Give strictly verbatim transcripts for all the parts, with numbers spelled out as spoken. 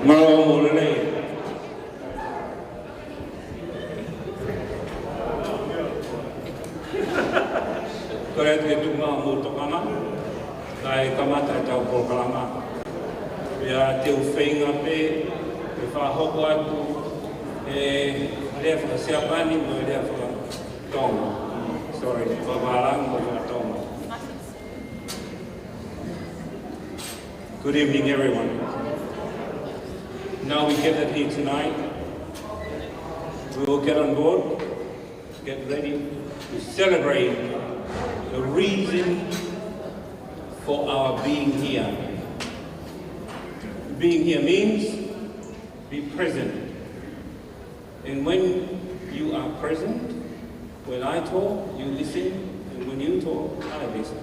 Mālō mo e lelei. Kole atu ke tuku mai hoʻomou tokanga, kae kamata ʻetau polokalama. Pea te u feinga pē ke fakahoko atu e lea faka-Siapani mo e lea faka-Tonga. Sorry, faka-Vālangi mo e faka-Tonga. Good evening, everyone. Now we gathered here tonight, we will get on board, get ready to celebrate the reason for our being here. Being here means be present. And when you are present, when I talk, you listen, and when you talk, I listen.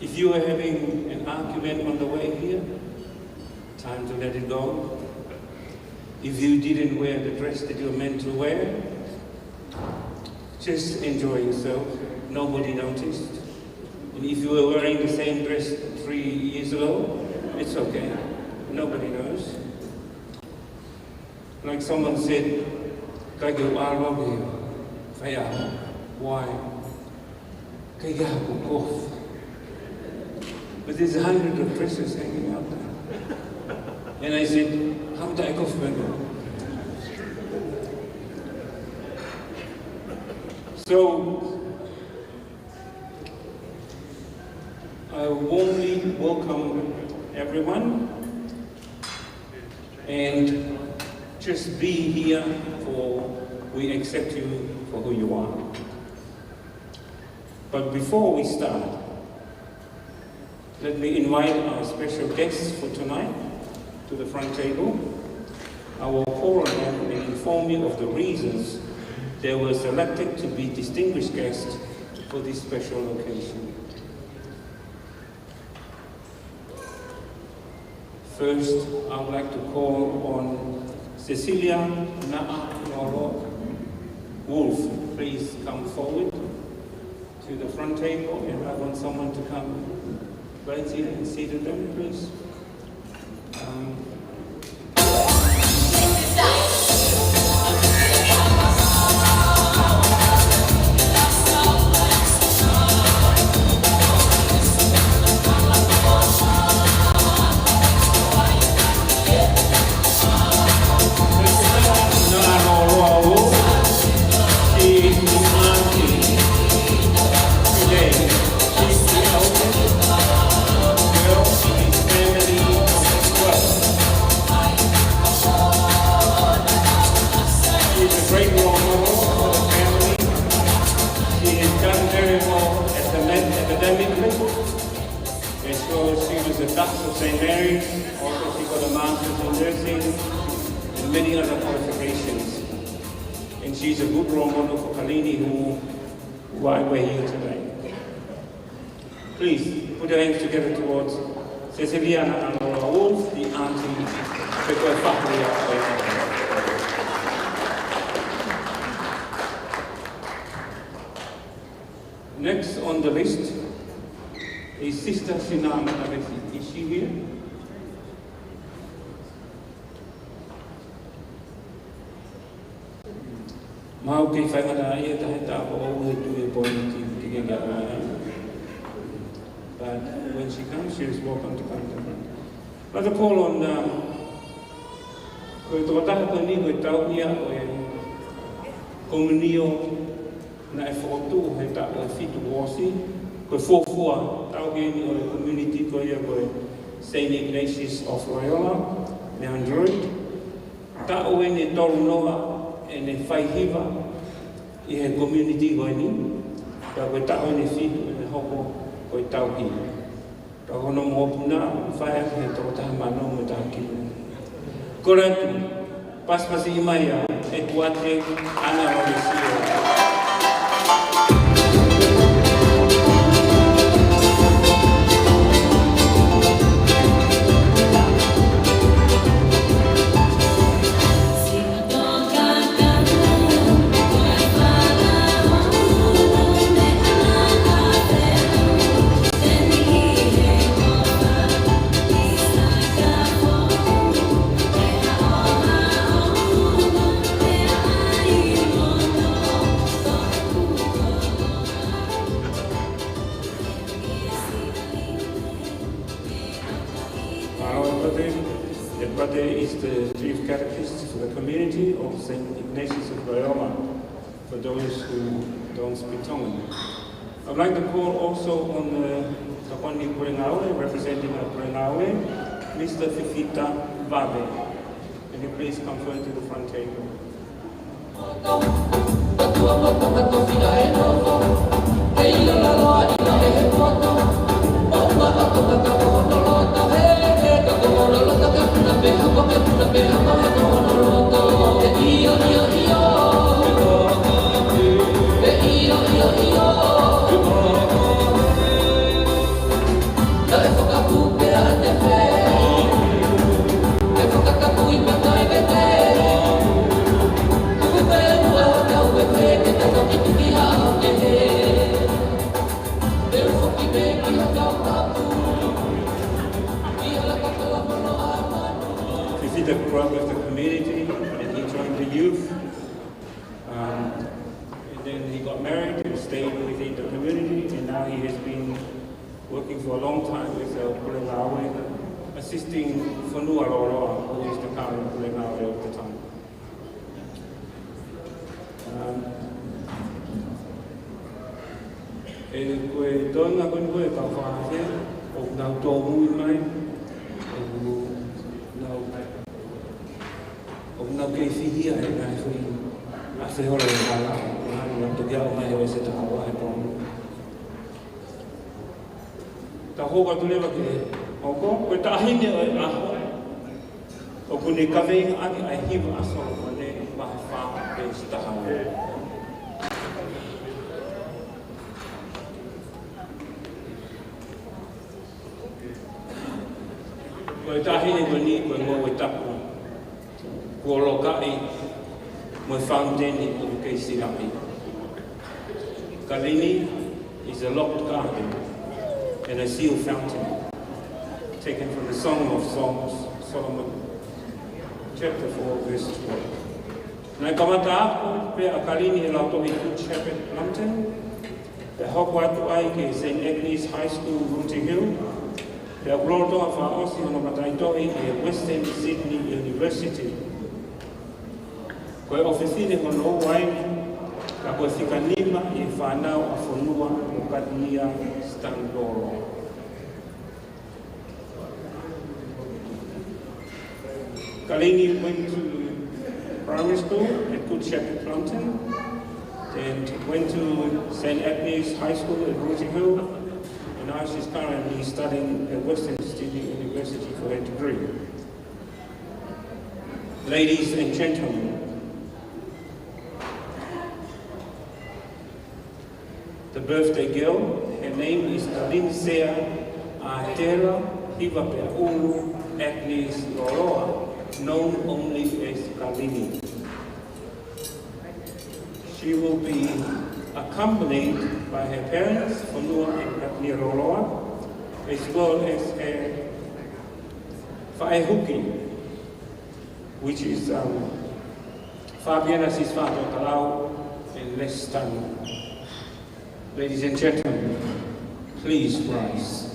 If you are having an argument on the way here, time to let it go. If you didn't wear the dress that you were meant to wear, just enjoy yourself. Nobody noticed. And if you were wearing the same dress three years ago, it's okay. Nobody knows. Like someone said, "Kai ke u ʻalu au ki he faiʻaho." Why? Kai ke u kofu. But there's a hundred of dresses hanging out there. And I said, "How do I go for it?" So, I warmly welcome everyone and just be here for, we accept you for who you are. But before we start, let me invite our special guests for tonight to the front table. I will call on them and inform you of the reasons they were selected to be distinguished guests for this special occasion. First, I would like to call on Cecilia Naʻa Lolo Wolf. Please come forward to the front table, and I want someone to come right here and sit with them, please. Um, Naʻa Lolo Wolf, she is the auntie today. She's the eldest girl in his family of twelve. She is a great role model for the family. She has done very well at the med-, academically. And so she was a Doctor of Saint Mary's, also she got a Master's in Nursing, and many other qualifications. And she's a good role model for Kalini, who, why we're here today. Please put your hands together towards Cecilia Naʻa Lolo Wolf, the auntie, the Kuai Fahu ia. Next on the list is Sister Sina Mataresi. Is she here? Mau kei faingataʻaʻia taha ʻi he taʻu ʻo e tui e poini ki, ki ke kia mai. But when she comes, she is welcome to come to me. But the call on, um, ko e tokotaha ko eni ko e tauhi ia ʻo e komiunio naʻe fokotuʻu he taʻu ʻe fitu kuo ʻosi, ko e fuofua tauhi eni ʻo e community ko ia ko e Saint Ignatius of Loyola, Mount Druitt. Taʻu eni ʻe tolu noa ʻene faihiva ʻi he community ko eni, ka ko e taʻu eni ʻe fitu ʻene hoko ko e tauhi. Ka ko hono mokopuna, fai ʻaki he toko taha mano mo e taha kilu. Kole atu, pasipasiʻi mai ʻa e kuate ana o le sio. Their brother is the chief catechist for the community of Saint Ignatius of Loyola, for those who don't speak Tongan. I'd like to call also on the Tokoni Pulengāue, representing our Pulengāue, Mister Fifita Vave. Can you please come forward to the front table? Fifita grew up with the community, and he joined the youth. Um, and then he got married and stayed within the community, and now he has been working for a long time with the Pulengāue, assisting Fonua Loloa, who is the current Pulengāue of the time. Um, ʻe ko e toenga ko eni ko e kau fakahafe, ʻoku nau tōmui mai, ʻoku nau, ʻoku nau kei fihia he ngaahi foʻi afe holo ʻe hala, ʻoku nau toki aʻu mai he veesi taha ua he pō ni. Tau hoko atu leva ki he hoko, ko e Taʻahine ʻo e ʻAho, ʻoku ne kaveinga ʻaki ʻa e hiva ʻa Solomone, vahe fā, veesi taha ua. Ko e Taʻahine ko eni, ko e ngoue tapu kuo lokaʻi mo e fauniteni ʻoku kei silaʻi. Kalini is a locked garden and a sealed fountain, taken from the Song of Songs, Solomon, chapter four, verse twelve. Naʻe kamata ako pē ʻa Kalini he lautohi Good Shepherd Plumpton, pea hoko atu ai ki he Saint Agnes High School, Rooty Hill, pea ʻoku lolotonga fakaʻosi hono mataʻitohi ʻi he Western Sydney University. Ko e ʻofefine hono ua eni, ka ko e fika nima ʻi he fānau ʻa Fonua mo Kalinia Stanley Loloa. Kalini went to primary school at Good Shepherd Plumpton and went to Saint Agnes High School at Rooty Hill, and now she's currently studying at Western Sydney University for her degree. Ladies and gentlemen, the birthday girl, her name is Kalinisea Atera Hivapeaulu Agnes Loloa, known only as Kalini. She will be accompanied by her parents, Fonua and Kalinia Loloa, as well as her faʻehuki, which is, um, Fabiana Sisifatokalau and Les Tanu. Ladies and gentlemen, please rise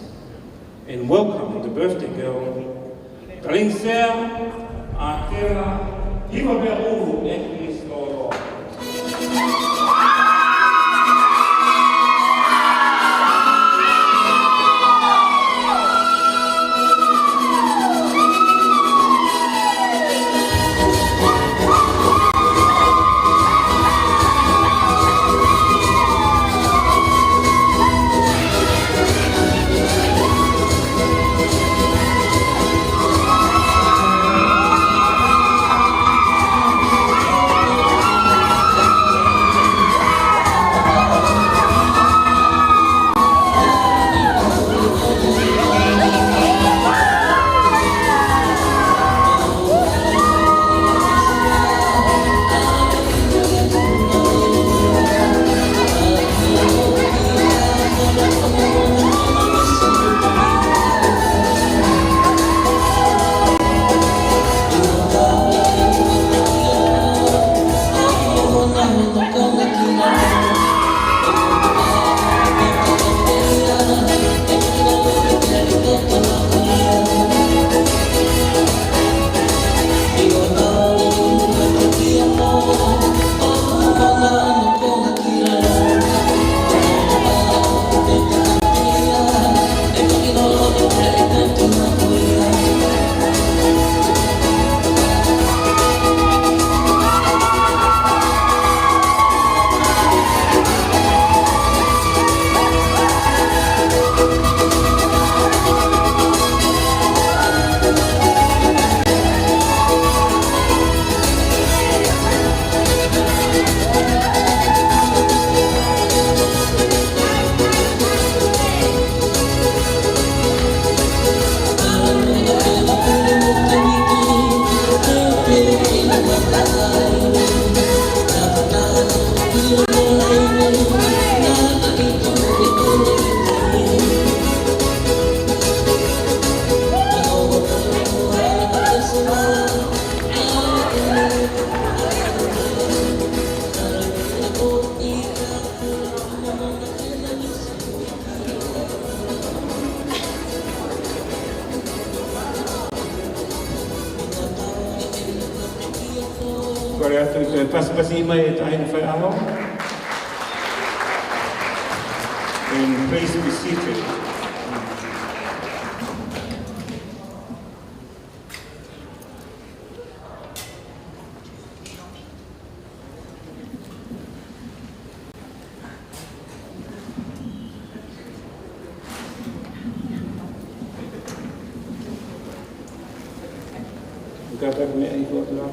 and welcome the birthday girl, Kalinisea Atera Hivapeaulu Agnes Loloa. Pea atu ke pasipasi mai e taʻahine faiʻaho. And please be seated. Kātaki mei ai, ko atu la.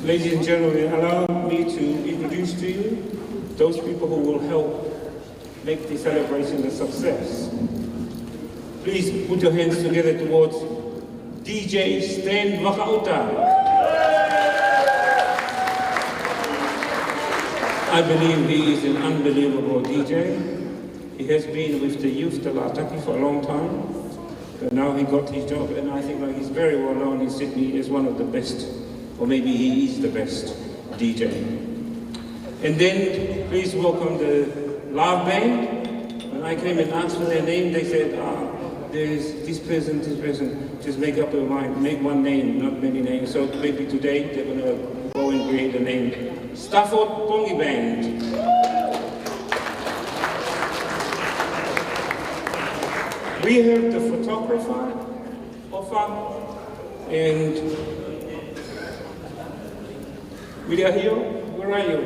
Ladies and gentlemen, allow me to introduce to you those people who will help make the celebration a success. Please put your hands together towards D J Stan Vakauta. I believe he is an unbelievable D J. He has been with the youth, the Lataki, for a long time. But now he got his job, and I think, like, he's very well known in Sydney as one of the best, or maybe he is the best D J. And then please welcome the Love Band. When I came and asked for their name, they said, "Ah, there's this person, this person." Just make up your mind, make one name, not many names. So maybe today they're gonna go and create a name. Stafford Pongi Band. We have the photographer, Ofa, and Wiliahio, where are you?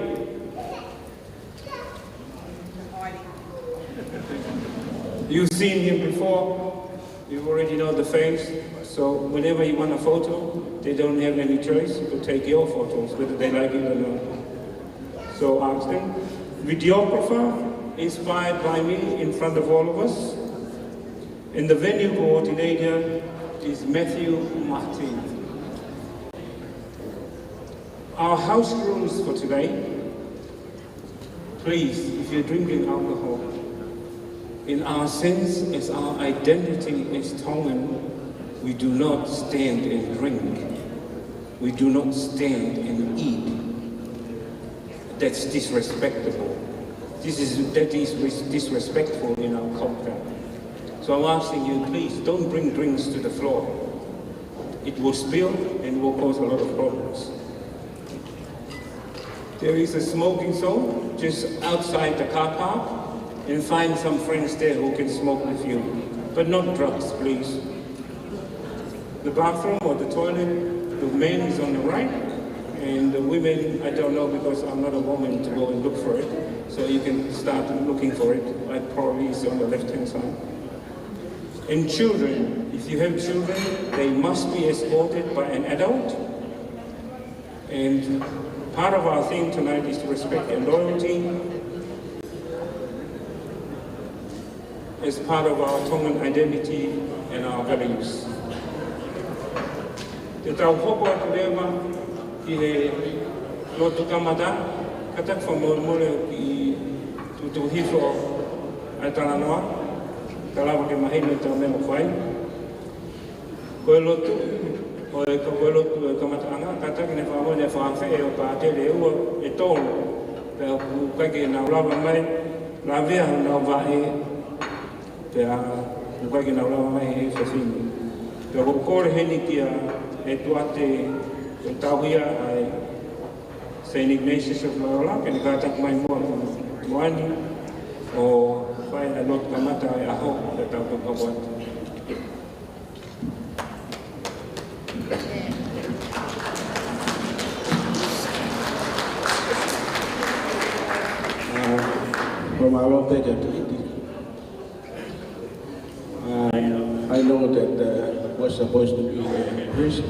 You've seen him before. You already know the face. So whenever you want a photo, they don't have any choice but take your photos, whether they like it or not. So ask them. Videographer, inspired by me in front of all of us. And the venue coordinator is Matthew Martin. Our house rules for today. Please, if you're drinking alcohol, in our sense as our identity as Tongan, we do not stand and drink. We do not stand and eat. That's disrespectable. This is, that is res-, disrespectful in our culture. So I'm asking you, please, don't bring drinks to the floor. It will spill and will cause a lot of problems. There is a smoking zone just outside the car park, and find some friends there who can smoke with you, but not drugs, please. The bathroom or the toilet, the men is on the right, and the women, I don't know because I'm not a woman to go and look for it, so you can start looking for it. I probably is on the left-hand side. And children, if you have children, they must be escorted by an adult. And part of our theme tonight is respect and loyalty as part of our Tongan identity and our values. Te tau hoko atu leva ki he lotu kamata, kātaki fakamolemole ʻoku tuʻutuʻu hifo ʻa e talanoa, ka lava ke mahino ʻetau meʻa ʻoku fai. Ko e lotu, ko e, ko e lotu ʻo e kamataʻanga, kātaki ne fakamolemole ʻa e fāfeʻe ʻo e pātele ʻe ua, ʻe tolu, pea ʻoku ʻikai ke nau lava mai, lavea honau vaʻe, pea ʻoku ʻikai ke nau lava mai he fefine. Pea ʻoku ou kole heni kia ʻEtuate ʻo Tauhia ʻa e Saint Ignatius of Loyola, ke ne kātaki mai muʻa ki muʻa ni ʻo fai ʻa e lotu kamata ʻo e ʻaho, pea tau toki hoko atu. Uh, from our Lord, thank you. Uh, I know that, uh, was supposed to be a priest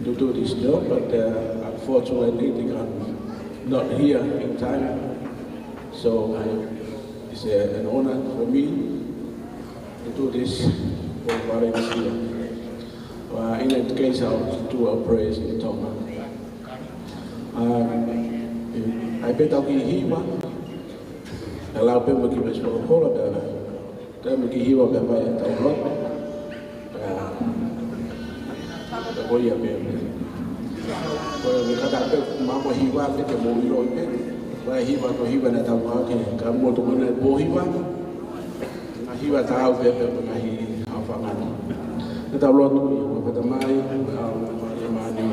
to do this job, but, uh, unfortunately, they are not here in time. So, uh, it's, uh, an honor for me to do this for Valencia. Uh, in that case, I'll do a praise in Tonga. Um, ʻai pē tau kiʻi hiva, ʻe lau pē mo e kiʻi veesi folofola, pea, pea mo e kiʻi hiva pea fai ʻetau lotu. Pea, pea ko ia pē. Ko ia me kata pē, ma mo hiva pē ke mo ilo pē. Fai hiva ko hiva naʻa tau maʻu ke ka mo to mo na po hiva. Hiva taau pē pea mo e ngaahi haʻofanga ni. Ke tau lotu. ʻE ʻOtua Tamai, ʻa e ʻOtua ʻo e māmani.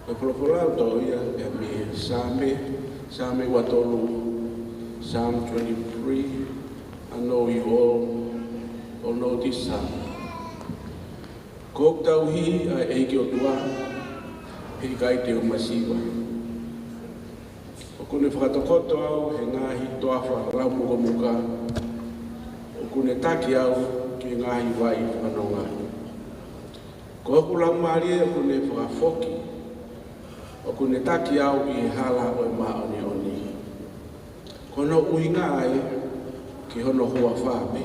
Ko e folofola ʻa e ʻOtua ia ʻe mei he Saame, Saame ua tolu, Psalm twenty-three. I know you all, all know this Psalm. Ko hoku tauhi ʻa e ʻEiki ʻOtua, heʻikai te u masiva. ʻOku ne fakatokoto au he ngaahi toafa laumukomuka. ʻOku ne taki au ki he ngaahi vai fanonga. Ko hoku laumālie ʻoku ne fakafoki. ʻOku ne taki au ʻi he hala ʻo e māʻoniʻoni. Ko hono ʻuhinga ia ki hono huafa pē.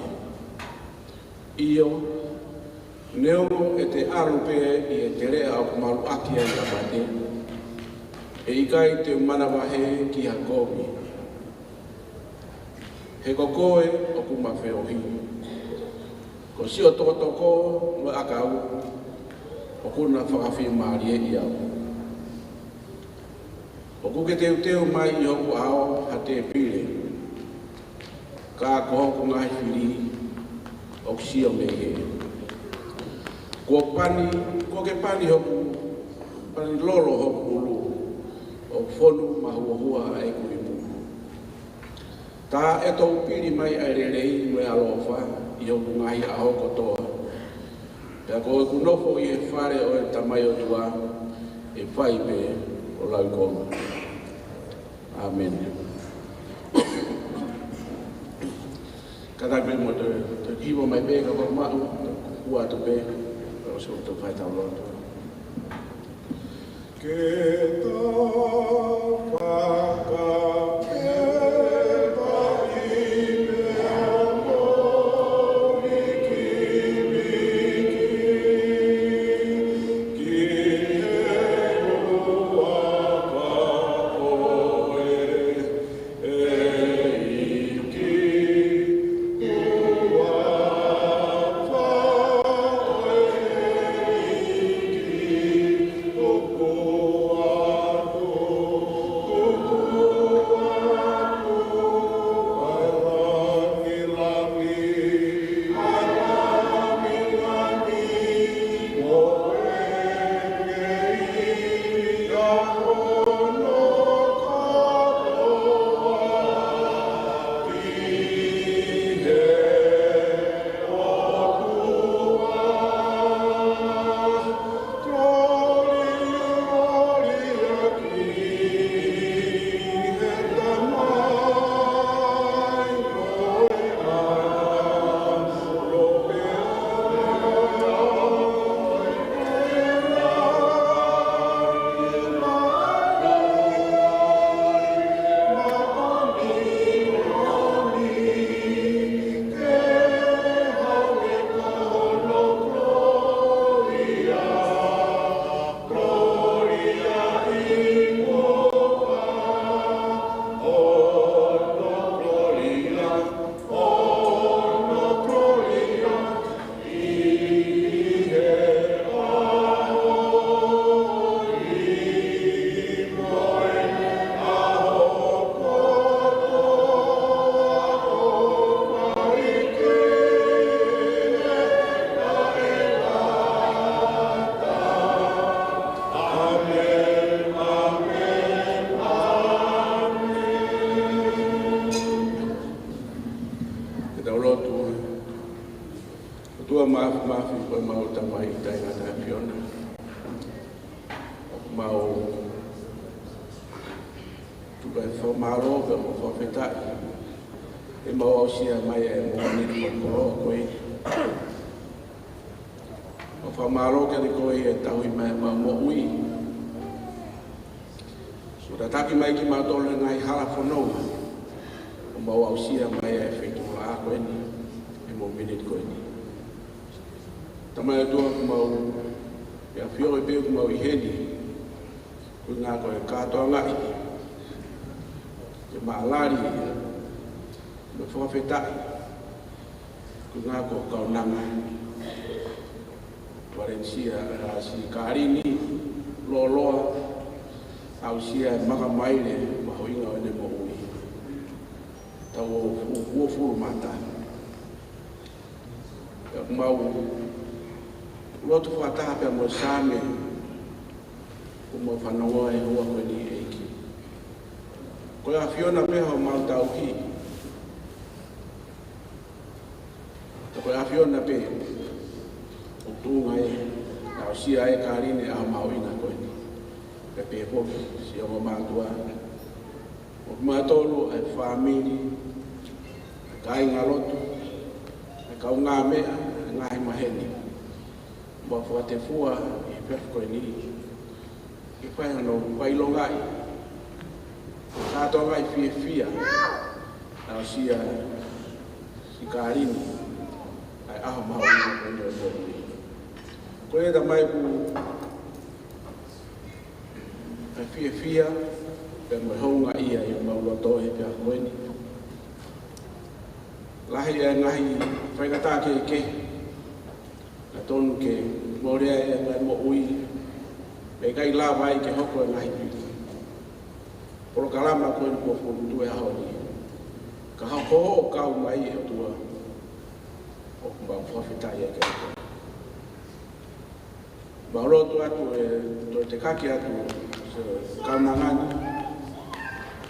ʻIo, neongo ʻete ʻalu pē ʻi he teleʻa ʻoku maluʻaki ai ʻa mate, heʻikai te u manavahē ki ha kovi. He ko koe ʻoku ma feohi. Ko siʻo tokotoko mo e ʻakau, ʻoku na fakafiemālieʻi au. ʻOku ke teuteu mai ʻi hoku ʻao ha tēpile, ka ko hoku ngaahi fili ʻoku sio mei hē. Kuo pani, kuo ke pani hoku, pani lolo hoku ʻulu, ʻoku fonu mahuohua ʻeku ipu. Tā ʻe toupili mai ʻa e lelei mo e ʻaloʻofa ʻi hoku ngaahi ʻaho kotoa. Pea ko ʻeku nofo ʻi he fale ʻo e Tamai ʻOtua, ʻe fai pē ʻo lauikuonga. ʻĀmeni. Kātaki pē mo toe, toe hiva mai pē ka ko maʻu, toe kua atu pē, ʻo sio toe fai tau lotu. Ke tau fakapē ʻOtua Māfimafi, ko ʻemau Tamai taʻengata ʻAfiona. ʻOku mau tuku ʻa e fakamālō pea mo e fakafetaʻi ʻemau aʻusia mai ʻa e moʻoni ʻo e koloa ko eni. ʻOku fakamālō kiate koe ʻi he tauhi mai ʻemau moʻui. Kuo tataki mai kimautolu he ngaahi hala fononga ʻo mau aʻusia mai ʻa e feituʻulaʻā ko eni, ʻi he mōmeniti ko eni. Tamai ʻOtua, ʻoku mau ʻi he ʻaho ni pē ʻoku mau ʻi heni, ko e ʻuhinga ko e kātoangaʻi, ke mālali, mo e fakafetaʻi, ko e ʻuhinga ko e kaunanga Valencia, ʻa Sikalini Loloa, aʻusia e maka maile mahuʻinga ʻo ʻene moʻui. Taʻu ʻo fu-, uofulu mā taha. Pea ʻoku mau lotu fakataha pea mo e Saame, ʻoku mau fanongoa he houa ko eni, ʻEiki. Ko e ʻAfiona pē homau tauhi. Ko e ʻAfiona pē ʻoku tuʻunga ai, aʻusia ai e Kalini ʻi he ʻaho mahuʻinga ko eni. Pea pehē foki siʻi ongo mātuʻa, ʻo kimautolu ʻa e fāmili, ʻa e kāingalotu, ʻa e kaungāmeʻa, ʻa e ngaahi maheni. Mau fakatefua ʻi he efiafi ko eni ke fai hano fakaʻilongaʻi, kātoangaʻi fiefia, aʻusia siʻi Kalini ʻa e ʻaho mahuʻinga ko eni ʻo e moʻui. Ko ia Tamai, ʻoku ʻi ai e fiefia pea mo e houngaʻia ʻi homau loto he efiafi ko eni. Lahi e ngaahi faingataʻa kehekehe naʻe tonu ke mole ai e ngaahi moʻui, pea ʻikai lava ai ke hoko e ngaahi polokalama ko eni kuo fokotuʻu he ʻaho ni. Ka hoko hoʻo kau mai, ʻe ʻOtua, ʻoku mau fakafetaʻi ai kiate koe. Mau lotu atu ʻe toe tekaki atu siʻi kaunanga ni,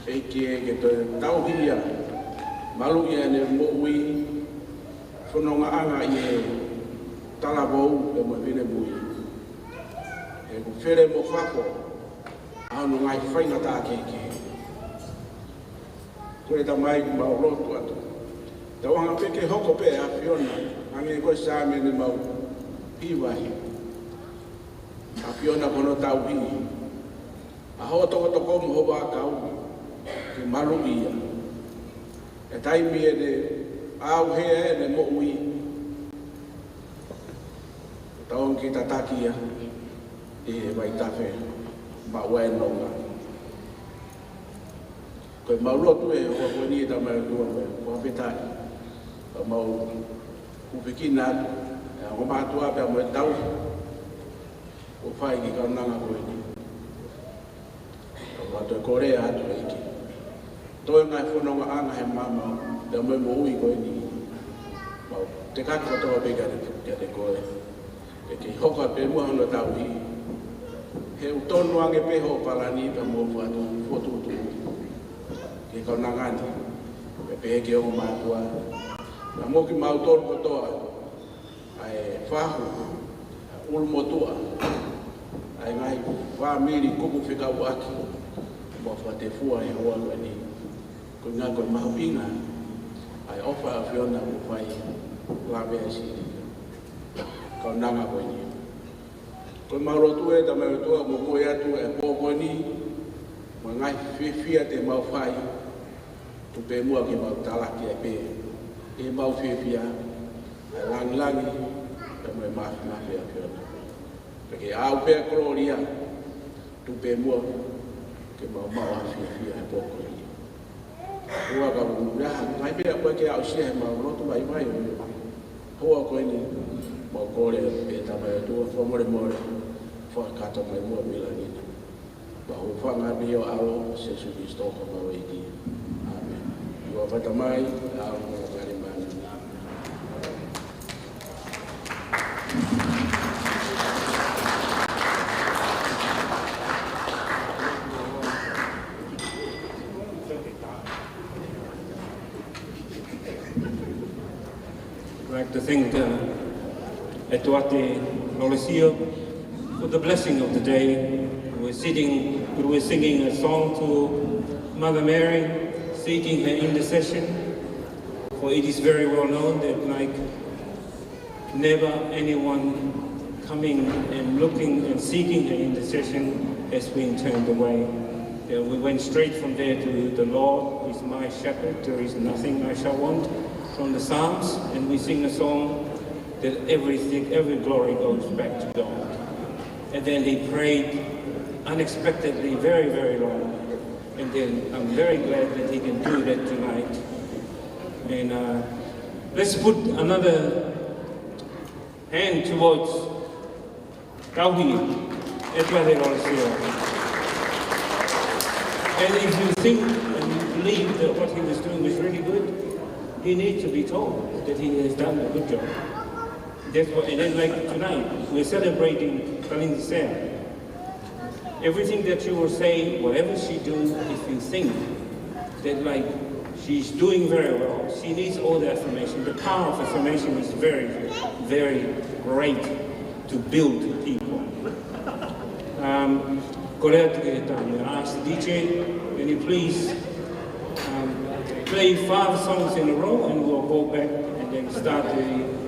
ʻEiki, ke toe tauhi ia, maluʻi ʻene moʻui, fonongaʻanga ʻi he talavou pea mo e finemui. He ʻoku fele mo fafo ʻa hono ngaahi faingataʻa kehekehe. Ko e Tamai, ʻoku mau lotu atu, tauange pē ke hoko pē ʻa e ʻAfiona, hangē ko e Saame ni mau hiva ai. ʻAfiona, ko hono tauhi ʻa hoʻo tokotoko mo ho vaʻakau ke maluʻi ia. ʻI he taimi ʻe ʻauhea ai ʻene moʻui, tauange ke tataki ia ʻi he vaitafe, maʻu ai e nonga. Ko ʻemau lotu he houa ko eni, Tamai ʻOtua, mo e fakafetaʻi, ʻoku mau hūfekina atu ʻa e ongo mātuʻa pea mo e tauhi kuo fai ki he kaunanga ko eni. ʻOku mau toe kole atu, ʻEiki, toe ngaahi fonongaʻanga he maama pea mo e moʻui ko eni. Mau tekaki kotoa pē kiate, kiate koe, ke kei hoko pē muʻa hono tauhi. He ʻoku tonu ange pē hoʻo palani pea mo e fokotuʻu, fokotuʻutuʻu ki he kaunanga ni. Pea pehē ki he ongo mātuʻa, pea mo kimautolu kotoa, ʻa e fahu, ʻa e ʻulumotuʻa, ʻa e ngaahi fāmili kupu fekauʻaki, mau fakatefua he houa ko eni. Ko e ʻuhinga ko e mahuʻinga ʻa e ʻofa ʻa e ʻAfiona ʻoku fai, lave ai siʻi kaunanga ko eni. Ko ʻemau lotu, ʻe Tamai ʻOtua, ʻoku mau kole atu ʻi he pō ko eni, mo e ngaahi fiefia te mau fai, tuku pē muʻa ke mau talaki ai pē ʻemau fiefia, ʻa e langilangi pea mo e māfimafi ʻa e ʻAfiona. Pea ke ʻaʻau pē ʻa e kolōlia, tuku pē muʻa ke mau maʻu ʻa e fiefia he pō ko eni. ʻOua ka mou meʻa ha ngaahi meʻa ʻoku ʻikai ke aʻusia heʻemau lotu vaivai ʻo e houa ko eni, mau kole pē, Tamai ʻOtua, fakamolemole, fakakakato mai muʻa mei langi na. Pea ʻoku ou fakaafeʻi ʻi ho ʻAlo, Sīsū Kalaisi ko homau ʻEiki. ʻĀmeni. ʻOku ou fakatamai, ʻa e ʻAlo mo e Laumālie Māʻoniʻoni. I'd like to thank, uh, Tuate Lolesio for the blessing of the day. We're sitting, we're singing a song to Mother Mary, seeking her intercession. For it is very well known that, like, never anyone coming and looking and seeking her intercession has been turned away. Yeah, we went straight from there to "The Lord is my shepherd, there is nothing I shall want," from the Psalms, and we sing a song that everything, every glory goes back to God. And then he prayed unexpectedly very, very long. And then I'm very glad that he can do that tonight. And, uh, let's put another hand towards Tauhi, ʻEtuate Lolesio. And if you think and you believe that what he was doing was really good, he needs to be told that he has done a good job. That's what, and then, like, tonight, we're celebrating Taleni Sea. Everything that you will say, whatever she do, if you think that, like, she's doing very well, she needs all the affirmation. The power of affirmation is very, very great to build people. Um, ko lea atu ki he taimi. I ask the D J, can you please, um, play five songs in a row, and we'll go back and then start the,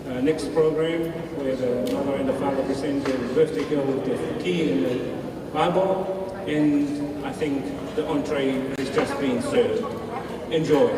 uh, next program where the mother and the father present the birthday girl with the key and the Bible, and I think the entree is just being served. Enjoy.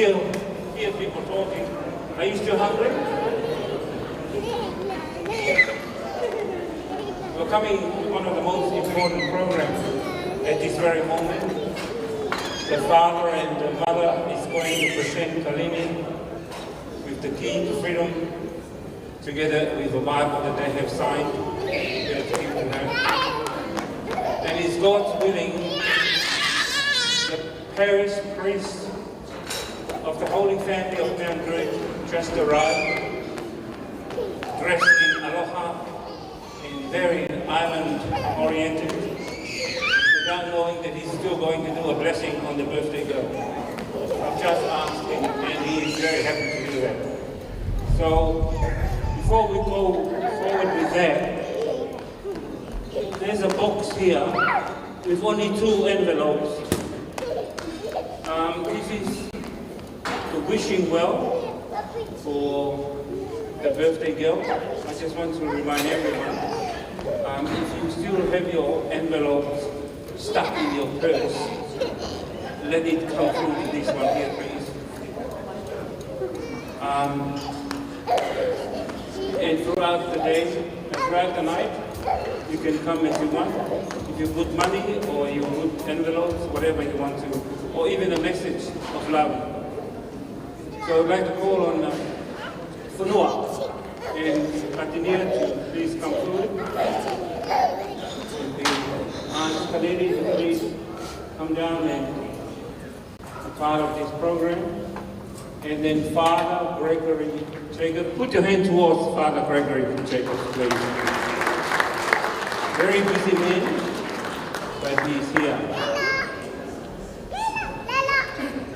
Hear, hear people talking. Are you still hungry? We're coming to one of the most important programs at this very moment. The father and the mother is going to present Kalini with the key to freedom, together with the Bible that they have signed. We're going to give to them. And it's God's willing, the parish priest of the Holy Family of Mount Druitt just arrived, dressed in aloha, in very island oriented, without knowing that he's still going to do a blessing on the birthday girl. I've just asked him, and he is very happy to do that. So, before we go forward with that, there's a box here with only two envelopes. Um, this is the wishing well for the birthday girl. I just want to remind everyone, um, if you still have your envelopes stuck in your purse, let it come through to this one here, please. Um, and throughout the day, and throughout the night, you can come if you want. If you put money or you put envelopes, whatever you want to, or even a message of love. So I'd like to call on, uh, Fonua and Patinia to please come forward. And the Aunt Kalini to please come down and a part of this program. And then Father Gregory Jacob. Put your hand towards Father Gregory Jacob, please. Very busy man, but he's here.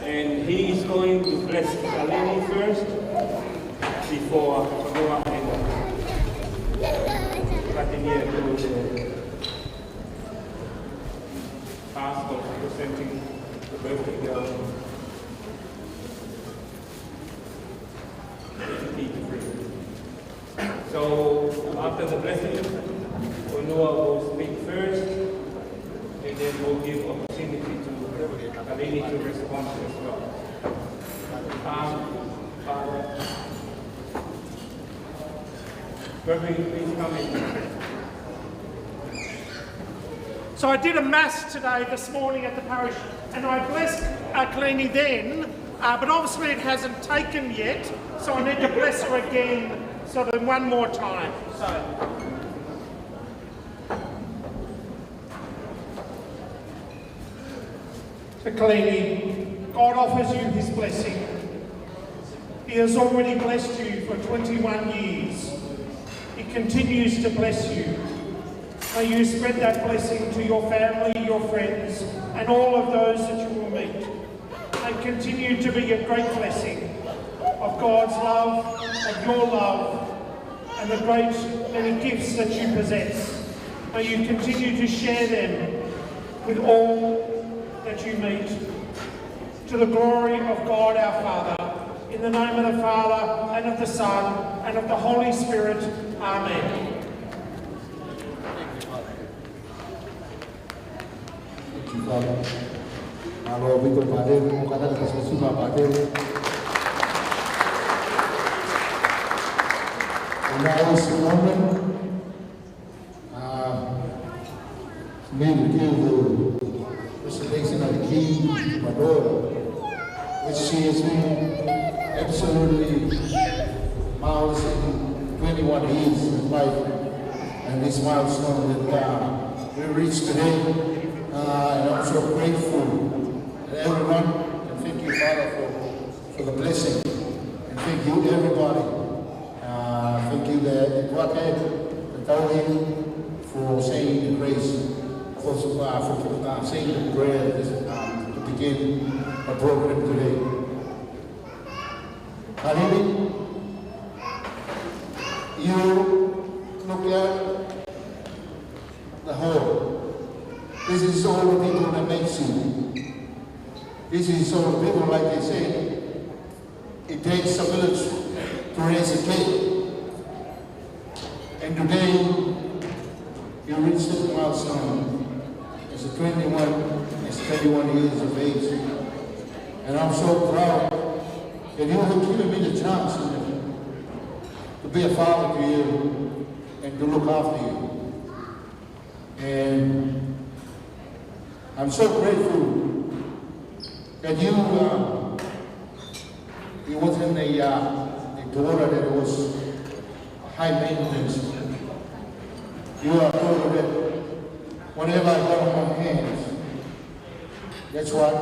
And he is going to bless Kalini first before Fonua and Patinia do the task of presenting the birthday girl. So after the blessing, Fonua will speak first, and then we'll give opportunity to Kalini to respond as well. Um, Father, Reverend, please come in. So I did a mass today, this morning at the parish, and I blessed Kalini then, uh, but obviously it hasn't taken yet, so I need to bless her again, so then one more time. So. So Kalini, God offers you his blessing. He has already blessed you for twenty-one years. He continues to bless you. May you spread that blessing to your family, your friends, and all of those that you will meet. May continue to be a great blessing of God's love, of your love, and the great many gifts that you possess. May you continue to share them with all that you meet. To the glory of God our Father, in the name of the Father, and of the Son, and of the Holy Spirit. Amen. Thank you, Father. Mālō ʻaupito Pātele, mo kātaki ʻa e siʻi Pātele. And now it's the moment, uh, for me to give the presentation of the key to my daughter, which she has been absolutely marvelous in twenty-one years of life, and this milestone that, uh, we reached today, uh, and I'm so grateful to everyone, and thank you, Father, for, for the blessing, and thank you, everybody. Uh, thank you, the, the Godhead, the Tauhi, for saying the grace, for, uh, for, uh, saying the prayer this, um, to begin the program today. Kalini, you look at the hall. This is all the people that makes you. This is all the people, like they say, it takes a village to raise a kid. And today, you reached this milestone as a twenty-one, as twenty-one years of age. And I'm so proud And you have given me the chance, you know, to be a father to you and to look after you. And I'm so grateful that you, uh, it wasn't a, uh, a daughter that was high maintenance. You are a daughter that whatever I got on my hands, that's what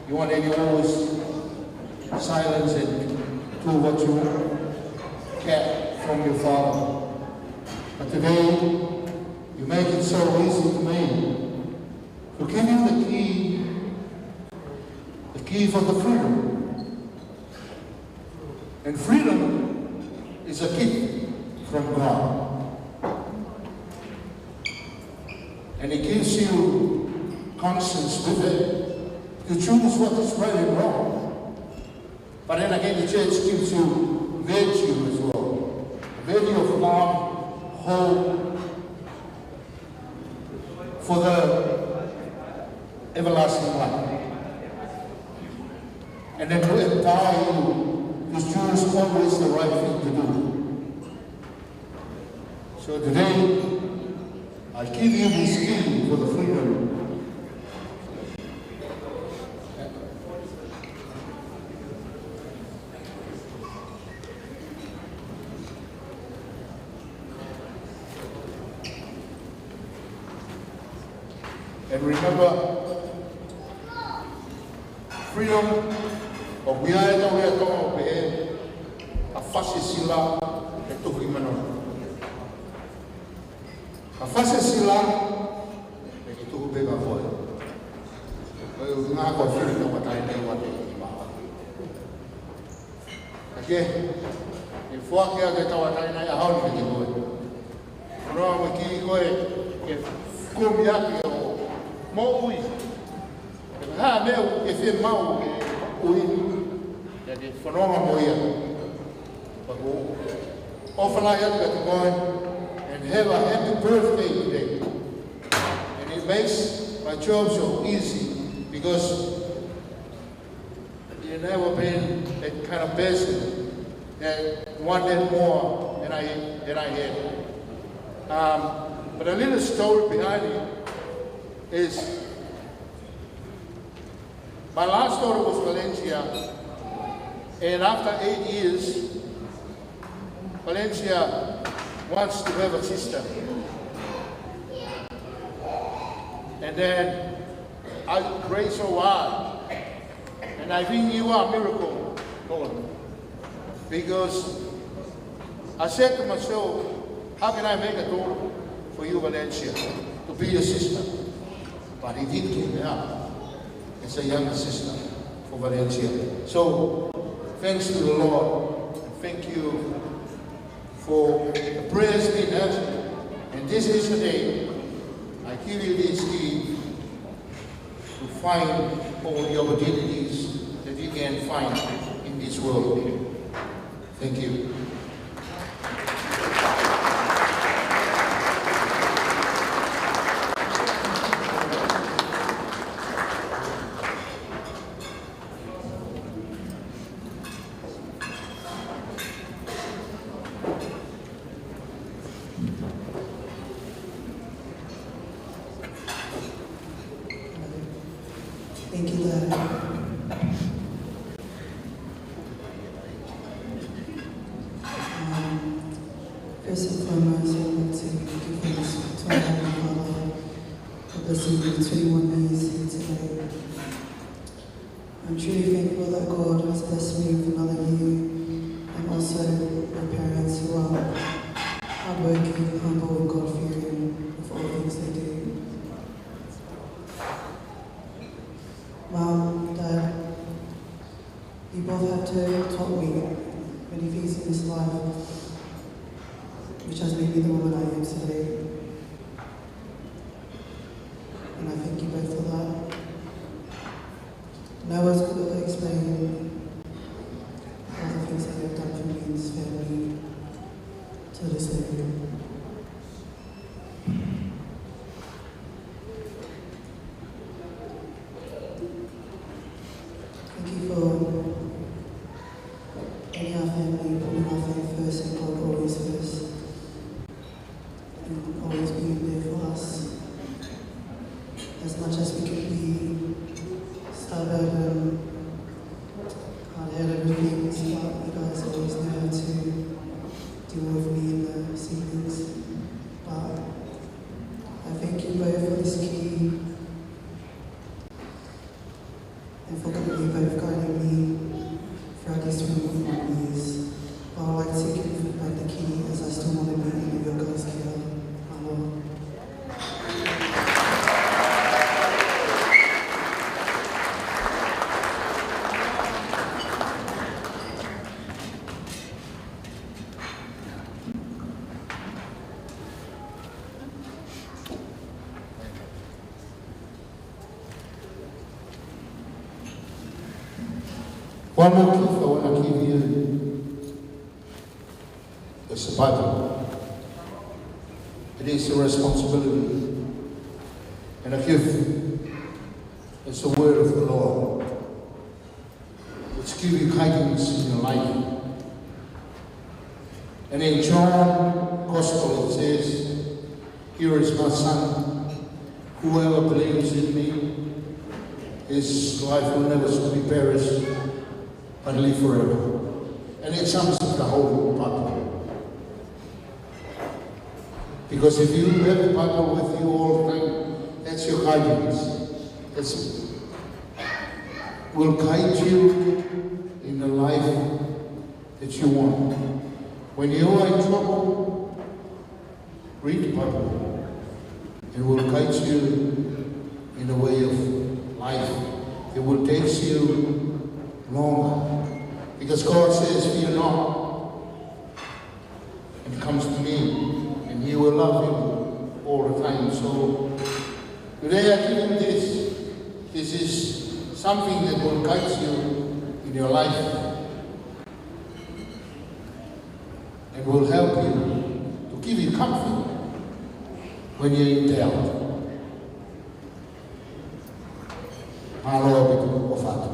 you want, and you always silence and do what you get from your father. But today, you make it so easy to me to give you the key, the key for the freedom. And freedom is a gift from God. And it gives you conscience with it to choose what is right and wrong. But then again, the church gives you virtue as well. Virtue of love, hope, for the everlasting life. And then to empower you to choose always the right thing to do. So today, I give you this key for the freedom. And remember, freedom, ʻoku ʻi ai e tau lea Tonga ʻoku pehē, ʻa fasi sila ʻe tuku ki manona. ʻA fasi sila ʻe ke tuku pē ka koe. Ko e ʻuhinga ko e fili tauʻatāina ʻi he ʻaho ni. Ka ke, ʻe foaki ʻa e tauʻatāina ʻi he ʻaho ni kiate koe. Noa mo ki koe, ke kumi ʻaki ʻo moʻui. Ke hā meʻa ʻoku ke fiemaʻu ke ui. Ke ke fononga mo ia. Pea ʻoku ou ʻofa lahi atu kiate koe. And have a happy birthday today. And it makes my job so easy because I've never been that kind of person that wanted more than I, than I had. Um, but a little story behind it is my last daughter was Valencia, and after eight years, Valencia wants to have a sister. And then I pray so hard. And I think you are a miracle, Lord. Because I said to myself, "How can I make a daughter for you, Valencia, to be your sister?" But he did give me up as a younger sister for Valencia. So, thanks to the Lord. Thank you for the prayers being answered. And this is the day I give you this key to find all the opportunities that you can find in this world. Thank you. Thank you, Dad. Um, first and foremost, I'd like to give thanks to our Heavenly Father for blessing me with twenty-one years here today. I'm truly thankful that God has blessed me with another year, and also my parents who are hardworking, humble, and God-fearing with all things they do. Mom, Dad, you both have to, taught me many things in this life, which has made me the woman I am today. And I thank you both for that. No words could ever explain all the things that you have done for me and this family to this day. Thank you for Just because we suburban, hard-headed with things, but you guys always know how to deal with me in the sequence. But I thank you both for this key and for completely both guiding me throughout these twenty-one years. But I'd like to give back the key as I still want to be in your guys' care. Mālō. One more key I wanna give you is the Bible. It is a responsibility and a gift. It's the word of the Lord, which give you guidance in your life. And in John Gospel it says, "Here is my son, whoever believes in me, his life will never be perished, but live forever." And it sums up the whole Bible. Because if you have the Bible with you all the time, that's your guidance. That's, will guide you in the life that you want. When you are in trouble, read the Bible. It will guide you in the way of life. It will take you longer. Because God says, "Fear not." And comes to me, and he will love you all the time. So today I give you this. This is something that will guide you in your life and will help you to give you comfort when you're in doubt. Mālō ʻaupito ʻofa atu.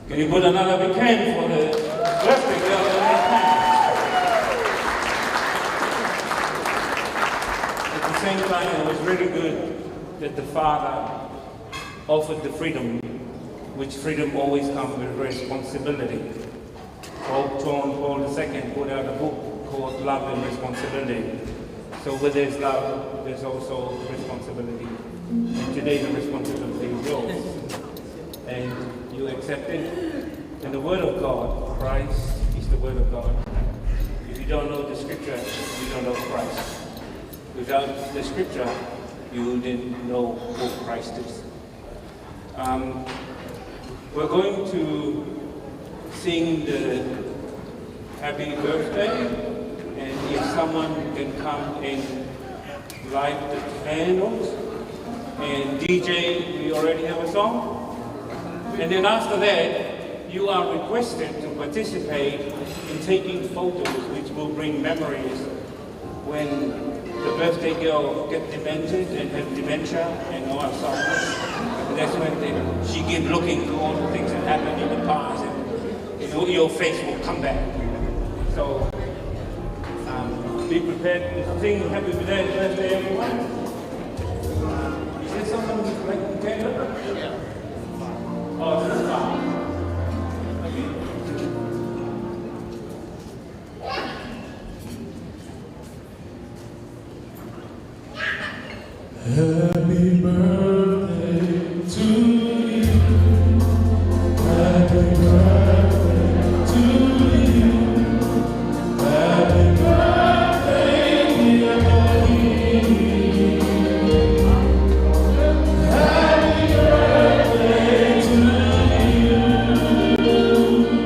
Can you put another big hand for the birthday girl in that hand? At the same time, it was really good that the father offered the freedom, which freedom always comes with responsibility. Pope John Paul the Second put out a book called Love and Responsibility. So where there's love, there's also responsibility. And today the responsibility is yours. And you accept it. And the Word of God, Christ is the Word of God. If you don't know the Scripture, you don't know Christ. Without the Scripture, you didn't know who Christ is. Um, we're going to sing the happy birthday, and if someone can come and light the candles, and D J, we already have a song. And then after that, you are requested to participate in taking photos, which will bring memories when the birthday girl get demented and have dementia and all that stuff. And that's when they, she keep looking through all the things that happened in the past, and, and your, your face will come back. So, um, be prepared to sing happy birthday, birthday, everyone. Is there someone who's like, okay? Oh, this is fine. Okay. Happy birthday to you. Happy birthday to you. Happy birthday, dear Lee. Happy birthday to you.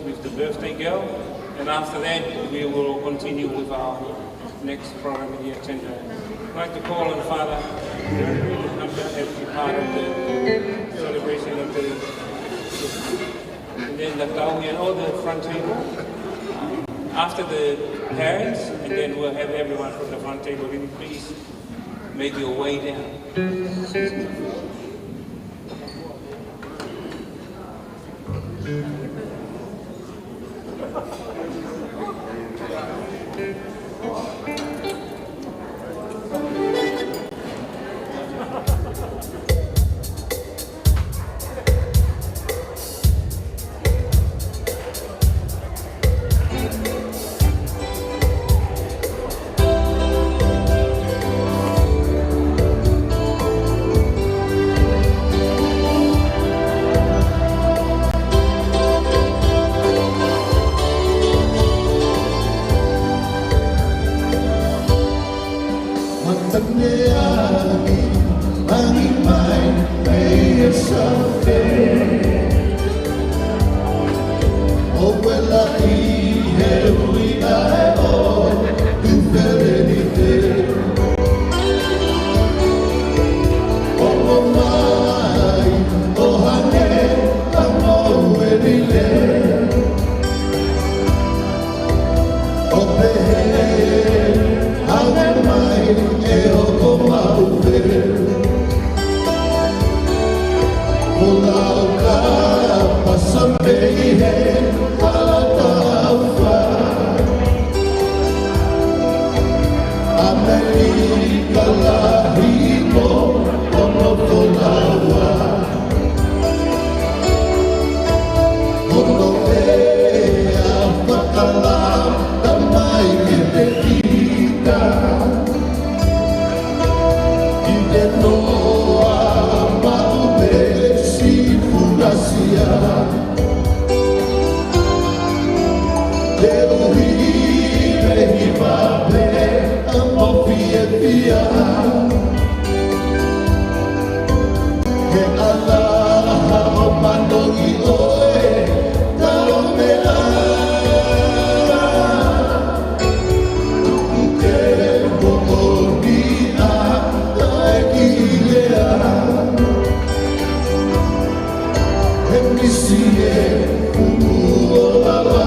with the birthday girl, and after that we will continue with our next program in the agenda. I'd like to call on Father Jeremy to come down as part of the celebration of the, and then the Taui and all the front table. After the parents, and then we'll have everyone from the front table. Can you please make your way down? Matameʻa ni, angi mai, mei he safe. ʻO wela ʻi he ui ʻa e ʻo, tufeleni te. ʻO ʻomai, ʻo hangē, ʻa mo uelile. ʻO pehē, hanga mai ʻe hoko maʻu pē. Ko lau ka pasa mei he hala taufa. ʻAmelika lahi mo hono folaua. Hono ea fakalata mai ke te kita. Ki te noa maʻu pē si fulasia. Te uhi me hiva pē ʻa mo fiefia. He ʻalaha ʻo manongi ʻoe, tau meʻa. Tuku ke moʻoni ʻa taʻe ki lea. He misi e kumu o lava,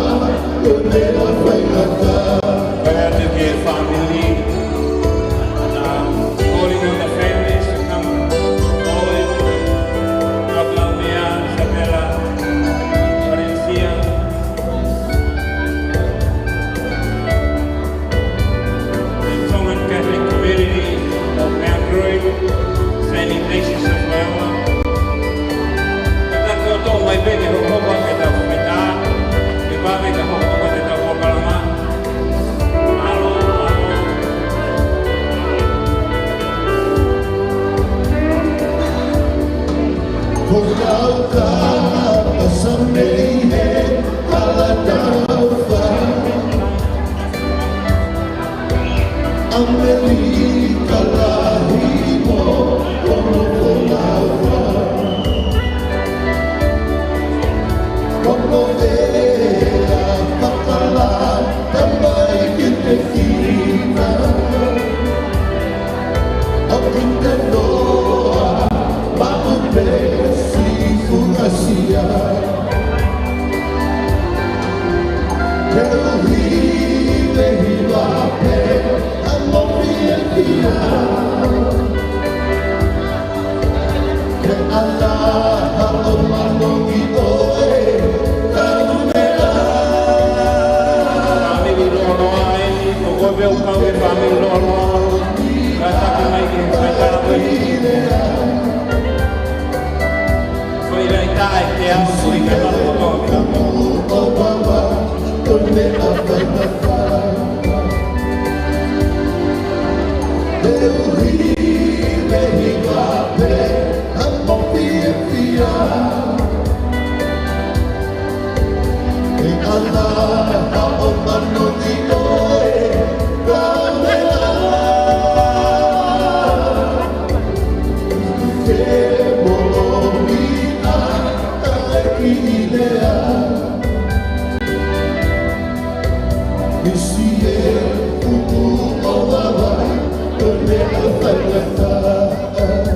ko e meʻa faingataʻa. Kau atu ki he family. Um, calling on the families to come forward. Isabella, Valencia, the Tongan Catholic community of Mount Druitt, Saint Ignatius of Loyola. Ka tau toʻo mai pē ke hokohoko atu ʻetau faitā, ke vave ke hokohoko atu ʻetau palopalema. Mālō, mālō. Ko kau ka pasa mei he hala taufa. ʻAmelika lahi mo hono folaua. Ko e ea fakalata mai ke te kita. ʻO ki te noa maʻu pē si fulasia. Te uhi me hiva pē ʻa mo fiefia. He ʻalaha ʻo manongi ʻoe, tau meʻa. Fāmili Loʻoloa eni, ko koe pē ʻoku kau he fāmili Loʻoloa. Kātaki mai ki he faitā ko eni. Foʻi laʻi taʻe te au, foʻi ka makoto.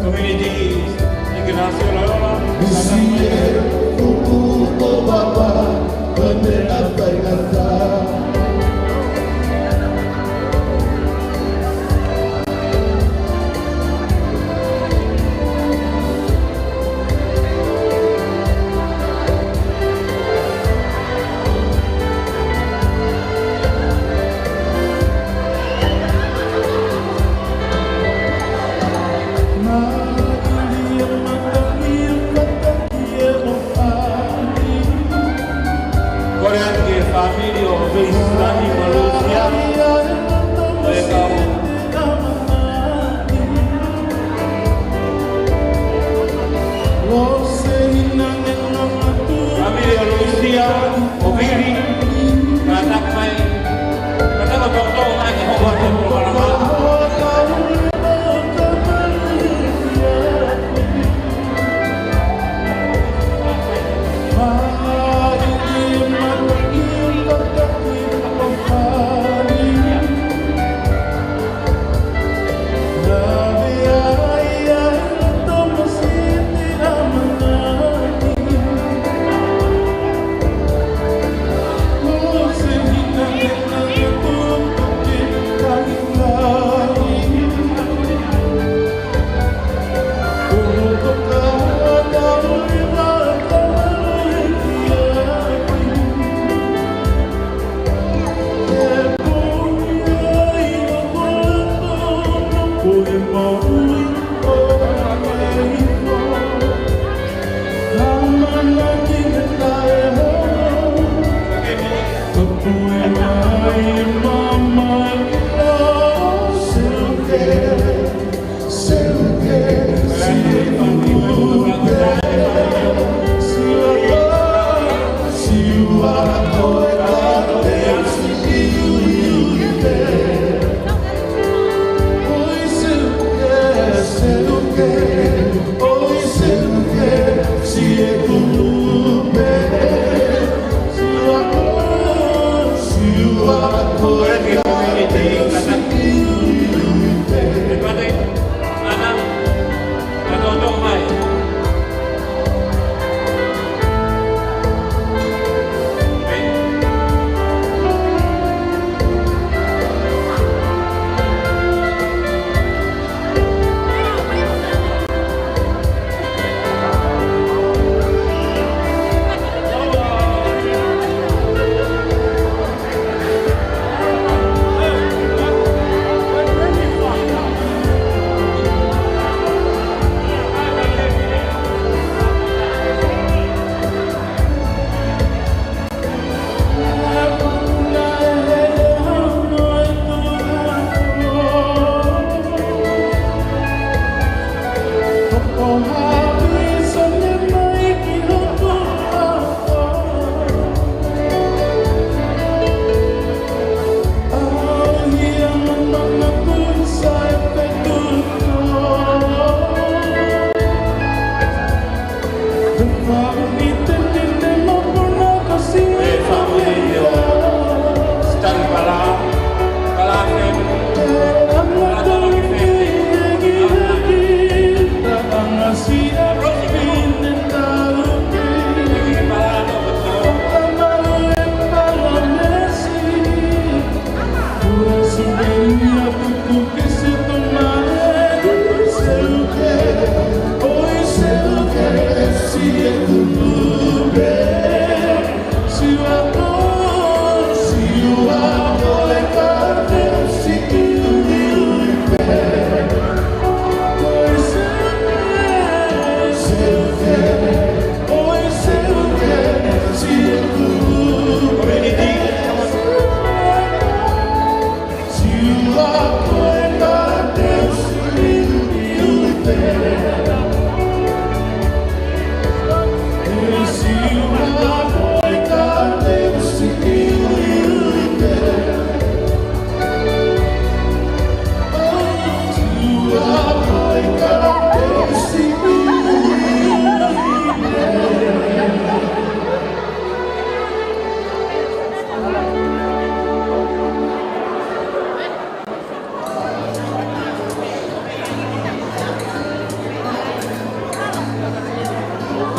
Community Ignacio Loyola.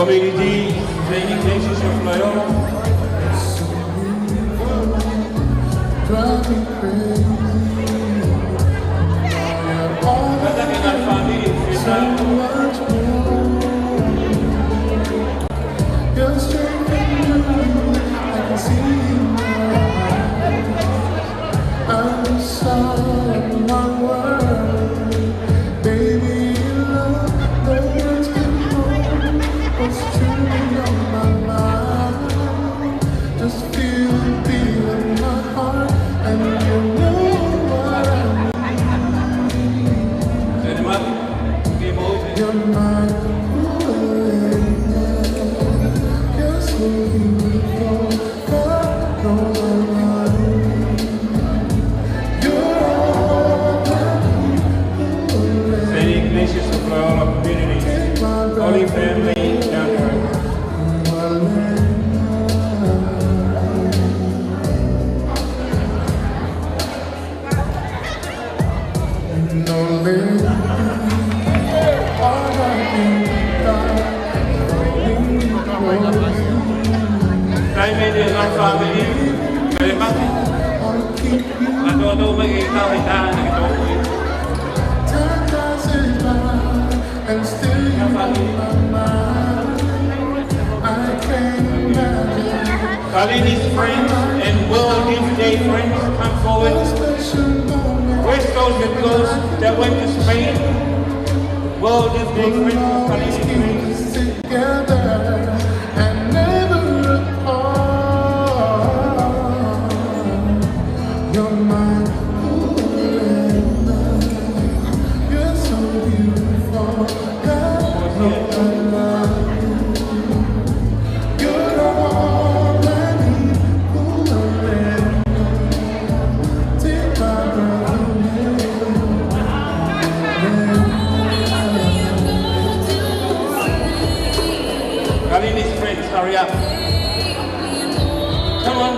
Community, Saint Ignatius of Loyola. Kātaki e ngaahi fāmili, Saint Ignatius of Loyola Community, Holy Family Gathering. Taimi ni e ngaahi fāmili, kae mate. Ngā tōtō mai ke tau he tāna ke tō. Kalini's friends and World Youth Day friends, come forward. Where's those that goes, that went to Spain? World Youth Day friends of Kalini's friends. Kalini's friends, hurry up. Come on.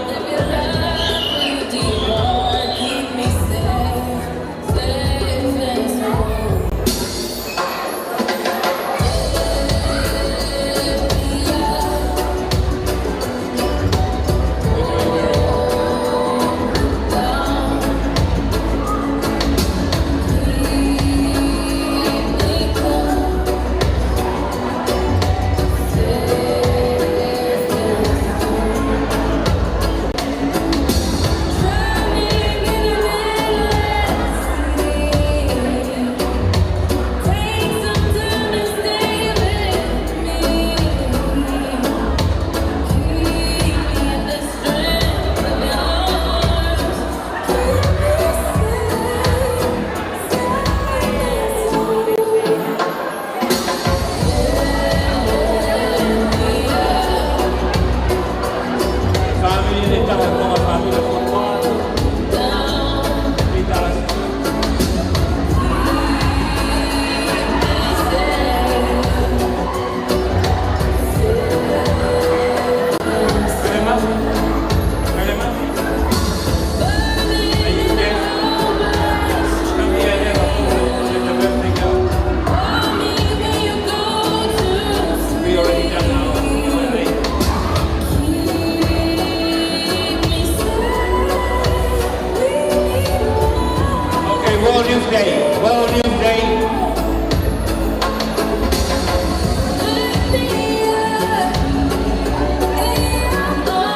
Okay, World Youth Day. World Youth Day.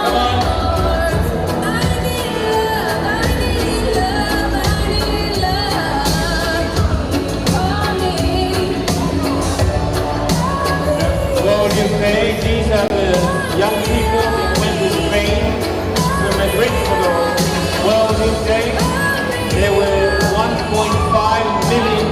Come on. World Youth Day, these are the young people that went to Spain, to Madrid for the World Youth Day. There were one point five million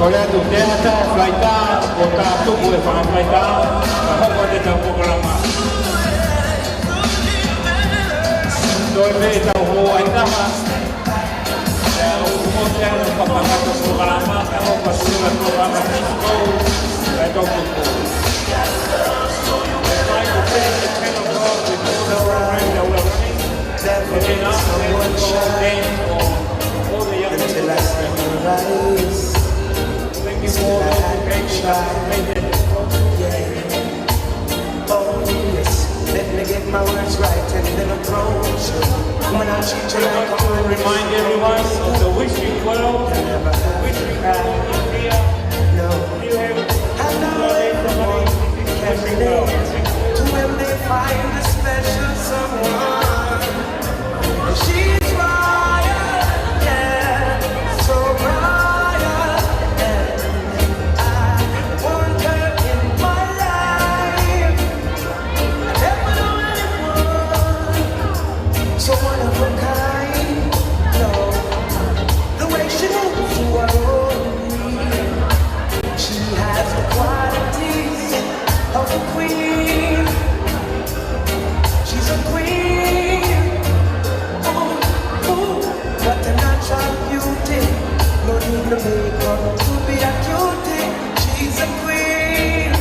Kole atu ke ʻi ai ha taha flaita, ʻo tā tuku e fanga flaita, ka hoko atu ʻetau polokalama. Toe pē ʻetau houʻeiki taha, ʻe ʻoku mou ʻi ai hono fakakakato polokalama, ka hoko atu e polokalama ki he ʻetau tuku. Thank you, Lord. Until I see you rise. Thank you for all the things that you made it. Yeah. Oh, yes. Let me get my words right and then approach you. Come on, I'll treat you like a princess. I want to remind everyone of the wishing well, the wishing well is here. No. You have, hello, everyone. Can relate to when they find a special someone. She's royal, yeah, so royal, yeah. I want her in my life. I never knew anyone so one of a kind. No, the way she moves the world. She has the qualities of a queen. She's a queen. Ooh, ooh, what a natural beauty. No need no makeup to be a cutie. She's a queen.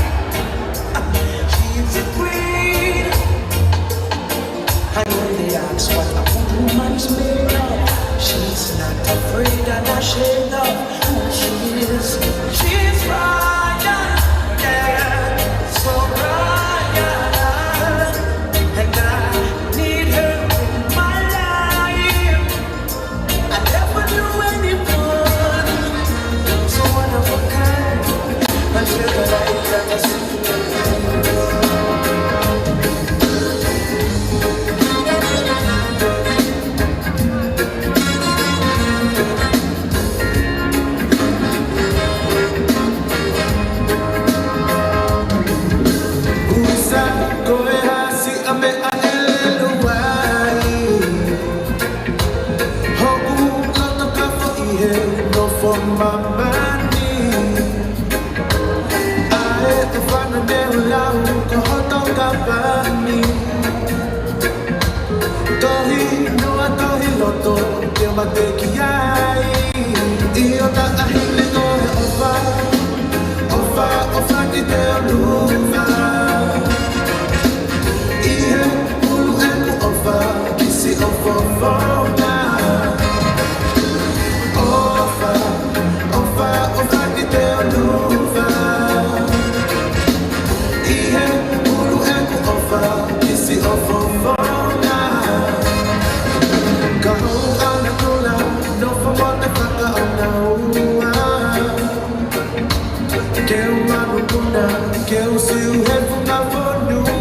She's a queen. And when they ask what a good woman's made of, she's not afraid and ashamed of who she is. She's royal, yeah, so royal. And I need her in my life. I never knew anyone so one of a kind until the light that I see. Usa ko e hasi a me a elelu ai. Hoku loto ka foʻi he nofo mamani. ʻA e ʻofa na ne u lau ko hoto ka pani. Tohi noa tohi loto ke mate ki ai. ʻIo taʻahine ko e ʻofa, ʻofa, ʻofa ki te ʻoluva. ʻI he ʻulu ʻeku ʻofa, kisi ʻofoʻofa. ʻOfa, ʻofa, ʻofa ki te ʻoluva. ʻI he ʻulu ʻeku ʻofa, kisi ʻofoʻofa. Ka hou ana kula, nofo mo te fakaʻonaua. Ke u manupuna, ke u siu he funga fonua.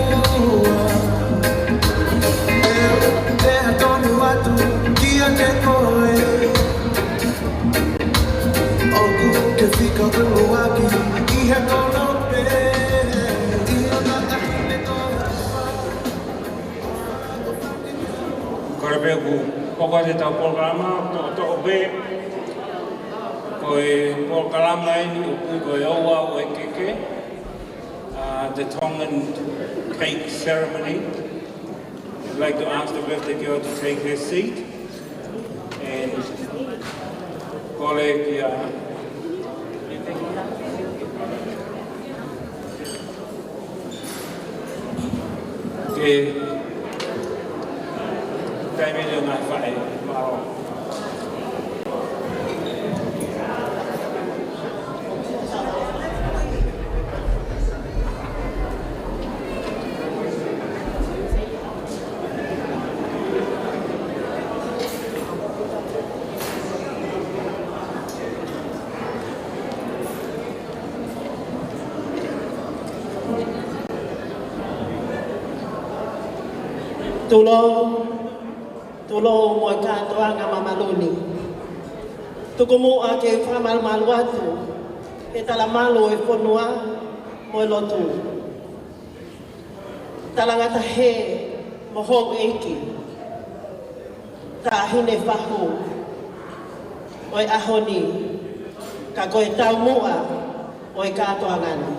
ʻE u, ʻe tonu atu kiate koe. ʻOku ke fika ʻuluaki ʻi he kolope. ʻIo taʻahine ko e ʻofa. Kole pē ʻoku hoko atu ʻetau polokalama, toʻotoʻo pē. Ko e polokalama eni ʻoku ui ko e ʻOua ʻo e Keke, uh, the Tongan cake ceremony. I'd like to ask the birthday girl to take her seat. And kole kia Ke taimi ni o ngaahi faʻē, mālō. Tulou, tulou mo e kātoanga mamalu ni. Tuku muʻa ke u fakamalumalu atu he talamalu ʻo e fonua mo e lotu. Talangata hē mo houʻeiki, taʻahine fahu ʻo e ʻaho ni. Ka ko e taumuʻa ʻo e kātoanga ni,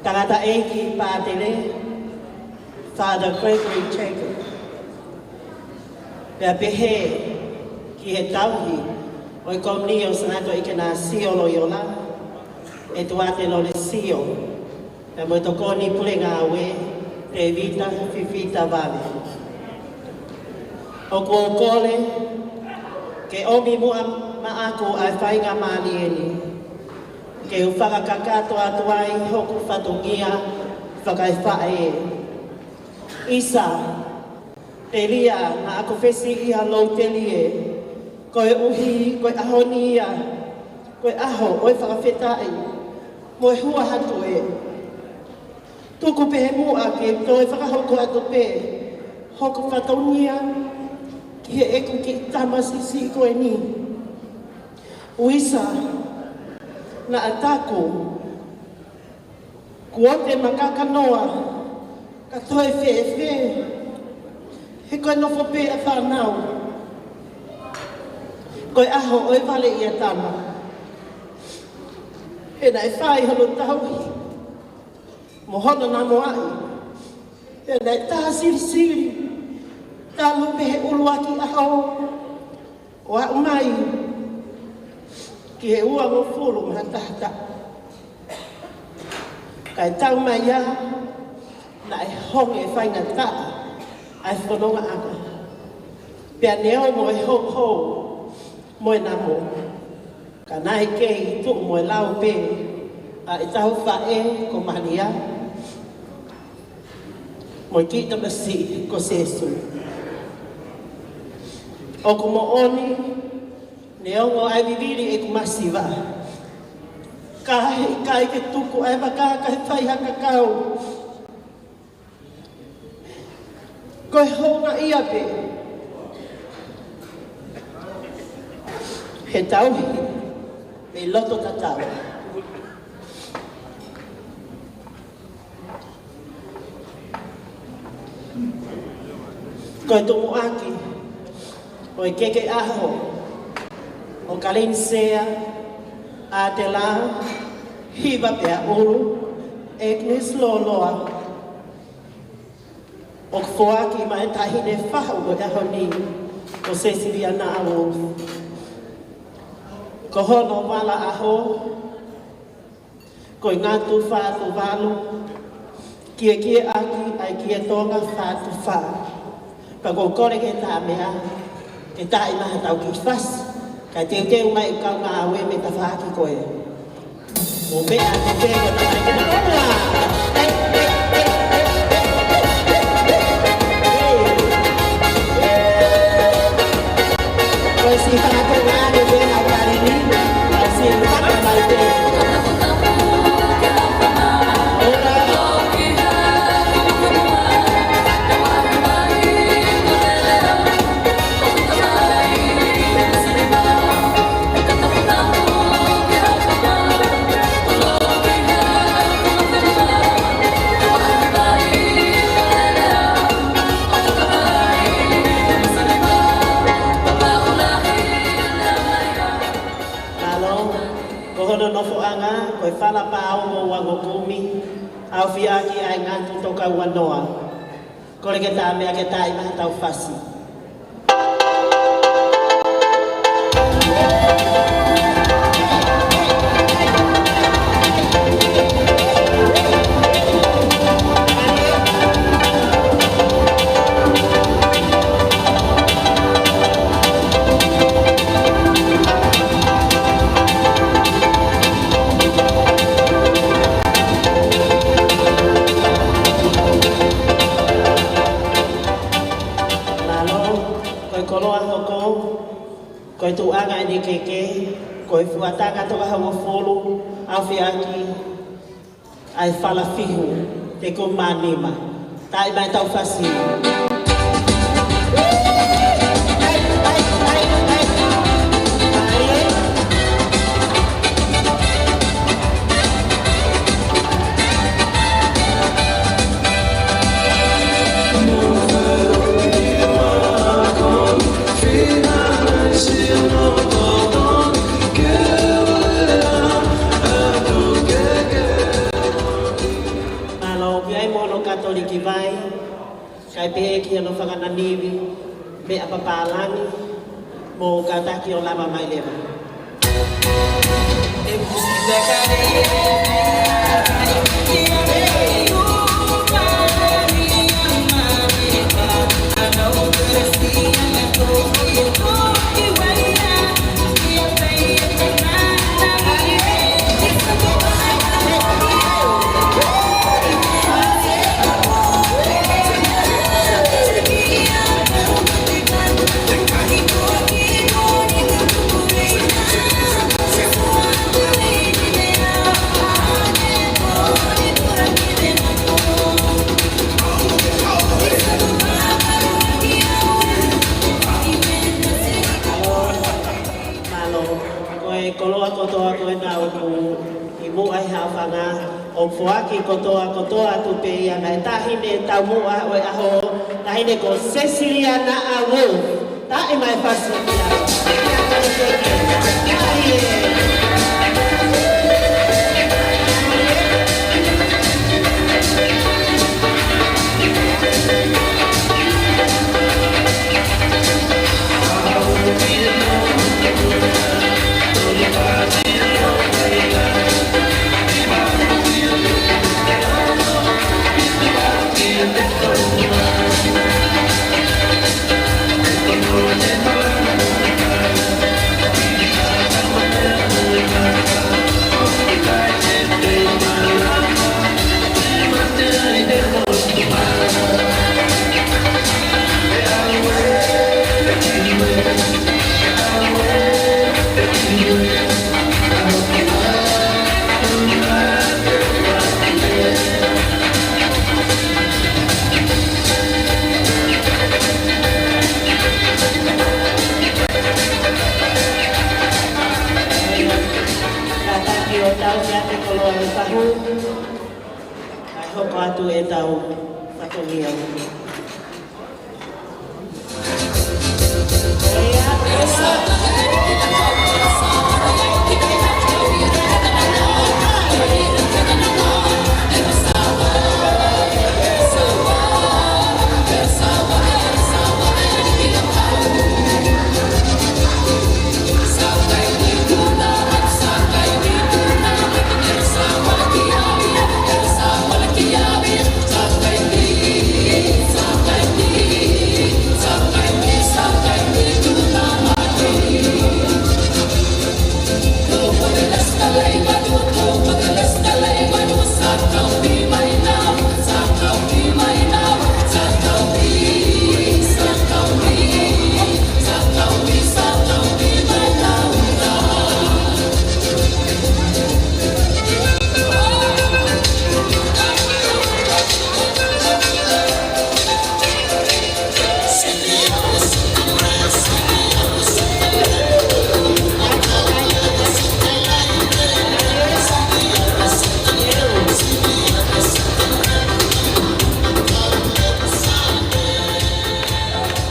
tangataʻeiki pātele, Father Gregory Jacob. Pea pehē ki he tauhi ʻo e Komiunio Sangato Ikenasio Loiola, ʻEtuate Lolesio, pea mo e Tokoni Pule Ngāue, Tēvita Fifita Vave. ʻOku ou kole ke ʻomi muʻa maʻaku ʻa e faingamālie ni ke u fakakakato atu ai hoku fatongia fakaefaʻē. ʻIsa, telia naʻa ku fesiʻi ʻa Lou Telie, koeʻuhi ko e ʻaho ni ia ko e ʻaho ʻo e fakafetaʻi mo e hua atu ē. Tuku pē muʻa ke toe fakahoko atu pē hoku fatongia ki heʻeku kiʻi tama siʻisiʻi ko eni. ʻUisa, naʻa taku kuo te makakanoa, ka toe fēfē, he ko e nofo pē ʻa fānau, ko e ʻaho ʻo e vale ia tama. He naʻe fai hono tauhi mo hono namoaʻi, he naʻe tā silisili talu mei he ʻuluaki ʻaho ʻo aʻu mai ki he uangofulu mā taha taʻu. Kae tau mai ia, naʻe honge faingataʻa ʻa e fonongaʻanga. Pea neongo e houhou mo e namo, ka naʻe kei tuʻu mo e lau pē ʻa ʻetau faʻē ko Malia mo e kiʻi tamasiʻi ko Sēsū. ʻOku moʻoni, neongo ʻa e vivili ʻeku masiva, ka heʻikai ke tuku ʻa e vaka kae fai ha kakau. Ko e houngaʻia pē he tauhi mei loto tatau. Ko e tumuʻaki ʻo e keke ʻaho ʻo Kalinisea ʻAtela Hiva Peaʻulu Agnes Loloa, ʻoku foaki maʻa e taʻahine fahu ʻo e ʻaho ni, ko Sesiliana Wolf. Ko hono vala ʻaho ko e Ngatu Fā Tuvalu, kiekie ʻaki ʻa e Kie Tonga Fā Tufā. Pea ʻoku ou kole ke tā meʻa, ke tā ʻi maha tau kiʻi fasi, kae teuteu mai e kau ngāue mei tafaʻaki ko ē. Mo meʻa ke te ko na mai ke na konga. Ko e si faka ko ngā ne te na kare ni, ko e si faka mai te. Mālō, ko hono nofoʻanga, ko e Fala Pao mo Uangokumi, ʻaofia ʻaki ʻa e Ngatu Tokaua Noa. Kole ke tā meʻa ke tā ʻi maha tau fasi. Mālō, ko e koloa hoko, ko e tuʻunga ʻeni keke, ko e fuataha toko hongofulu, ʻaofia ʻaki ʻa e Fala Fihu, Te Ku Manima. Tā ʻi maha tau fasi. Kae pehē ki hono fakananivi meʻa papālangi, mou kātaki ʻo lava mai leva. Mālō. Ko e koloa kotoa ko ena ʻoku ʻi muʻa he haʻofanga, ʻoku foaki kotoa, kotoa atu pē ia, naʻe taʻahine taumuʻa ʻo e ʻaho, taʻahine ko Cecilia Naʻa Wolf. Taʻe mai fasi kia. Kātaki ʻo tauhi ʻa e koloa ʻi fahu. Kae hoko atu ʻetau fatongia.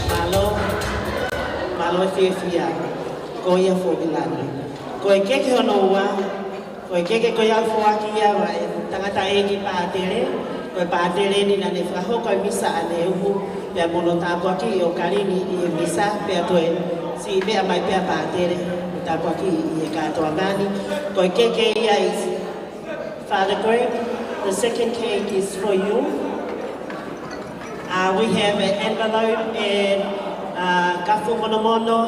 Mālō, mālō e fiefia. Ko ia foki lani. Ko e keke hono ua, ko e keke ko ia foaki ia ʻa e tangataʻeiki pātele, ko e pātele eni naʻa ne fakahoko e misa ʻaneuhu, pea mo hono tāpuakiʻi ʻo Kalini ʻi he misa, pea toe siʻi meʻa mai pea pātele, tāpuakiʻi ʻi he kātoanga ni. Ko e keke ia is Father Greg, the second cake is for you. Uh, we have an envelope and, uh, kafu monomono.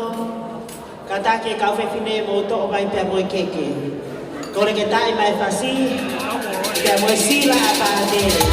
Kātaki e kau fefine mou toʻo mai pea mo e keke. Kole ke taʻe mai fasi, pea mo e sila ʻa pātele.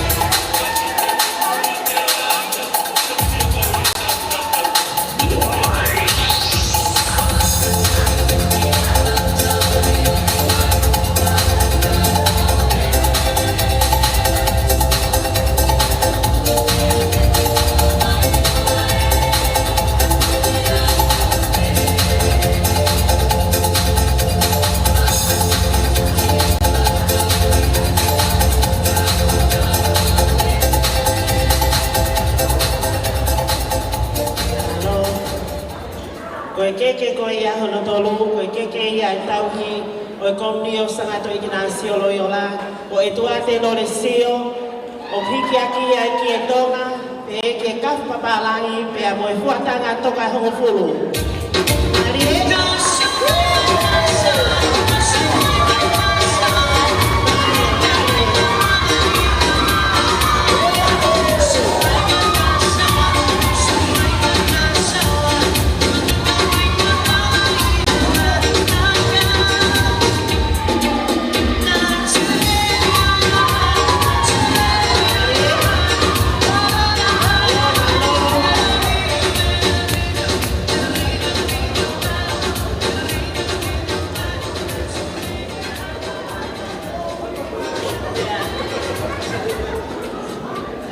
Ko e keke ko ia hono tolu, ko e keke ia e tauhi ʻo e Komiunio Sangato ʻIkināsio Loiola, ʻo ʻEtuate Lolesio, ʻo hiki hake ia ki he Tonga, Pehē ki he kafu papālangi pea mo e fuatanga toko hongofulu. Mālie.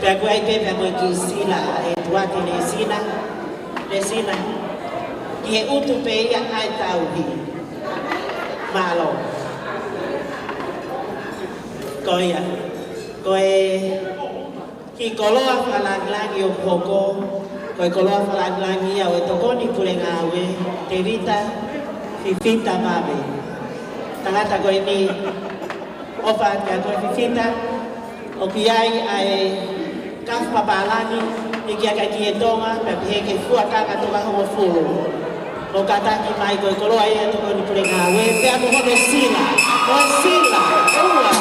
Pea ko e ʻai pē pea mo e kiʻi sila ʻe Tuate Lesina, Lesina. ʻI he ʻutu pē ia ʻa e tauhi. Mālō. Ko ia. Ko e kiʻi koloa fakalangilangi ʻoku hoko, ko e koloa fakalangilangi ia ʻo e Tokoni Pule Ngāue, Tevita Fifita Vave. Tangata ko eni, ʻofa atu kia koe Fifita, ʻoku ʻi ai ʻa e kafu papālangi, ʻi he kiʻi ʻakaiki ʻe Tonga, pea pehē ki he fuatanga toko hongofulu. Mou kātaki mai ko e koloa ia ʻa e Tokoni Pule Ngāue, pea mo hono sila, mo e sila, ʻoua.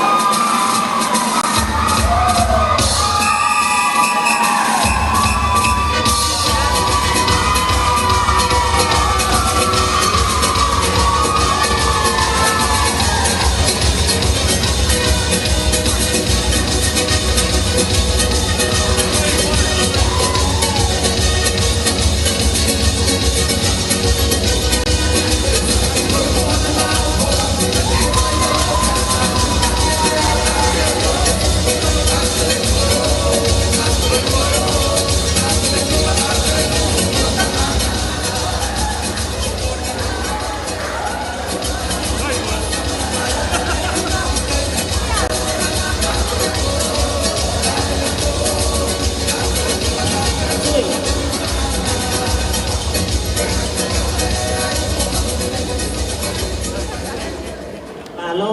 Mālō.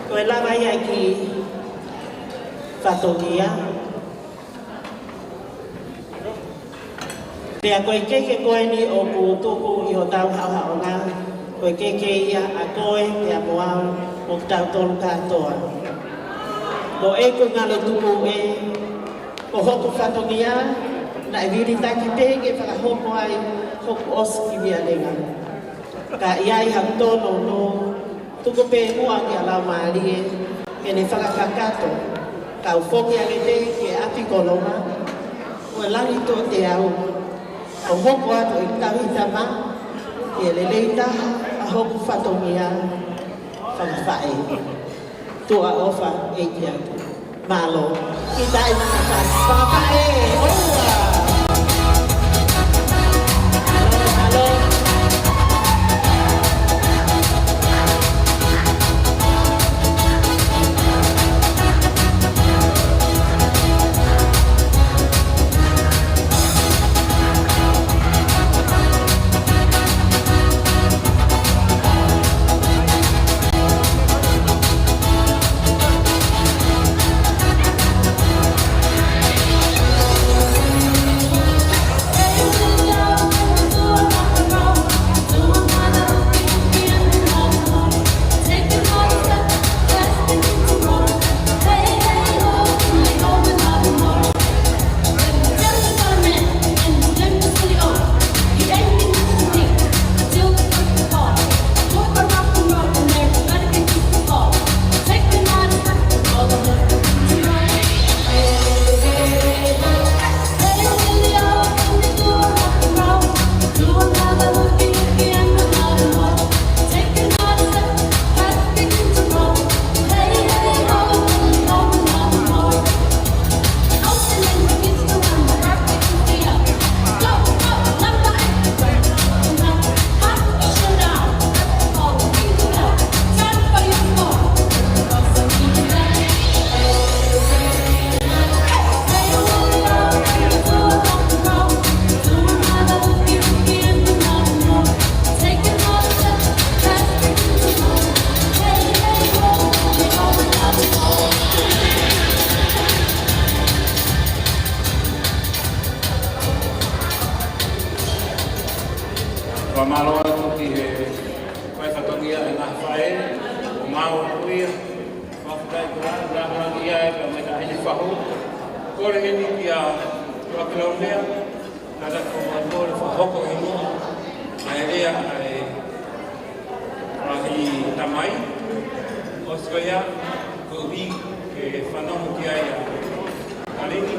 Ko e lava ia e kiʻi fatongia. Pea ko e keke ko eni ʻoku tuku ʻi hotau haʻohaʻonga, ko e keke ia ʻa koe pea mo au, mo kitautolu kātoa. Ko ʻeku ngalo tukuʻē, ko hoku fatongia, naʻe vilitaki pē ke fakahoko ai hoku ʻosi ki Vialenga. Ka ʻi ai haʻaku tōnounou, tuku pē muʻa kia Laumālie ke ne fakakakato, kau foki ange pē ki ʻapi Kolonga, ʻo e langi tuʻo teau, ʻo hoko atu ʻeku tauhi tama ki he lelei taha ʻa hoku fatongia fakafaʻē. Tuʻa ʻofa ʻeiki atu. Mālō. Kiʻi taʻi mana fasi. Fakafaʻē, ʻoua. Mālō, mālō. ʻE, ʻo māua ko ia, fakafetaʻi ko ia, nā nā ia e ka me ka hini fahu. Kole heni kia Tuʻa Kilaunea, ka ta ko māua kole fakahoko i mua, ʻa e lea, ʻa e, ʻa e tamai, ʻosi ko ia, koeʻuhi ke fanongo ki ai ʻa Kalini,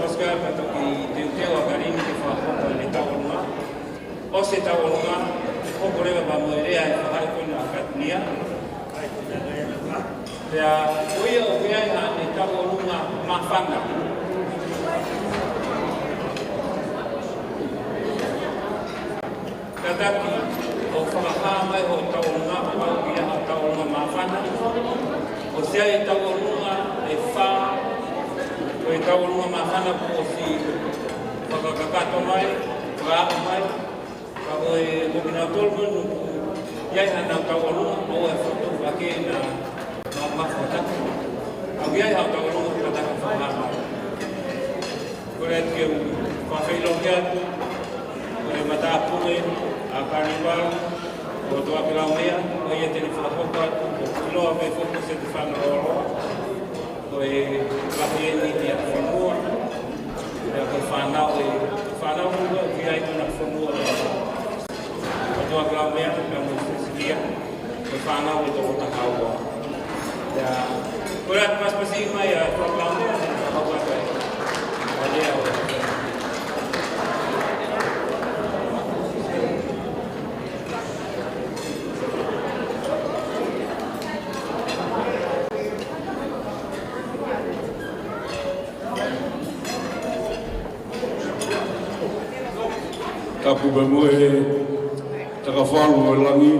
ʻosi ko ia ka toki teuteu ʻa Kalini ke fakahoko ʻene tauʻolunga. ʻOsi e tauʻolunga, hoko leva pea mo e lea ʻa e faʻahi ko ena ʻa Katinia. Pea ko ia ʻoku ʻi ai haʻane tauʻolunga māfana. Kātaki ʻo fakahā mai hoʻo tauʻolunga, kapau ʻoku ʻi ai haʻo tauʻolunga māfana. ʻOsi ʻi ai e tauʻolunga ʻe fā, ko e tauʻolunga māfana kuo ʻosi fakakakato mai, fakahā mai. Ka ko e, ko kinautolu ko eni ʻoku ʻi ai haʻanau tauʻolunga, ʻoua ʻe fokotuʻu hake na, na mafuataki. ʻOku ʻi ai haʻo tauʻolunga, kātaki fakahā mai. Kole atu ke u fakafeʻiloaki atu, ko e matāpule ʻa Kanivalu, ko Tuʻa Kilaunea, ko ia te ne fakahoko atu, ko Kiloa pē foki Setefano Loloa. Ko e lahi eni ia fonua, ia ko e fānau e, fānau ʻoku ʻi ai kona fonua. Ko Tuʻa Kilaunea, ka mo Sisilia, ko e fānau e toko taha ua. Ia, ko e pasipasi mai ʻa Tuʻa Kilaunea, ka hau atu ai. Ka lea ʻo. Tapu pē mo e Takafalu ʻo e langi,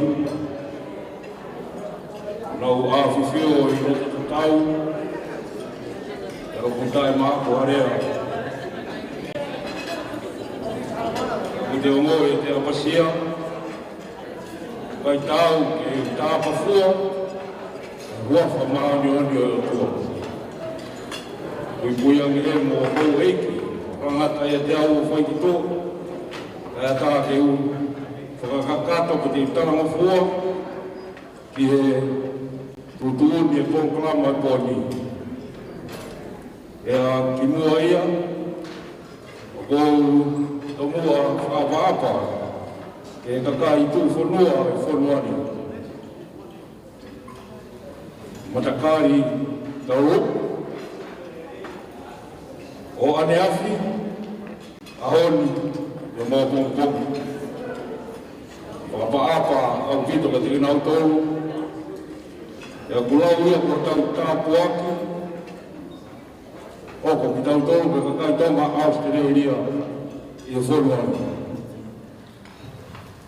nau ʻafifio ʻi loto tatau, ʻi loto taʻemaʻa ko Alea. Mo te ongo e te apasia, kae tau ke tāpafua, huafa māʻoniʻoni ʻo e ʻOtua. Puipui ange ē mo houʻeiki, tangata ia te au ʻo fai ki tuʻa, kae ʻatā ke u fakakakato ko te talangofua, ki he tuʻutuʻuni e polokalama e pō ni. Pea kimuʻa ia, ʻoku ou tomuʻa fakaʻapaʻapa ki he kakai tuʻufonua e fonua ni. Matakali Taulou, ʻo ʻaneafi, ʻaho ni, pea mo pongipongi. Fakaʻapaʻapa ʻaupito kiate kinautolu, ʻa ia ʻoku lau ia ko hotau tāpuaki, ʻoku kitautolu pē kakai Tonga ʻAositelēlia ʻi he fonua ni.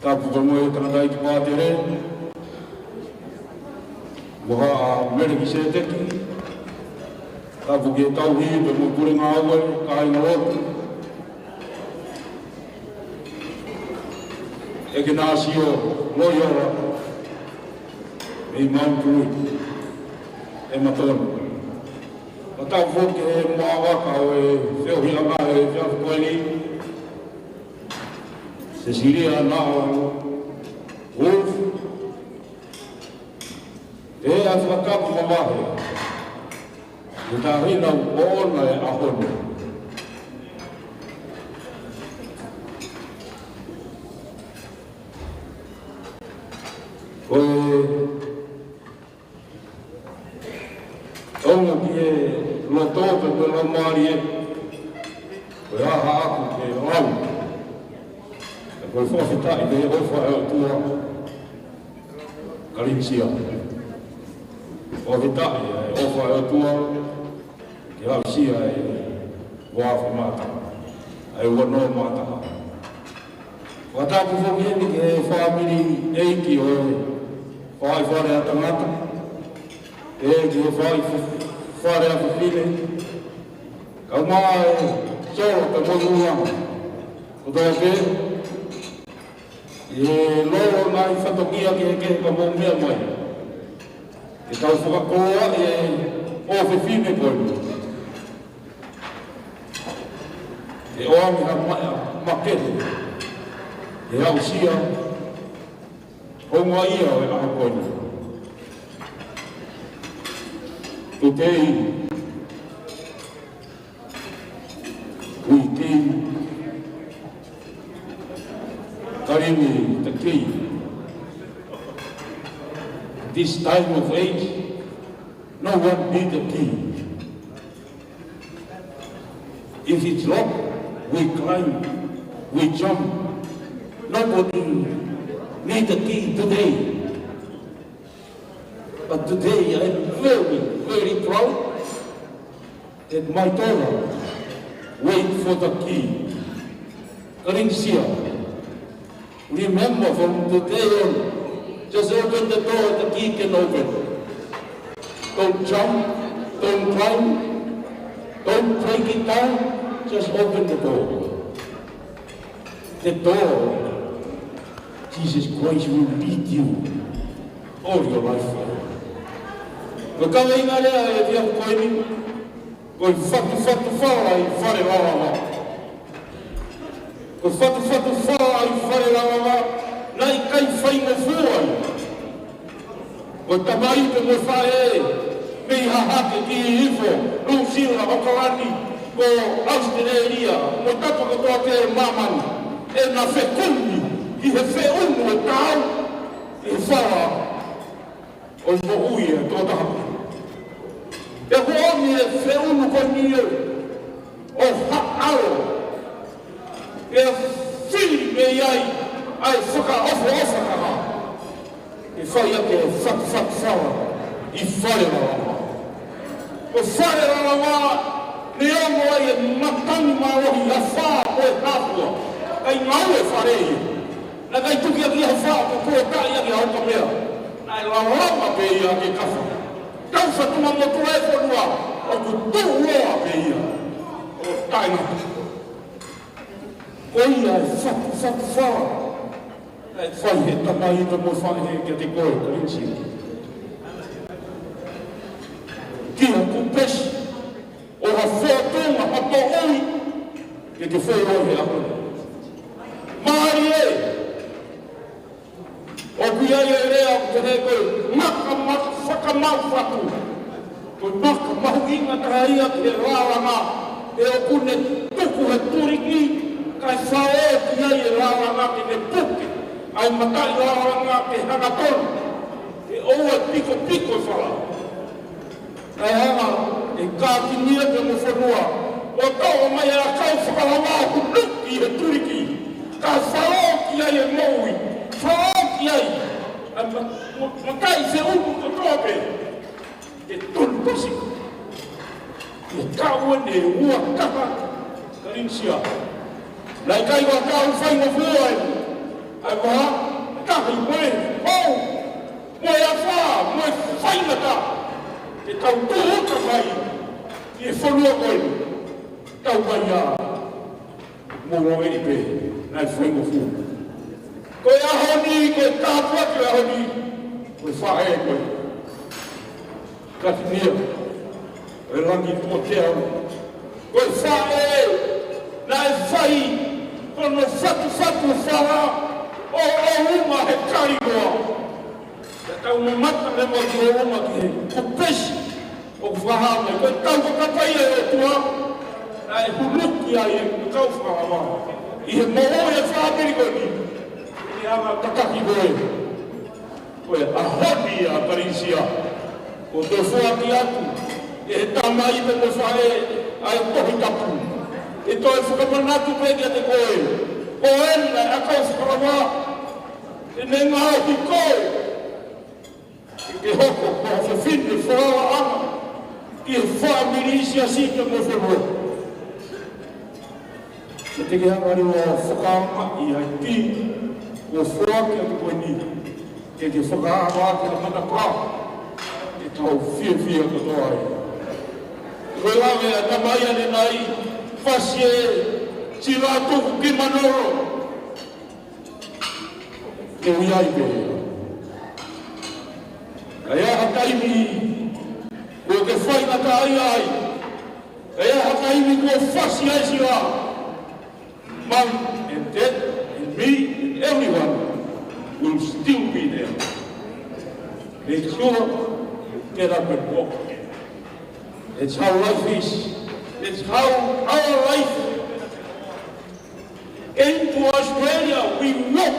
Tapu pē mo e tangataʻeiki pātele, mo Haʻa Melekiseteki, tapu ki he tauhi pē mo e pule ngāue, kāingalotu, ʻEkenasio Loiola, mei Mount Druitt, ʻEmatoni. Pea tapu foki ki he maʻa vaka ʻo e feohiʻanga he efiafi ko eni, Sesilia Naʻa Wolf, ʻa e fakatapu mavahe, ʻi he taʻahine ʻoʻona e ʻaho ni. Ko e ongo ki he loto pē ko e laumālie, ko e ʻaho ʻaku ke lau. Ko e fakafetaʻi ki he ʻofa ʻa e ʻOtua. Kalisia. Fakafetaʻi e ʻofa ʻa e ʻOtua ke aʻusia e uaafe mā taha, ʻa e ua noa mā taha. Fakatapu foki eni ki he fāmili ʻeiki ʻo e faʻahi fale ʻa tangata, ʻeiki ʻo e faʻahi f-, fale ʻa fefine, kae ʻumaʻā e solo pea mo e ʻulungaanga kotoa pē, ʻi he lolo ngaahi fatongia kehekehe ka mou meʻa mai. Ke tau fakakoloaʻi e ʻofefine ko eni. Ke ʻoange ha ma-, makehe. Ke aʻusia houngaʻia ʻo e ʻaho ko eni. Today, we came carrying the key. This time of age, no one need a key. If it's locked, we climb, we jump. Nobody need a key today. But today I'm very, very proud that my daughter wait for the key. Kalaisi, remember from today on, just open the door, the key can open. Don't jump, don't climb, don't break it down, just open the door. The door, Jesus Christ will lead you all your life. Ko e kaveinga lea ʻo e efiafi ko eni, ko e fatufatu fala ʻi fale lalawa. Ko e fatufatu fala ʻi fale lalawa, naʻe ʻikai faingofua ai. Ko e tamai pea mo e faʻē, mei Hahake ki Hihifo, Nuʻusila, ʻAokalani, ko ʻAositelēlia, mo e tapa kotoa pē ʻo māmani, ʻena fekumi ki he feʻunu ʻo e taau, ʻi he fala ʻo e moʻui ʻa e tokotaha. Pea ko e ʻomi e feʻunu ko eni ʻo haʻalo, pea fili mei ai ʻa e fakaʻofoʻofa taha, ʻe fai ʻaki e fatufatu fala ʻi fale lalawa. Ko fale lalawa, neongo ai e matangi mālohi ʻa e fā mo e hāfua, ʻikai ngāue fale ia. Naʻe ʻikai tuki ʻaki ha fā pe kuo taʻi ʻaki ha ʻoka meʻa. Naʻe lalawa pē ia ke kafa. Tau fatunga motuʻa e fonua, ʻoku tuʻuloa pē ia ʻo taʻengata. Ko ia e fatufatu fala naʻe fai he tamai pea mo e faʻē kiate koe, Kalaisi. Ki ha kupesi ʻo ha fōtunga, ha moʻui ke ke fou ai he ʻaho ni. Mālie, ʻoku ʻi ai e lea ʻoku pehē ko e maka, maka fakamaʻu fatu. Ko e maka mahuʻinga taha ia ki he lālanga, he ʻoku ne tuku he tuliki, kae fao ki ai e lālanga ke ne puke ʻa e mataʻi lālanga ke hangatonu, ke ʻoua ʻe pikopiko e fala. Kae hanga ʻe kātinia pea mo e fonua ʻo toʻo mai ʻa e ʻakau fakalava ʻoku nuki he tuliki, kae fao ki ai e moʻui, fao ki ai ʻa e ma-, ma-, mataʻi feʻunu kotoa pē, ke tonu pasi. ʻI he taʻu eni ʻe ua taha, Kalaisi. Naʻe ʻikai ko ha taʻu faingofua eni, ʻa e vahaʻa tahi mo e hou, mo e afā, mo e faingataʻa, ke tau tūʻuta mai ki he fonua ko eni, tau mai ʻa Moloʻeʻi pē, naʻe faingofua. Ko e ʻaho ni, ko e tāpuaki ʻo e ʻaho ni, ko e faʻē ko ē, Kātinia, ʻo e Langi Tuʻateau. Ko e faʻē naʻe fai hono fatufatu fala ʻo ʻoua he kalinoa. Pea tau mamata leva ki hono ʻuhinga ki he kupesi ʻoku fakahā mai, ko e tau fakapaiʻi ʻa e ʻOtua, naʻe huluki ai e ʻakau fakalava ʻi he moʻui ʻa e fāmili ko eni, ʻi he anga tataki ko ē. Ko e ʻaho ni ʻa Kalaisi, ʻoku toe foaki atu ʻe he tamai pea mo e faʻē ʻa e Tohi Tapu, ʻe toe fakamanatu pē kiate koe, ko ena e ʻakau fakalava, ʻe ne ngaohi koe ke hoko ko ha fefine falalaʻanga ki he fāmili, siasi pea mo e fonua. Ke te ke hanga leva ʻo fakaʻaongaʻi ʻa e kī kuo foaki atu ko eni, ke ke fakaava ʻaki ʻa e matapā ke tau fiefia kotoa ai. Ko e lave ʻa e tamai ʻanenai, fasi e sila tuku ki Manolo. Ke ui ai pē. Ka ʻi ai ha taimi kuo ke faingataʻaʻia ai, ka ʻi ai ha taimi kuo fasi ai e sila, Mum and Dad and me and everyone will still be there. Make sure you get up and walk again. It's how life is. It's how our life came to Australia. We walk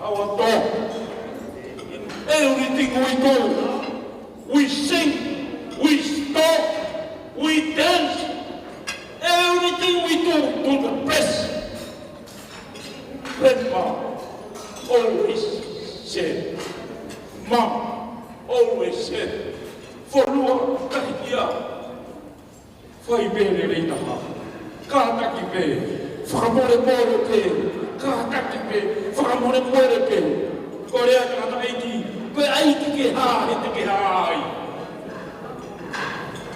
our dog. In everything we do, we sing, we talk, we dance. Everything we do to the best. Grandma always said, Mom always said, Fonua, kahikia, fai pē lelei taha. Kātaki pē, fakamolemole pē, kātaki pē, fakamolemole pē. Ko e lea ʻa e tangataʻeiki, ko e ʻai ke ke hā, he te ke hā ai.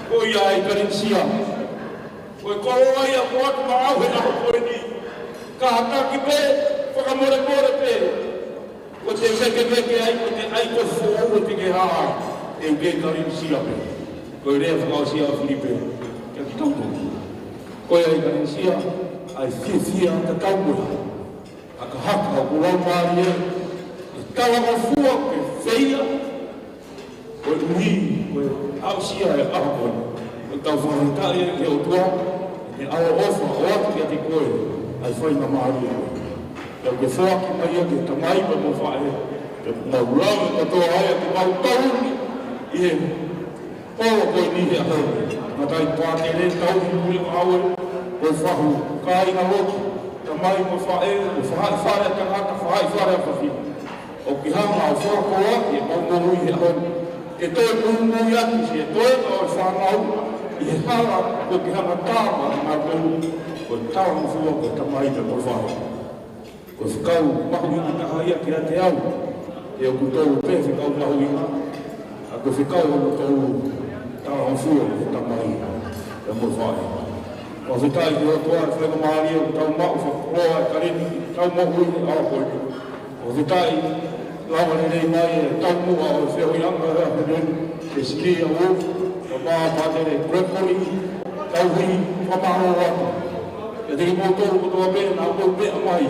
Ko ia ai Kalinisia. Ko e koloa ia kuo ʻoatu maʻau he ʻaho ko eni. Kātaki pē, fakamolemole pē. Ko e te vekeveke ai, ko e te ʻai ko e foʻou ʻe te ke hā ai. ʻE ke Kalinisia pē. Ko e lea fakaʻosi ʻa Filipe. Kia kitautolu. Ko ia ai Kalinisia, ʻa e fiefia tatau mo e hakahaka ʻoku lau mālie, ʻe talangofua ke feia, koeʻuhi ko e aʻusia e ʻaho ko eni. Ko ʻetau fakafetaʻi ki he ʻOtua, ʻi he ʻaloʻofa ʻoku ʻoatu kiate koe, ʻa e faingamālie ko ē. Pea ke foaki mai ia ki he tamai pea mo e faʻē, pea mau lave kotoa ai ʻa kimautolu ʻi he polo ko eni he ʻaho ni. Ngaahi pātele, tauhi pule ngāue, ko e fahu, kāinga lotu, tamai mo e faʻē, ko e faʻē fale ʻa tangata, faʻē fale ʻa fafine. ʻOku ke hanga ʻo fakakoloaʻi ʻemau moʻui he ʻaho ni. Ke toe muimui atu siʻi toenga ʻo e fānau ʻi he hala ʻoku ke hanga ʻo tā maʻamautolu. Ko e talangofua ko e tamai pea mo e faʻē. Ko e fekau mahuʻinga taha ia kiate au. He ʻoku tolu pē fekau mahuʻinga. ʻA ko e fekau ʻoku tolu talangofua ko e tamai pea mo e faʻē. Fakafetaʻi ki he ʻOtua ʻa e faingamālie ʻoku tau maʻu fakakoloa e kaleni ʻetau moʻui he ʻaho ko eni. Fakafetaʻi lava lelei mai e taumuʻa ʻo e feohiʻanga ʻo e ʻaho ko eni, Sesilia Wolf, pea mo Pātele Gregory, tauhi, fakamālō atu. Kiate kimoutolu kotoa pē naʻa mou meʻa mai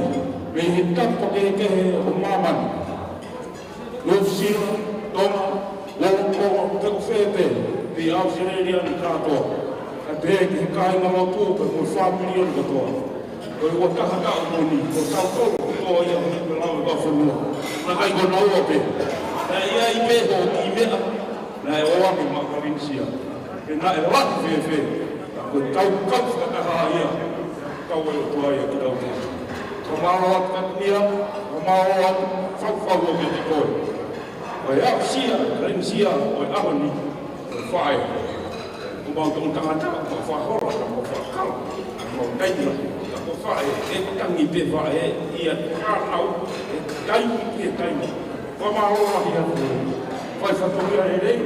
mei he tapa kehekehe ʻo māmani. Nuʻusila, Tonga, Lolotonga, pe ko fē pē, pea ʻAositelēlia ni kātoa. Kae pehē ki he kāinga lotu pea mo e fāmili ʻo e kotoa. Ko e ua taha taʻu ko eni, ko tautolu kotoa ia ʻoku lau e kau fonua. Naʻe ʻikai ko naua pē. Naʻe ʻi ai pē hoʻo kiʻi meʻa, naʻe ʻoange maʻa Kalinisia. Pea naʻe lahi fēfē. Ka ko e tau kau fakataha ia, kau e ʻOtua ia kitautolu. Fakamālō atu Kalinisia, fakamālō atu, faufau ʻo kiate koe. Ko e aʻusia, Kalinisia, ʻo e ʻaho ni, ko e faʻē. Ko mau tongataʻa, mau fakahola, mau fakakalo, mau taila, ka ko e faʻē, ʻe tangi pē faʻē, ʻi he fānau, ʻe taimi ki he taimi. Fakamālō lahi atu, fai fatongia lelei,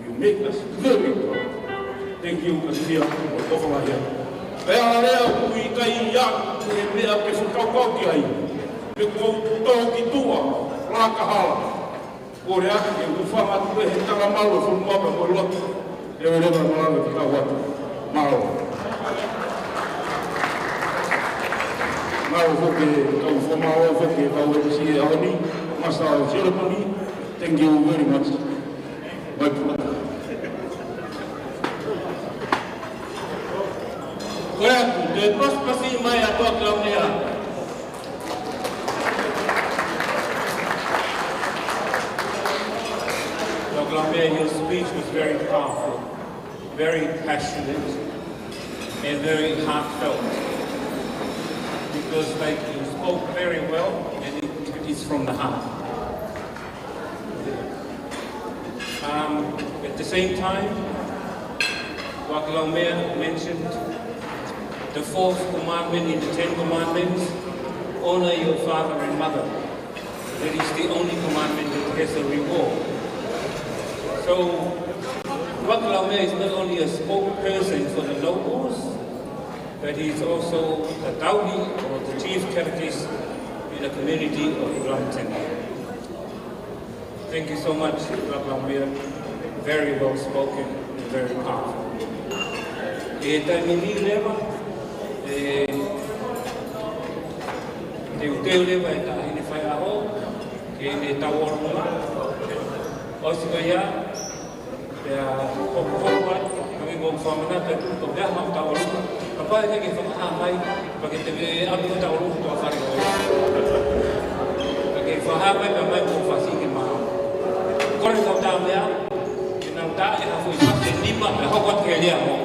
you make us very proud. Thank you, Kalinisia, mo e ʻofa lahi atu. Pea lea ʻoku ʻikai ia, he meʻa ke fakakaukau ki ai. Pe ko e tō ki tuʻa, laka hala. Ko e lea ke u fanga atu he talamalu e fonua pea mo e lotu. ʻE leva malanga ki tau atu. Mālō. Mālō foki, kau fakamālō foki, kau M C ʻo e ʻaho ni, Master of Ceremony. Thank you very much. Mai pula. Ko ia, te pasipasi mai ʻa Toa Laumea. Toa Laumea, your speech was very powerful, very passionate, and very heartfelt. Because, like, you spoke very well, and it, it is from the heart. Um, at the same time, Toa Laumea mentioned the fourth commandment in the Ten Commandments, "Honor your father and mother." That is the only commandment that has a reward. So, Toa Laumea is not only a spokesperson for the locals, but he is also the tauhi or the chief catechist in the community of Glamton. Thank you so much, Toa Laumea. Very well spoken and very powerful. ʻI he taimi ni leva, ʻe teuteu leva e taʻahine faiʻaho ke ne tauʻolunga. ʻOsi ko ia, Pea ʻoku ou ʻoatu, ka ke ʻoku ou fakamanatu atu, ko e meʻa ʻoku tau ʻalu, kapau ʻe ʻikai ke fakahā mai, pea ke te ke ʻalu ke tau ʻalu ki tuʻa fale ko ē. Ka ke fakahā mai, pea mai ʻoku ou fasi ke maʻu. Kole kau tā meʻa, ke nau tā e ha foʻi fasi nima, pea hoko atu ke lea mo.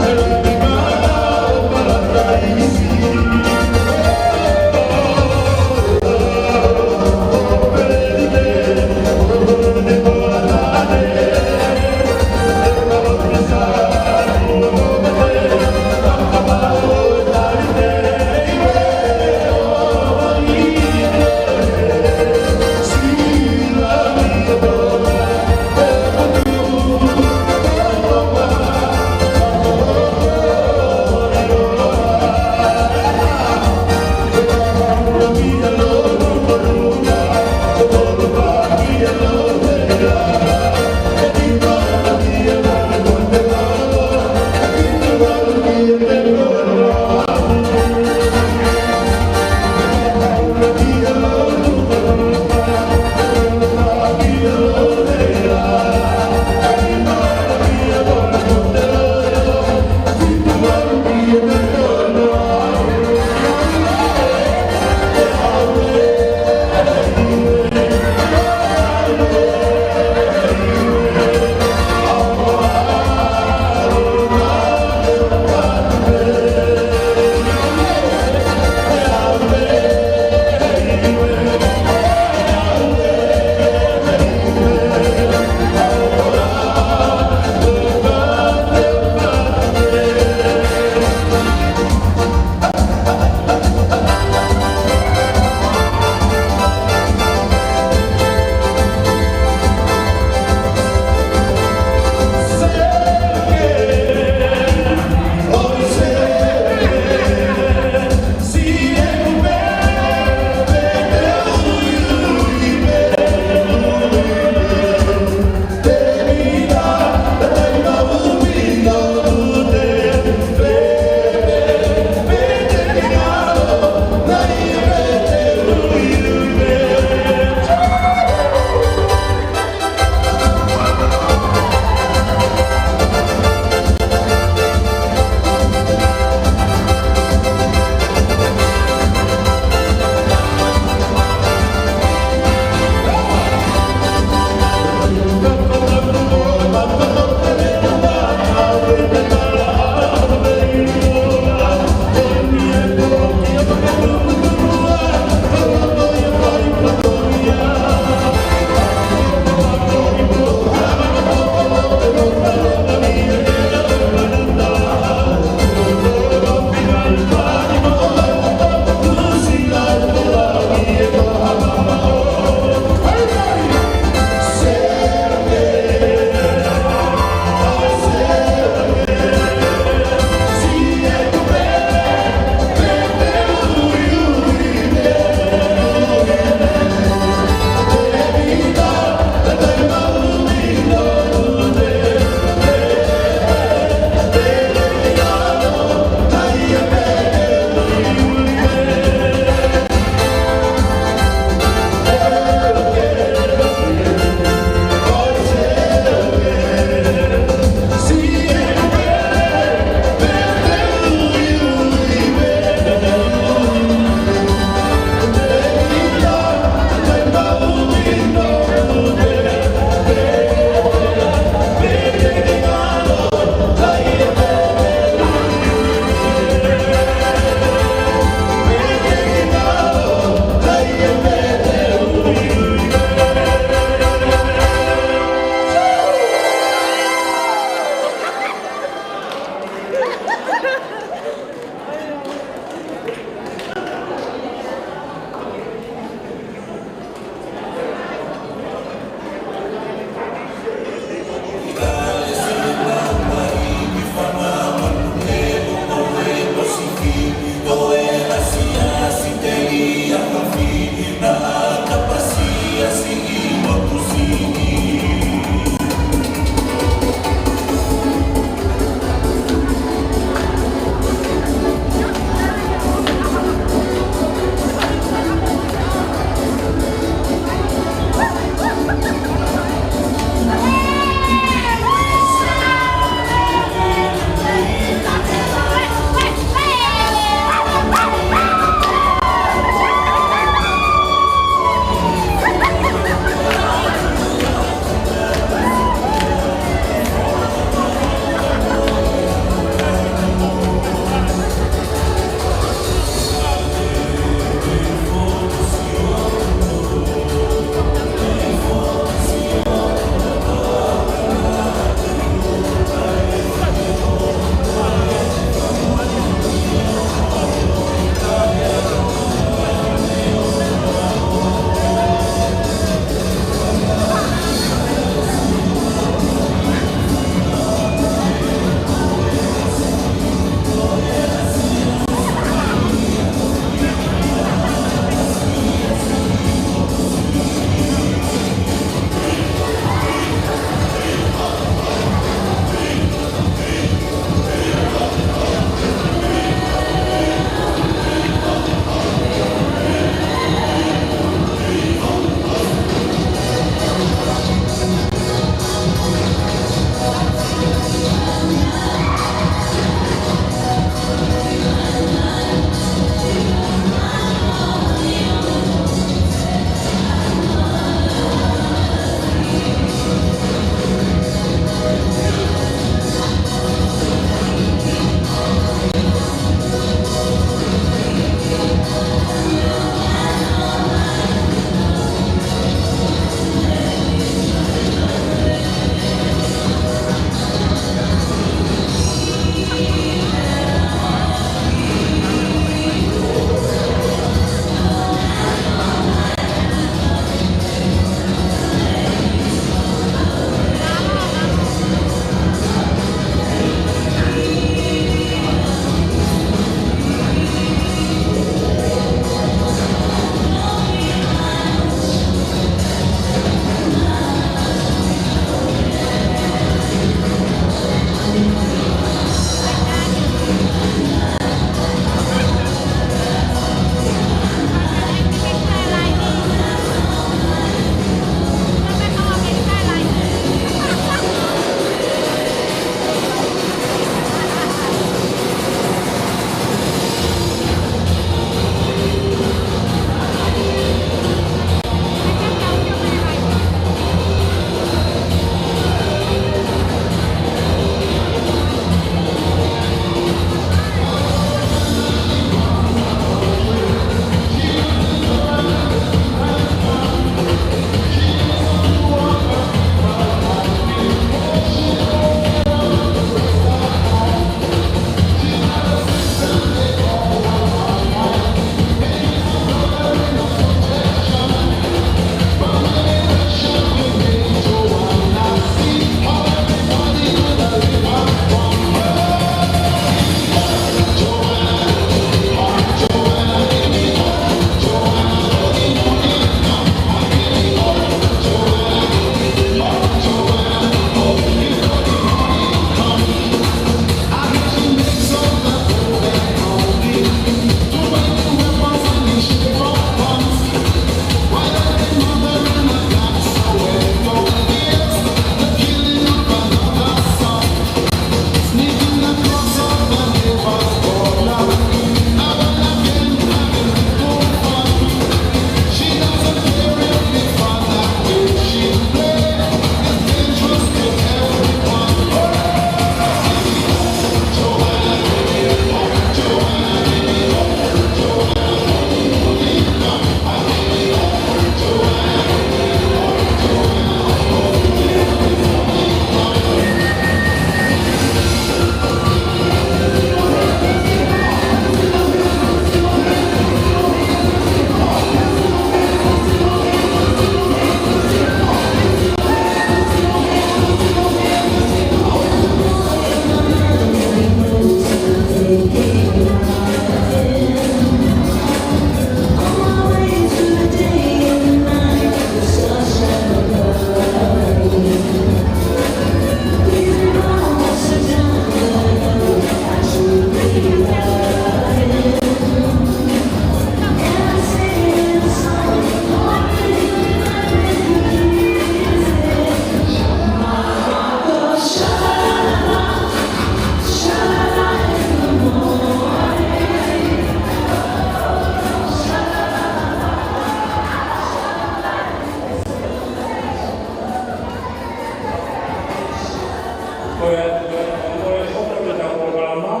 Ko e, ko e, ko e, ko e, ko e, ko e, ko e,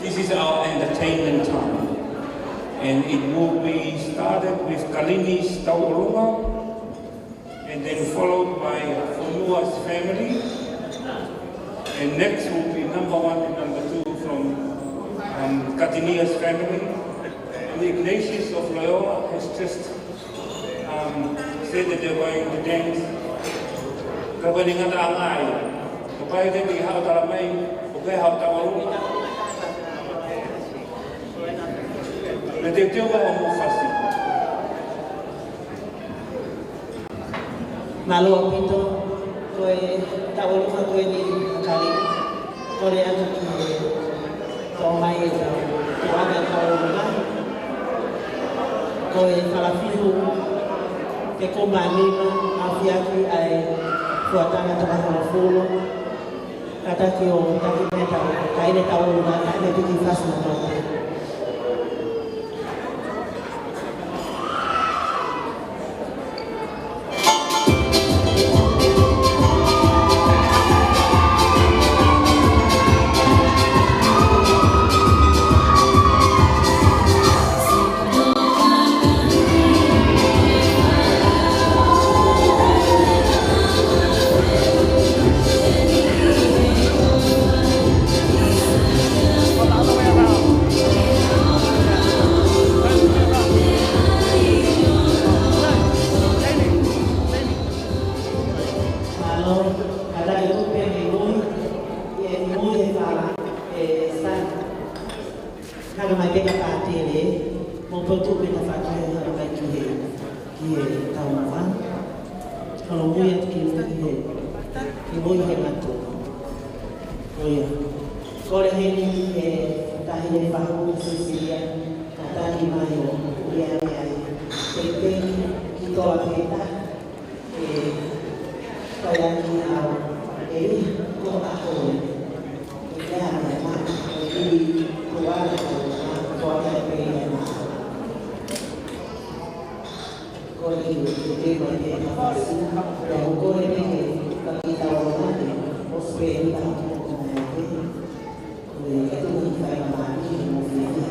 This is our entertainment time. And it will be started with Kalini's Tauʻolunga, and then followed by Fonua's family. And next will be number one and number two from, um, Katinia's family. And Ignatius of Loyola has just, um, said that they're going to dance. They're going to ngata angai. Ka pai te ki hao tala mai, ʻoku ke hao Tauʻolunga. Me te teu mai ʻo mou fasi. Mālō ʻaupito, ko e Tauʻolunga ko eni ʻa Kali. Kole atu ke tō mai e tau tuʻa ʻa e Tauʻolunga. Ko e falafihu ke ko manima afiaki ʻa e fuataha tokaholo fulu. Kātaki ʻo taki mai e tau, taʻahine Tauʻolunga, taʻahine piki fasi mo tau. Mālō, kātaki ʻo tuku pē mei mui, ʻi he mui he fala, ʻe Sani. Hanga mai pē ka pātele, mo potu pē ka pātele, hanga mai ki he, ki he tau mava. Kalo mui atu ki mui ki he, ki mui he ngatu. ʻOia. Kole heni ki he taʻahine fahu Sisilia, kātaki mai ʻo, ʻoia mea ai. Pei pē ki, ki toa pē ta. E, fai ange au, e, ko a koe. E, ke ame ma, e, i, ko a le ko, ma, ko a le pe, e, ma. Ko e, e, e, ko e, e, ka fasi, ko e, ko e, e, e, ka ki tau ma, e, o spe, e, ka, ko, ko, e, e, e, e, tu, i, fai, ma, i, mo, e, e.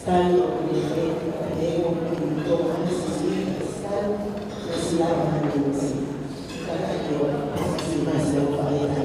Stani ʻo Kulepe, Paleʻo Kulepe, Stani, Siawa Manusi, Kakakio, Sima Sio Paeta.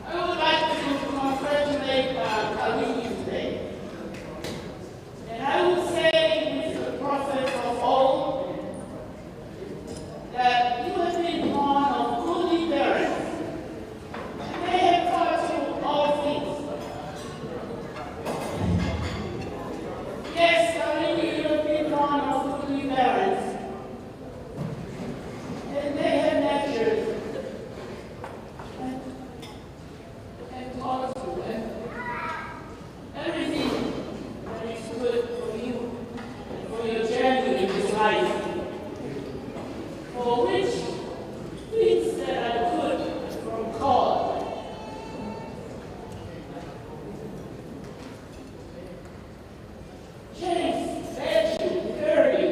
I would like to congratulate, uh, Kalini today. And I would say, with the prophets of old, that you have been born of goodly parents. And they have taught you all things. Yes, Kalini, you have been born of goodly parents. And they have nurtured and, and taught you and everything that is good for you and for your journey in this life. For which things that are good from God. James, virtue, purity,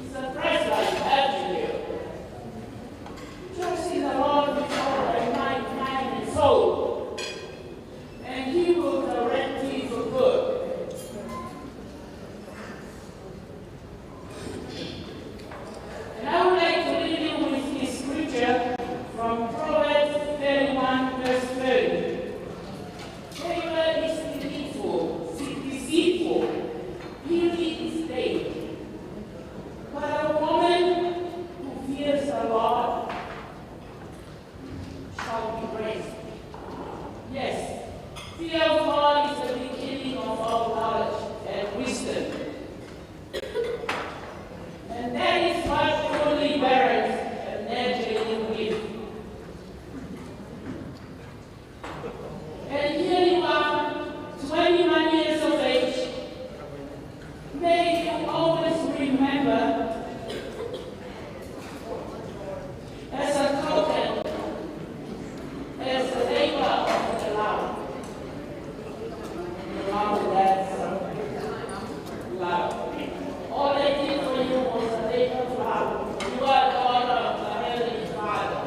is a Christ-like attitude. Trust in the Lord with all thy might, mind, and soul, and he will direct thee for good. And I would like to leave you with this scripture from Proverbs thirty-one, verse thirty. Favor is deceitful, deceitful, beauty is vain. But a woman who fears the Lord shall be praised. Yes, fear of God is the beginning of all knowledge and wisdom. And that is what truly parents and nurture you with. And here you are, twenty-one years of age. May you always remember as a token, as a labor of the love. The love that, uh, love. All they did for you was a labor of love. You are the daughter of the Heavenly Father.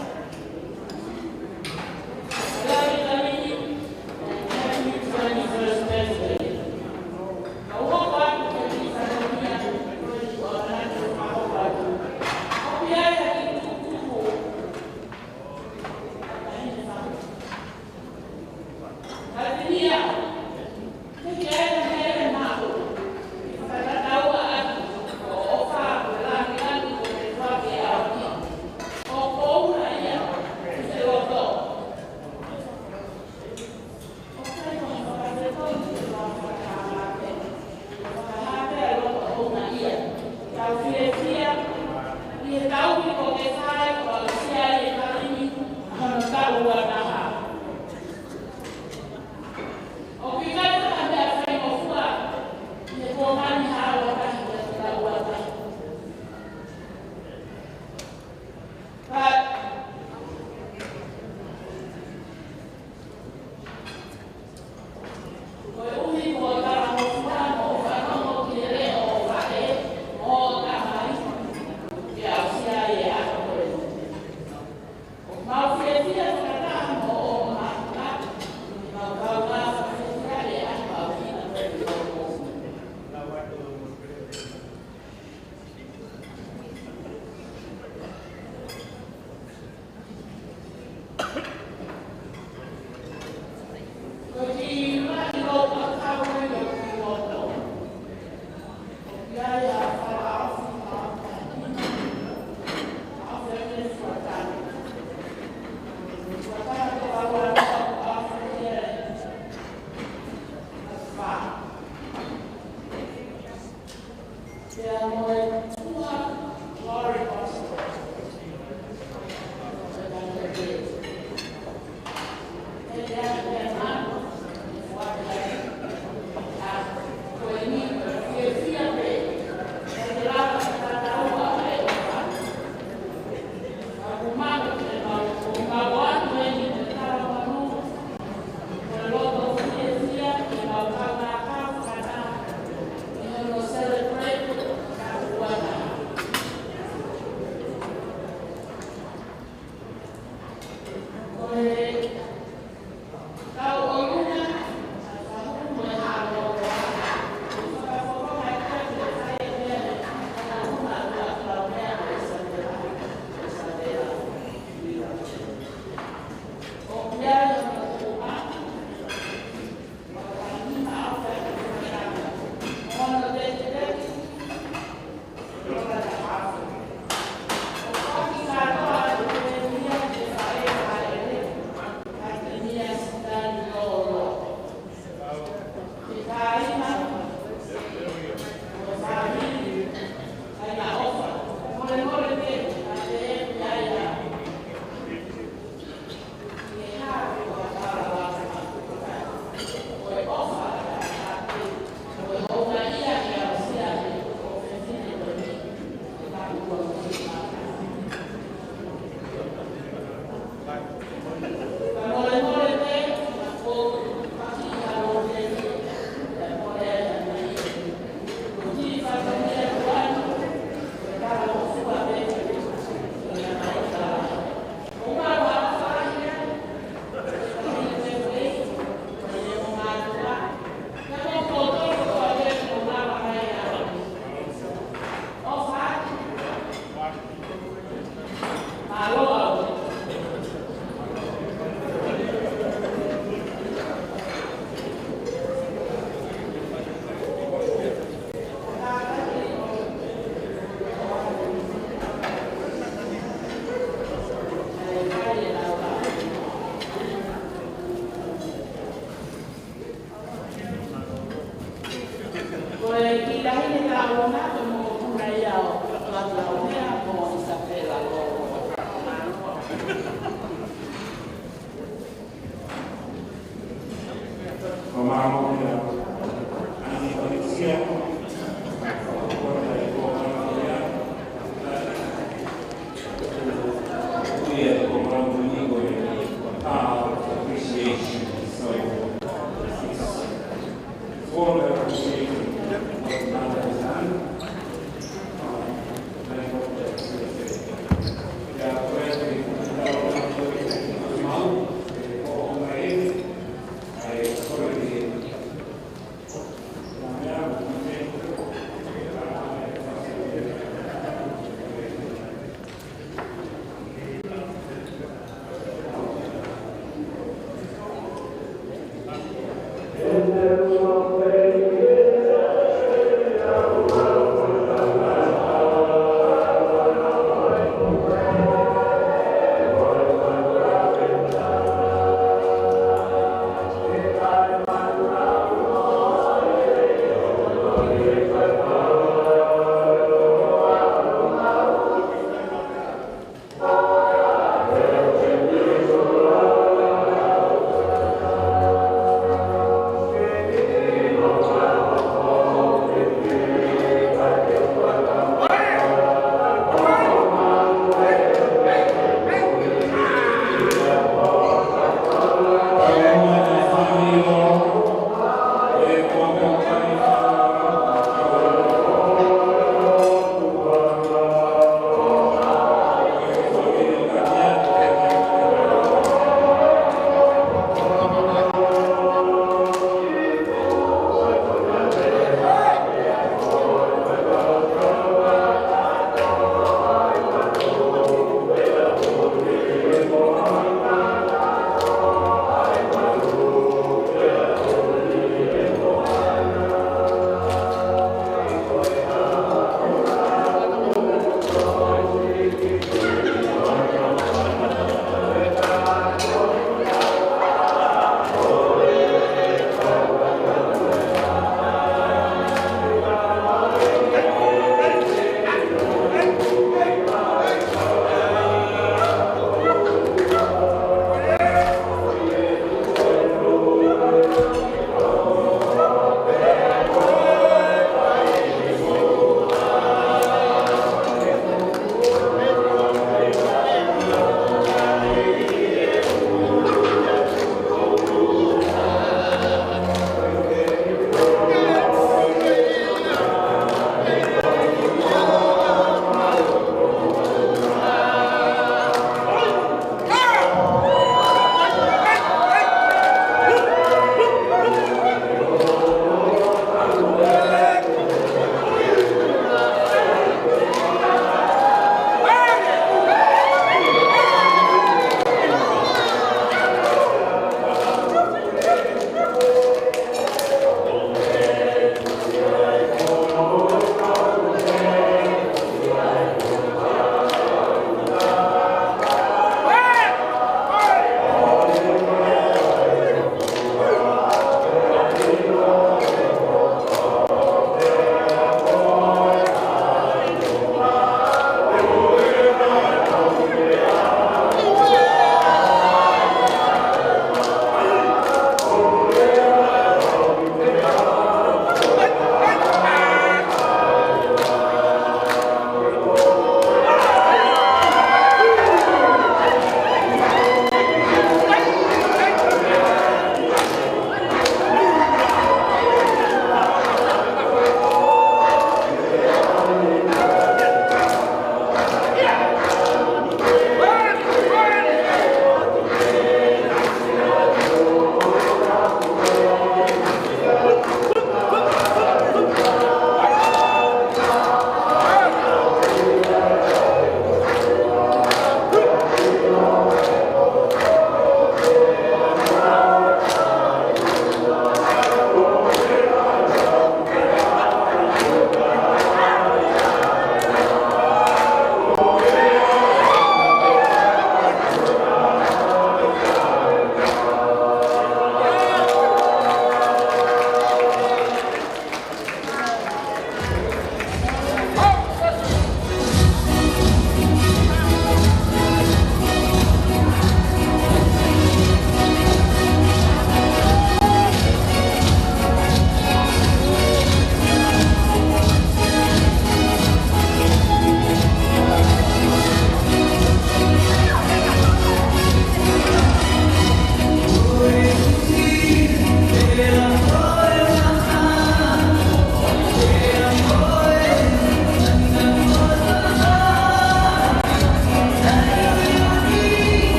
Ki Tahine Taulona, ko e mokopuna ia ʻo Tuʻakilaumea mo Isapela Lolo.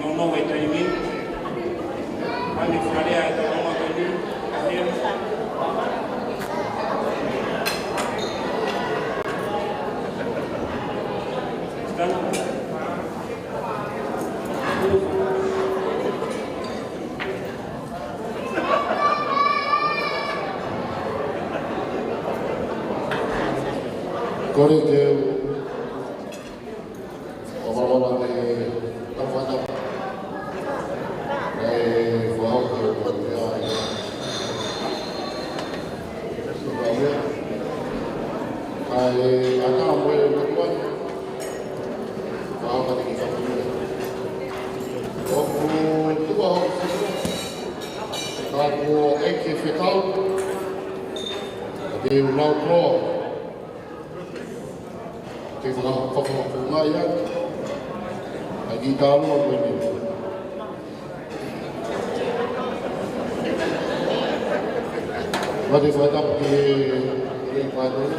Nono e taimi. Mani fakalea e tau nonga ko eni. Stand. Kole ke u ʻofa ʻofa ke tau fakatapu. ʻE fakahoko e tau mea ai. Tau mea. Kae ʻatā mo e katuai. Fakahoko atu ki he katuai. ʻOku tuʻa hoku sino. Ka kuo ʻeke fekau. Te u lau koloa. Ke faka-, faka-, fakafofongaʻi atu ʻa e kiʻi talanoa ko eni. Mate fakatapu ki he, ki he pātone.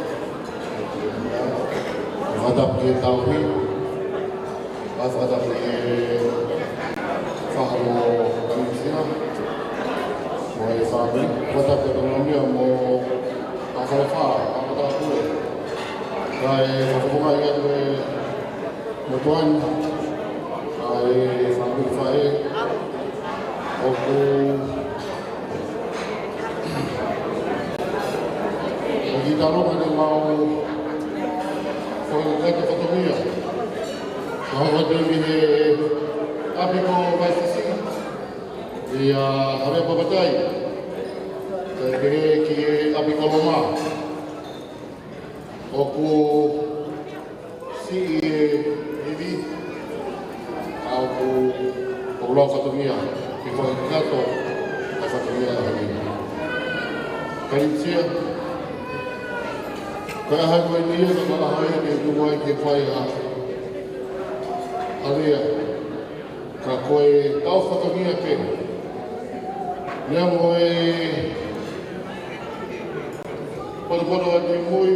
Fakatapu ki he tauhi. Fakatapu ki he faha mo Kamisina mo e fāmili. Fakatapu ki he Tonga Mia mo Fakalafa, Fakatapu. Kae fakafofongaʻi atu e motuʻa ni, kae fāmili faʻē. ʻOku, ʻoku talo mane mau ko e kato fatongia. Ka hoko atu mei he ʻapi ko Vaisisi, ʻia Havea Papatai. Kae pehē ki he ʻapi ko Loma. ʻOku siʻi e ivi, ka ʻoku, ʻoku lau fatongia, ke fai kato, ka fatongia ʻa e ivi. Kalistia, ko e ʻaho ko eni ia, ka ʻaho ia ke tuku ai ke fai ʻa, ʻa Lea. Ka ko e tau fatongia pē. Lea mo e potopoto ʻa e mui,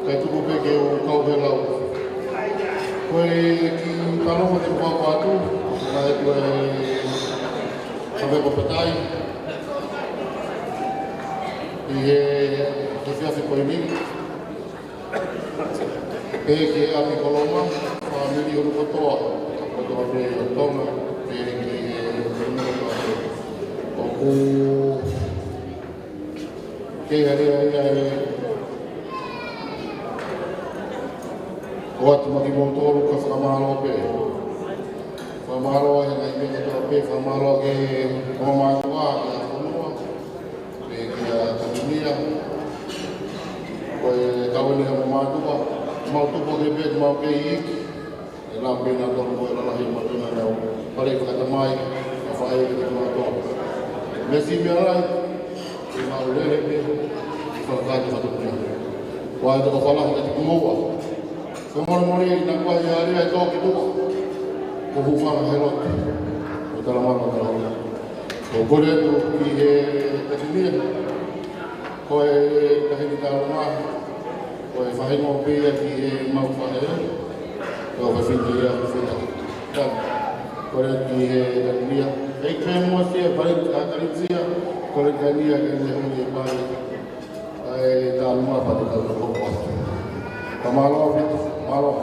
kae tuku pē ke u kau he lau. Ko e kiʻi talanoa te u papa atu, naʻe ko e Havea Papatai. ʻI he, he efiafi ko eni. Pehē ki he ʻapi ko Loma, fāmili ʻulu kotoa, kotoa pē ʻo Tonga, pehē ki he ʻulu kotoa pē. ʻOku kei hale ai ai, ʻoatu maʻa kimoutolu ka fakamālō pē. Fakamālō ai ngaahi meʻa kotoa pē, fakamālō ki he ongo mātuʻa, ki he fonua. Pehē kia Taninia, ko e kau eni ʻa e ongo mātuʻa, mau tupu ke pē, mau kei iiki, ʻe lau pē nautolu ko e lalahi ʻa e mātuʻa naʻa nau fale fakatamai, ʻa faʻē ki he mātuʻa. Mesi mea lai, ʻe mau lele pē, ʻi fakakātoa fatongia. Ko e toko falahi ʻa e tikumoua. Fakamolemole ʻi he naʻa kuo ʻi ai e tō ki tuʻa. Ko Hufanga he lotu. Ko Talamanga Talamanga. Ko e kole atu ki he Taninia. Ko e tahi ni talanoa. Ko e fahingoa pē ia ki he mau faʻē. Ko e fafine ia ko Feta. Kole atu ki he Taninia. ʻEiki pē mo sia, Valen-, ʻa, Kalistia. Kole atu ki he Taninia, ke ne hū ki he pale. ʻAi, tā luma pati tā luma koko. Ka mālō, mālō.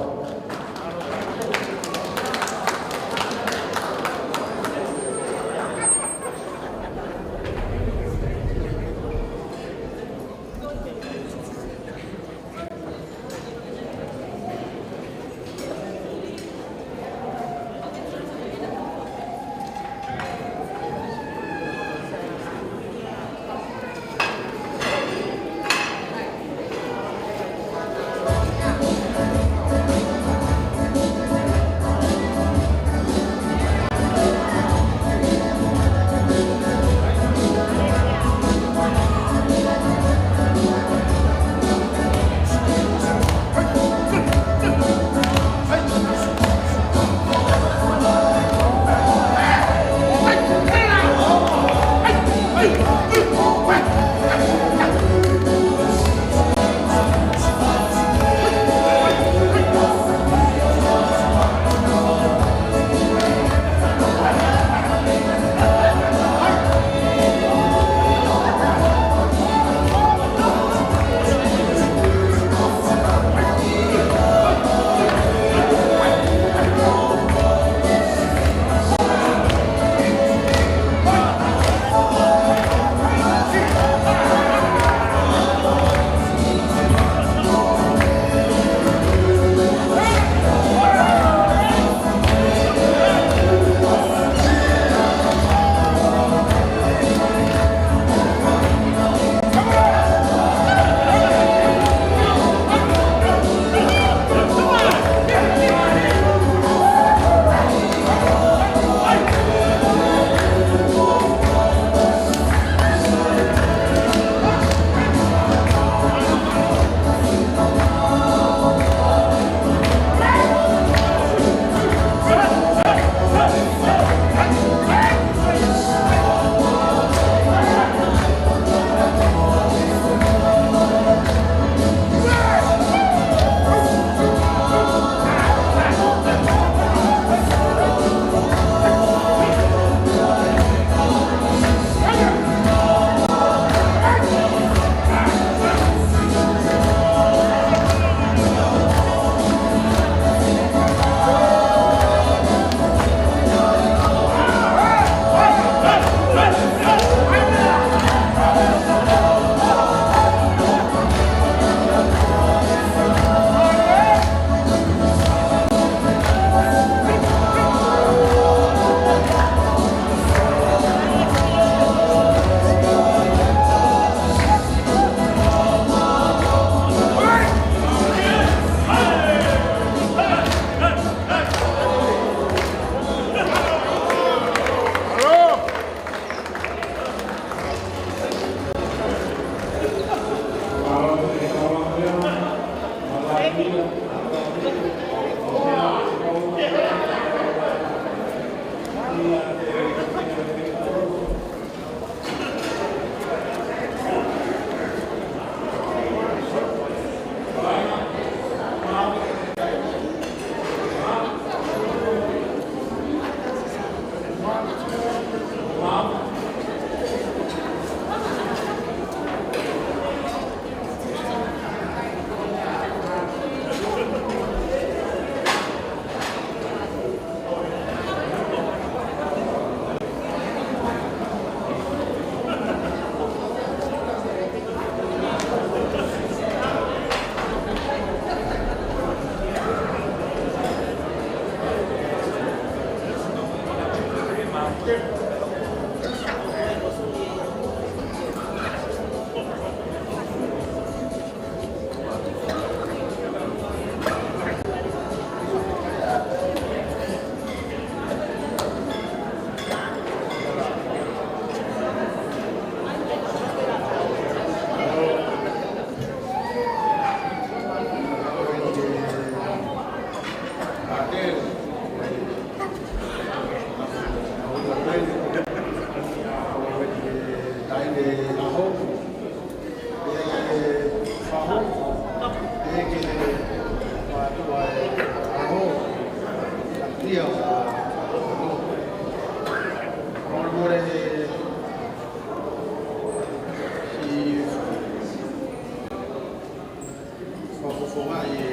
Fakafofongaʻi e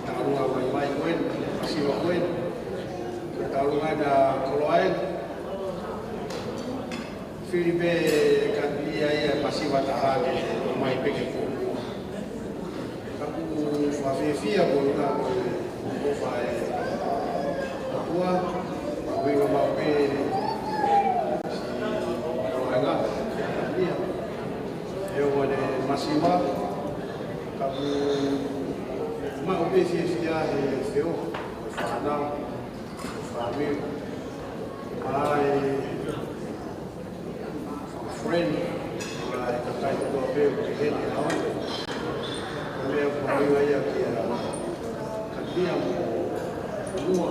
taʻalunga vaivai ko eni, masiva ko eni. Ko e taʻalunga ʻena koloa eni. Fili pē ka ʻi ai e masiva taha ke ʻomai pē ke kuo. Ka ʻoku fakafiefia ko e ʻuhinga ko e ʻofa ʻa e ʻOtua, mahuʻinga maʻu pē siʻi koloa ʻena, ia. ʻE ʻoua ne masiva, ka ʻoku maʻu pē fiefia he feohi, he fānau, he fāmili. ʻA e friend, ʻa e kakai kotoa pē ʻoku ʻi heni ʻaho ni. Ko e meʻa ʻoku mahuʻinga ia kia Katia mo Mua.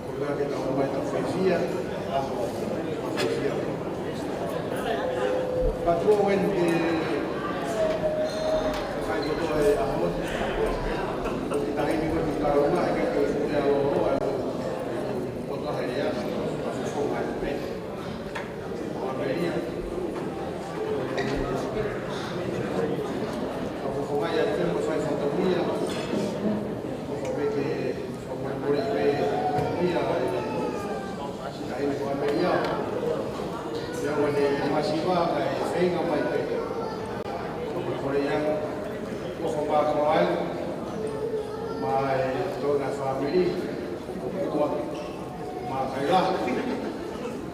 Ko e meʻa ke tau ō mai tau fiefia, ʻa e ʻaho, tau fiefia. Patu ʻoku ke kakai kotoa he ʻaho ni. Ko e taimi ko eni ʻoku tau ō mai, ke ke ʻoua ʻe lōloa, ʻoua ʻe lōloa, ʻoua ʻe lōloa. Mo e fāmili, ʻo Mua, mo Kaila, ʻoku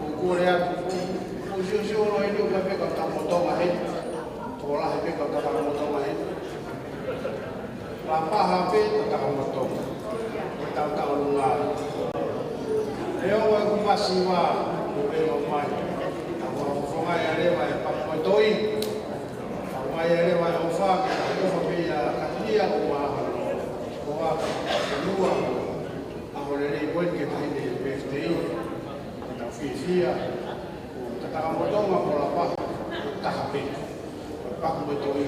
ou kole atu, ʻoku ou siosio loa eni ʻoku ʻikai pē kau Takamotonga heni, ʻoku lahi pē kau Takamotonga heni. Lapaha pē kau Takamotonga, ko e taʻataʻalunga. ʻE ʻoua ʻeku masiva, ʻoku ou ʻomai, ʻa e fakafofongaʻi ʻa e leva ʻe Paku mo e Toʻi. Fakafofongaʻi ʻa e leva ʻe ʻOfa, ke ʻofa pē ia Katia mo Mua, ʻo ʻa Katia mo Mua. ʻAho lelei ko eni ki he taʻahine birthday, ʻoku tau fiefia, ko e Takamotonga mo Lapaha, ʻoku taha pē, ko Paku mo e Toʻi.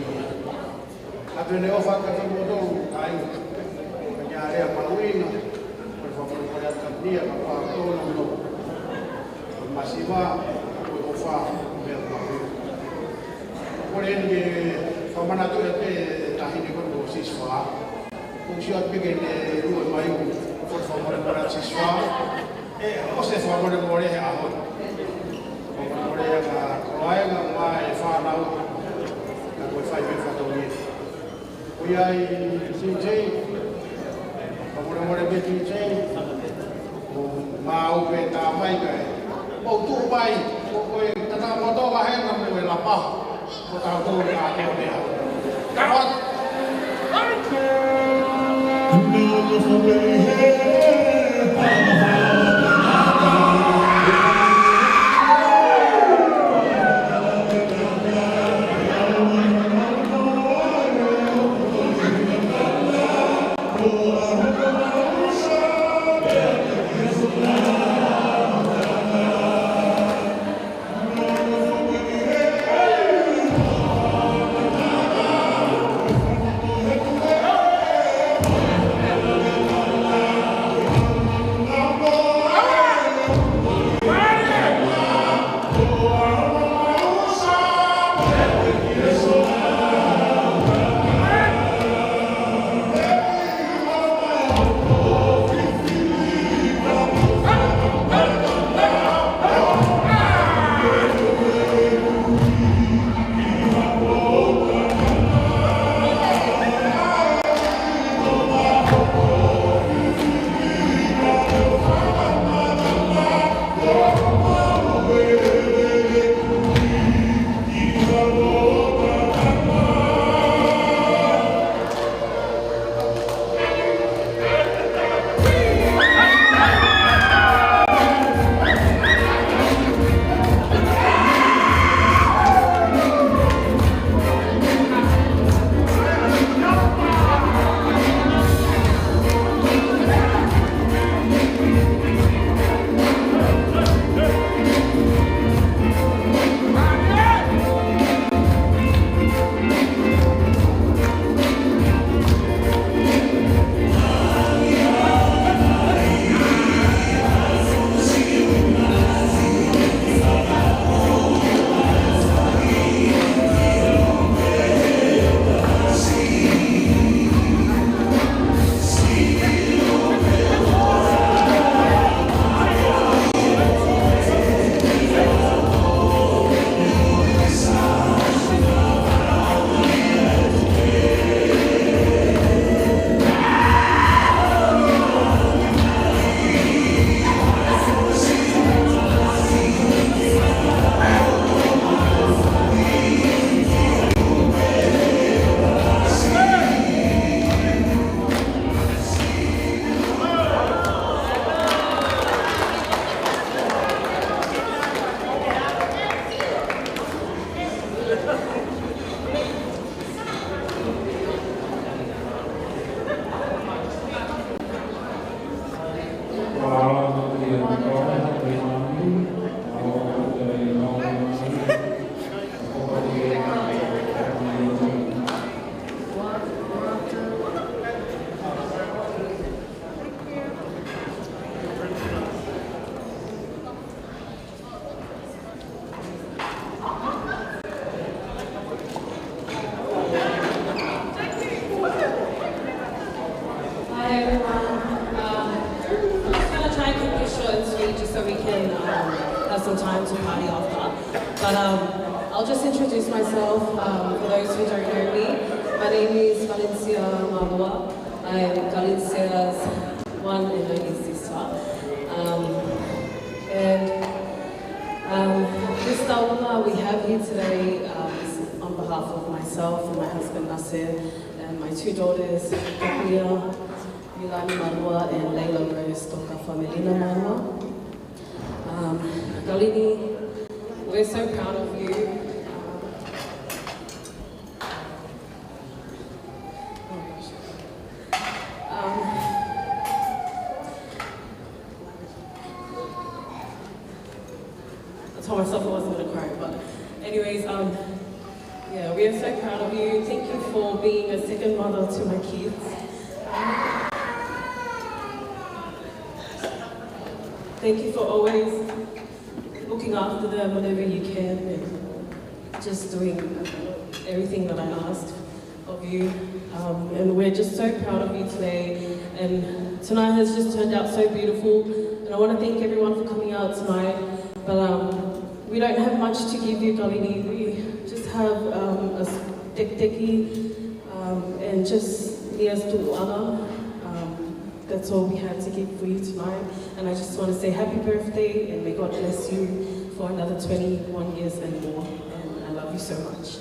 ʻA ʻene ʻofa kiate kimoutolu, kāinga, ko e lea mahuʻinga, ko e fakamolemole atu kia Katia, ka ʻoku ou tōnounou. Ko e masiva, ko e ʻofa, meʻa mahuʻinga. Ko eni ke fakamanatu atu e taʻahine ko eni ko Sisifā. ʻOku ou sio atu pē ke ne lue mai ʻo fakamolemole atu Sisifā. ʻE, ʻosi e fakamolemole he ʻaho ni. Fakamolemole ʻa e koloa ʻena mo e fānau. Ka ko e fai pē fatongia. Ko ia ai C J. Fakamolemole pē C J. Mo maʻu pē tā mai kae. Mou tuʻu mai. Ko, ko e Takamotonga hena mo e Lapaha. Ko tautolu kātoa pē. Kātoa. just so we can um, have some time to party after. But um, I'll just introduce myself um, for those who don't know me. My name is Valencia Malua. I'm Valencia's one and only sister. Um, and um, this taulanga we have here today um, is on behalf of myself and my husband Nasser and my two daughters, Gabrielle Milani Malua and Layla Rose Toka Famelina Malua. Um, Galini, we're so proud of you. Um, oh gosh. Um, I told myself I wasn't going to cry, but anyways, um, yeah, we are so proud of you. Thank you for being a second mother to my kids. Thank you for always looking after them whenever you can and just doing everything that I asked of you. Um, and we're just so proud of you today. And tonight has just turned out so beautiful. And I want to thank everyone for coming out tonight. But um, we don't have much to give you, Galini. We just have um, a s- tekiteki um, and just nias tu ana. Um, that's all we have to give for you tonight. And I just want to say happy birthday and may God bless you for another twenty-one years and more. And I love you so much.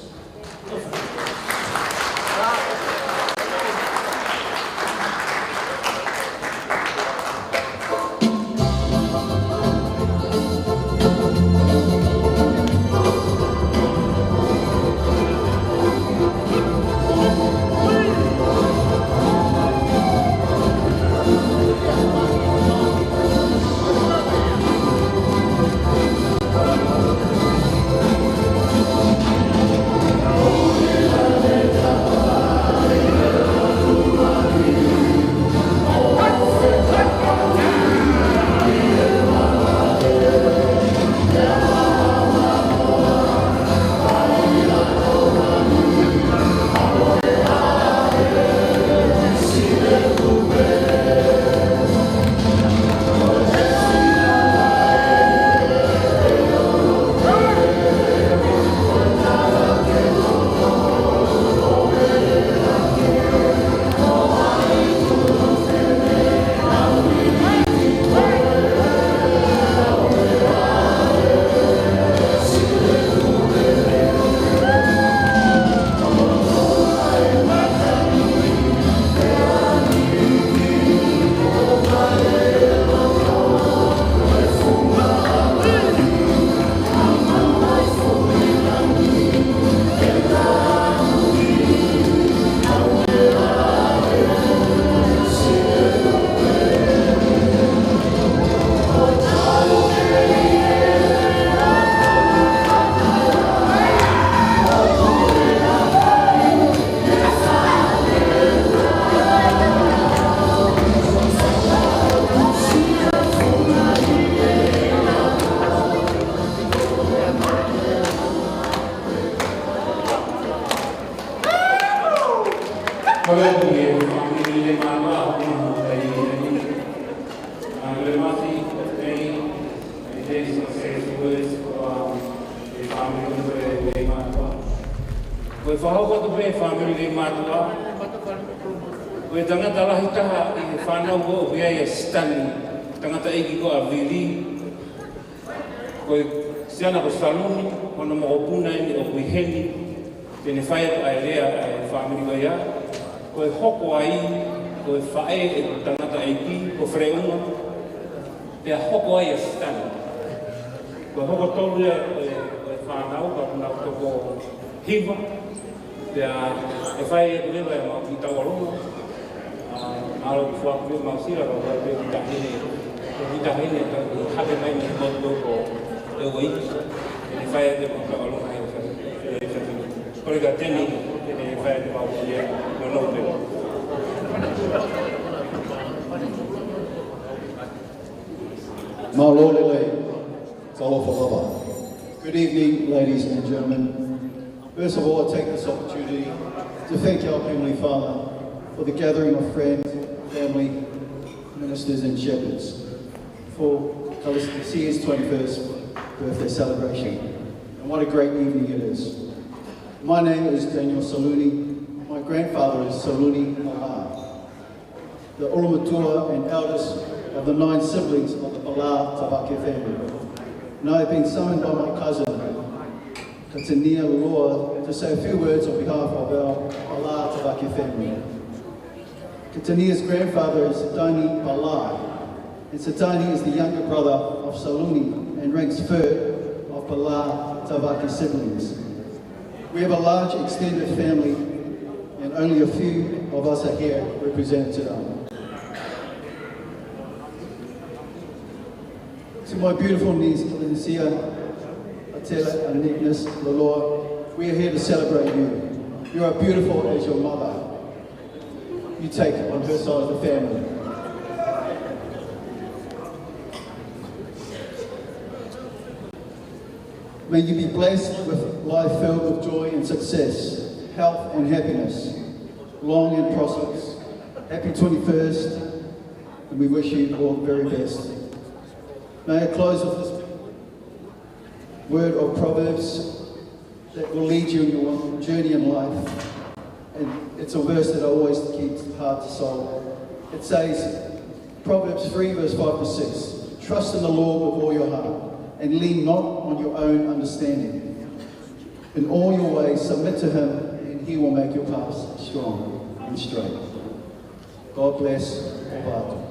Kole atu ki he fāmili Leimātuʻa, hono ʻaho ko eni. ʻA, Leimātuʻa, ko e tei, e tei sa se sues, ko e fāmili ko eni Leimātuʻa. Ko e fakahoko atu pē fāmili Leimātuʻa. Ko e tangata lahi taha ʻi he fānau ko ē ʻoku ʻi ai ʻa Sitani, tangataʻeiki ko ē ʻa Vili. Ko e siana ko Saluni, ko hono mokopuna eni ʻoku ʻi heni, te ne fai atu ʻa e lea ʻa e fāmili ko ia. Ko e hoko ai, ko e faʻē ʻeku tangataʻeiki, ko Feleunga, pea hoko ai ʻa Sitani. Ko e hoko tolu ia ʻo e, ʻo e fānau, ka ʻoku nau toko hiva. Pea ʻe fai atu leva ʻemau kiʻi tauʻolunga. ʻA, ʻalu ʻo foaki ʻemau sila, ka ʻoku ʻi ai pē kiʻi taʻahine, kiʻi taʻahine, ka ʻoku hake mai mei he motu ko ē ʻo e uaiti. ʻE fai atu ʻemau tauʻolunga ʻi he ʻofa, ʻi he ʻofa. Kole kia Teni, ʻe fai atu ʻemau ia, no, no, no. Mālō e lelei. Talofa lava. Good evening, ladies and gentlemen. First of all, I take this opportunity to thank our Heavenly Father for the gathering of friends, family, ministers and shepherds, for Eldest Sea's twenty-first birthday celebration. And what a great evening it is. My name is Daniel Saluni. My grandfather is Saluni Pala, the ʻulumatua and eldest of the nine siblings of the Pala Tavake family. And I have been summoned by my cousin, Katania Lua, to say a few words on behalf of our Pala Tavake family. Katania's grandfather is Satani Pala, and Satani is the younger brother of Saluni and ranks third of Pala Tavake siblings. We have a large extended family, and only a few of us are here represented today. To my beautiful niece, Valencia Atela and Nicholas Lalor, we are here to celebrate you. You are beautiful as your mother. You take on her side of the family. May you be blessed with life filled with joy and success, health and happiness, long and prosperous. Happy twenty-first, and we wish you all the very best. May I close with this word of Proverbs that will lead you in your journey in life. And it's a verse that I always keep hard to soul. It says, Proverbs three, verse five to six, "Trust in the Lord with all your heart, and lean not on your own understanding. In all your ways submit to him, and he will make your paths strong and straight." God bless all.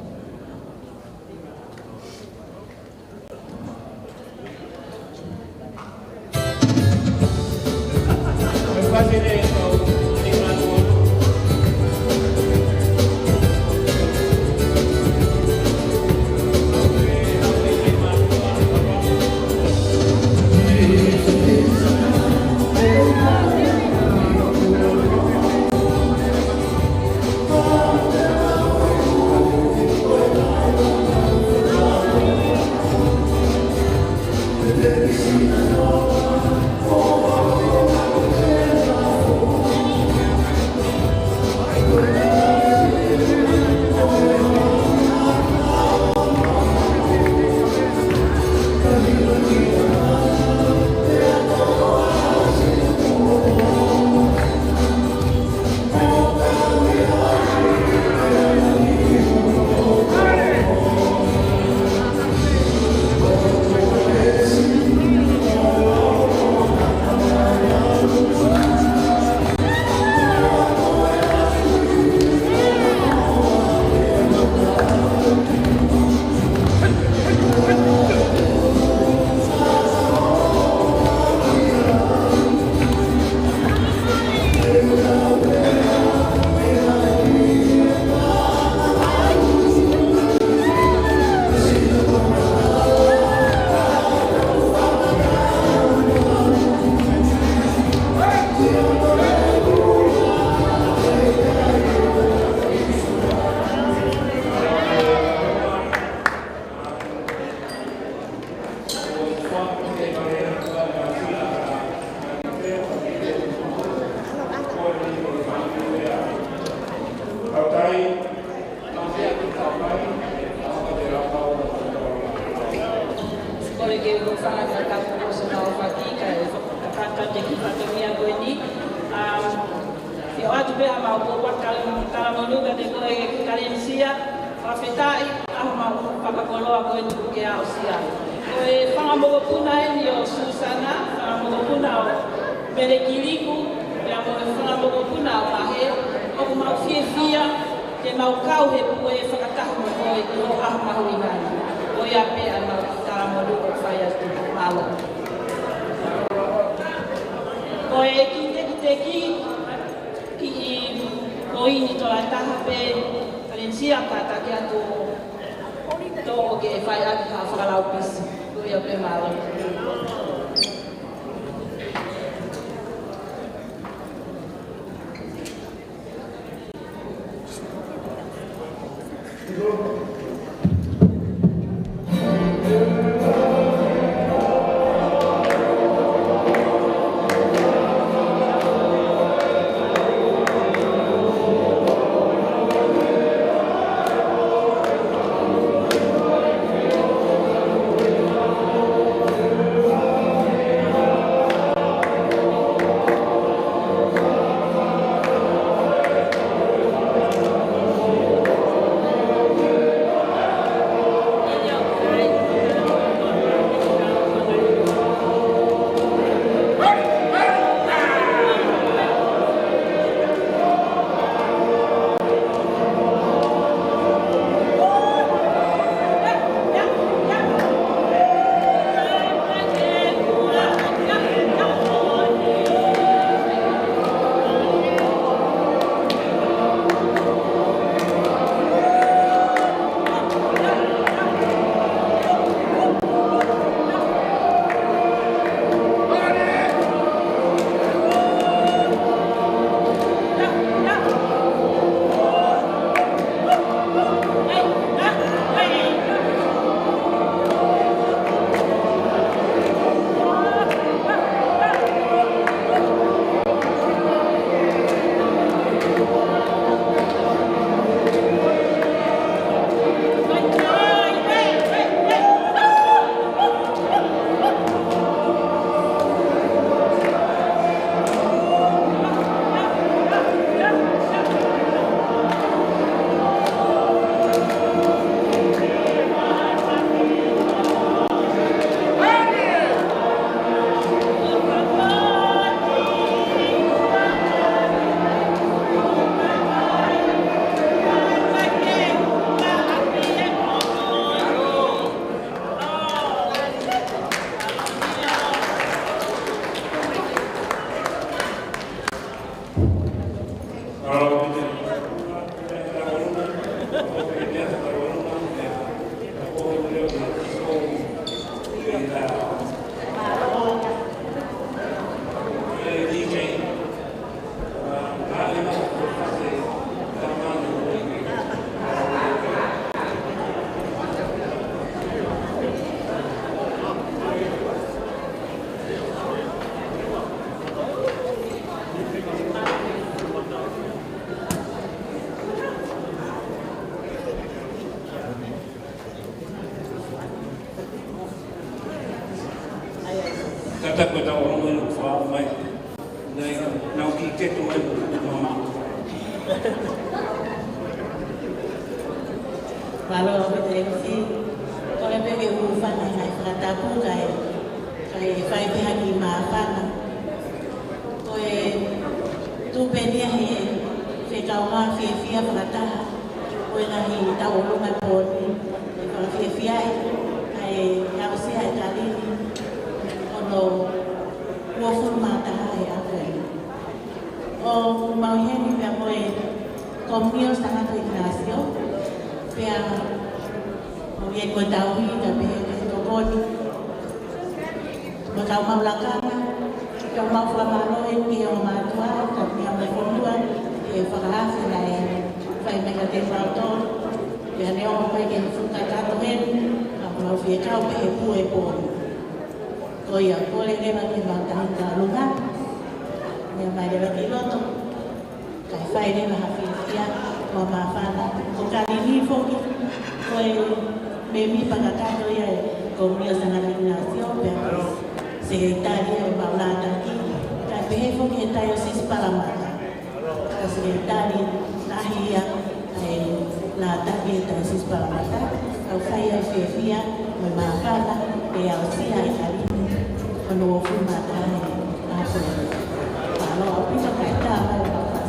Kole ke u fanga ka ka ko se ka o faki ka e faka ka te ki fatongia ko eni. Um, ʻio atu pē ʻa mau ko ua kal-, kalamonuka te ko e Kalenisia, fakafetaʻi, ʻa mau fakakoloa ko eni ke aʻusia. Ko e fanga mokopuna eni ʻo Susana, fanga mokopuna ʻo Melekiliku, pea mo e fanga mokopuna ʻo Mahe, ʻoku mau fiefia ke mau kau he pue fakataha mo koe ʻi hoʻo ʻaho mahuʻinga ni. Ko ia pē ʻa mau kalamonuka ʻoku fai atu, mālō. Ko e kiʻi tekiteki, kiʻi koini tola taha pē, Kalenisia, kātaki atu ʻo toʻo ke fai atu ha fakalaupisi. Ko ia pē, mālō. Kātaki ko e tauʻolunga ʻoku fai mai. Naʻa nau kiʻi keto mai mo mama. Mālō ʻaupito M C. Kole pē ke u hūfanga he ngaahi fakatapu kae, kae fai pē ha kiʻi māfana. Ko e tupe ni ia he fekau ngā fiefia fakataha. Ko e ngaahi tauʻolunga pō ni. ʻE fakafiefia ai, ʻa e aʻusia ʻa e tali ni. Ono uofulu mā taha he ʻaho ni. ʻOku mau ʻi heni pea mo e Komiuniti ʻo Sangata ʻIkinaisio, pea mau ʻi heni ko e tauhi, ka pehē ke tokoni. Mo e kau maʻu lakanga, kau maʻu fakamālō eni ki he ongo mātuʻa, ka pea mo e fonua, ʻi he fakaafe naʻe fai mai kiate kimautolu, pea ne ō mai ke fuka tato heni, ka mau fie kau pē he pue pō ni. Ko ia, kole leva ke mau tahi tauʻolunga, meʻa mai leva ki loto, kae fai leva ha fiefia, mo ha māfana, ko Kalini foki, ko e mēmipa kakato ia ʻo e Komiuniti ʻo Sangata ʻIkinaisio, pea ko e sekelitali ia ʻo e maʻu lātaki, kae pehē foki he taiosisi Palamata. Ka sekelitali lahi ia ʻa e lātaki ʻo e taiosisi Palamata, kau fai ʻa e fiefia mo e māfana ʻe aʻusia ʻe Kalini, ono uofulu mā taha he ʻaho ni. Mālō ʻaupito kae tā mai ʻa e māfana.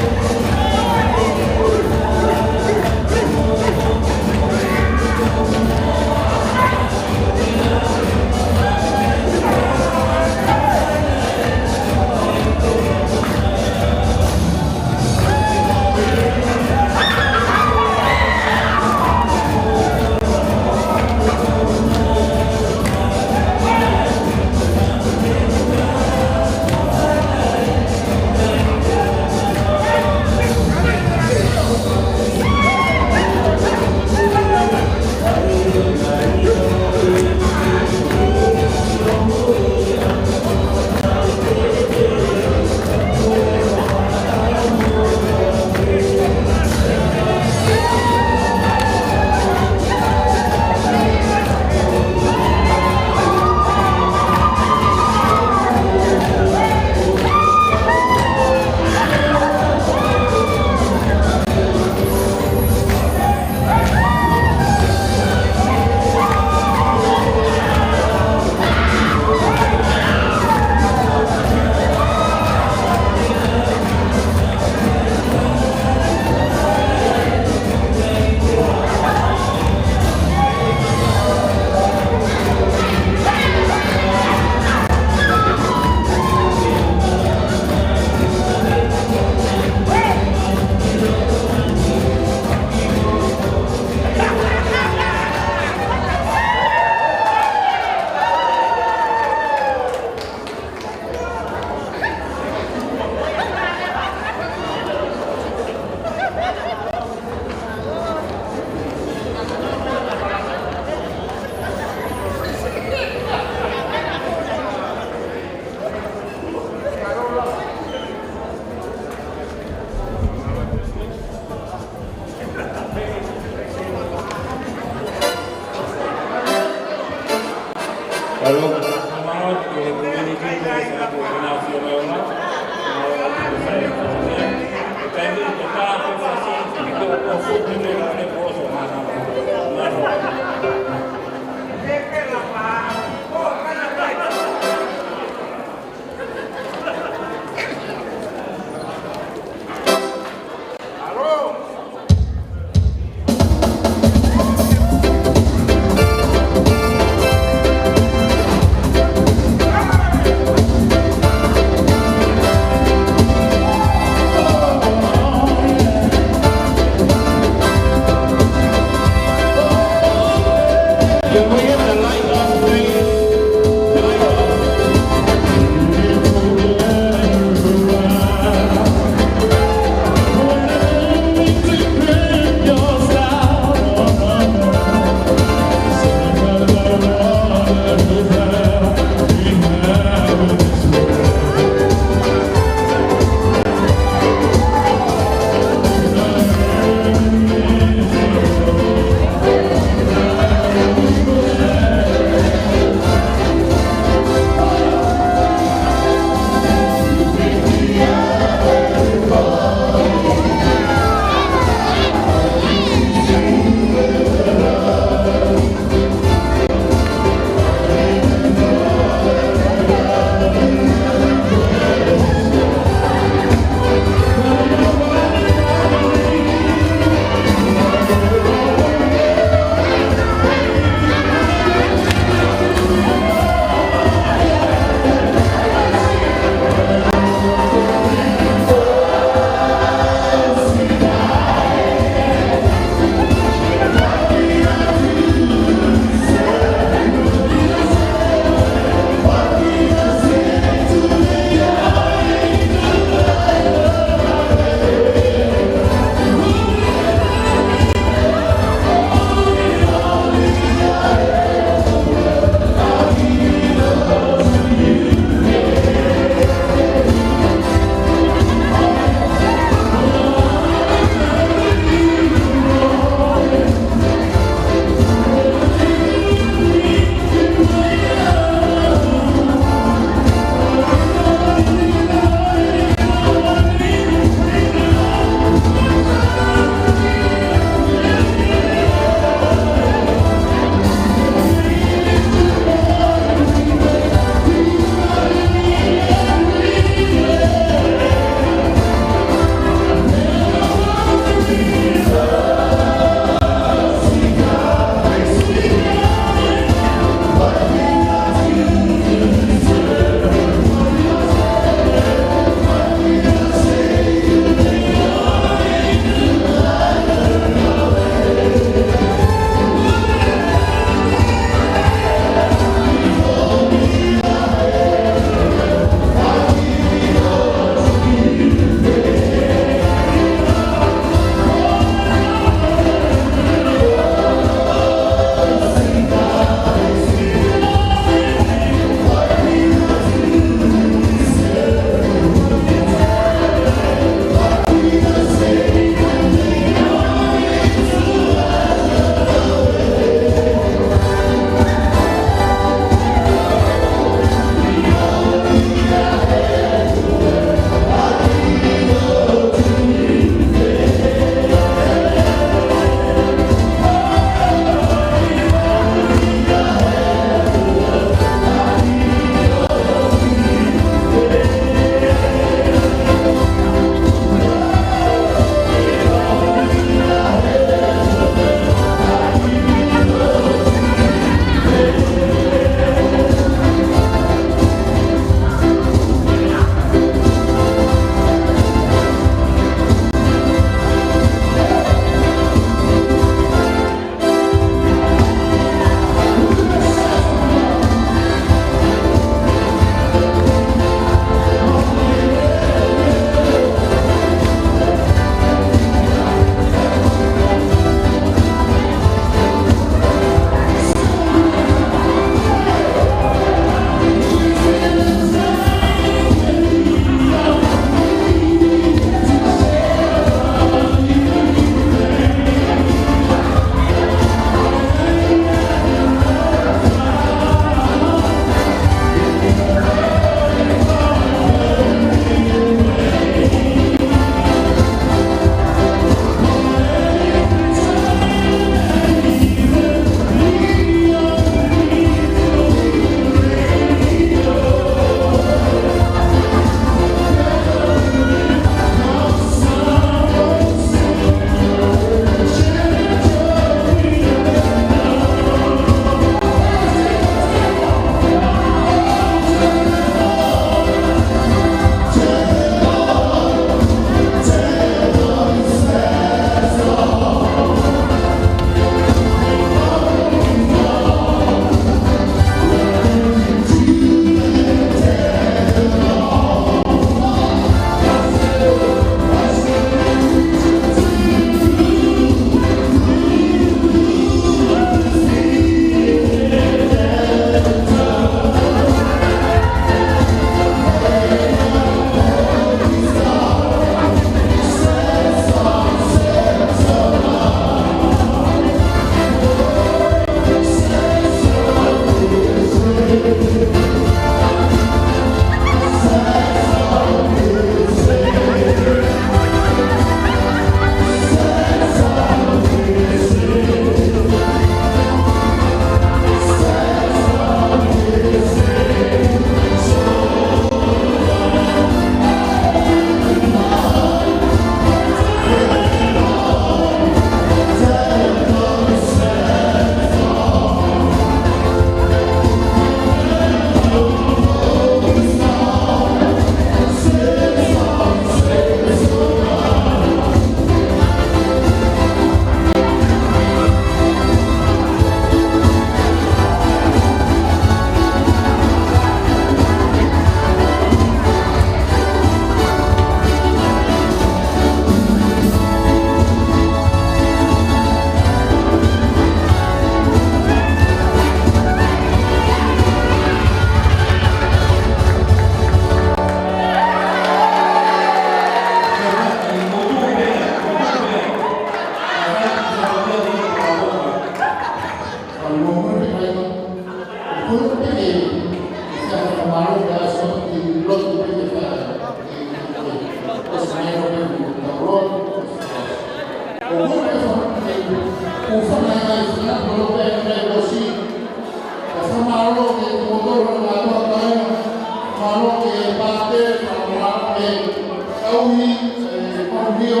Tauhi, ē, Komunio,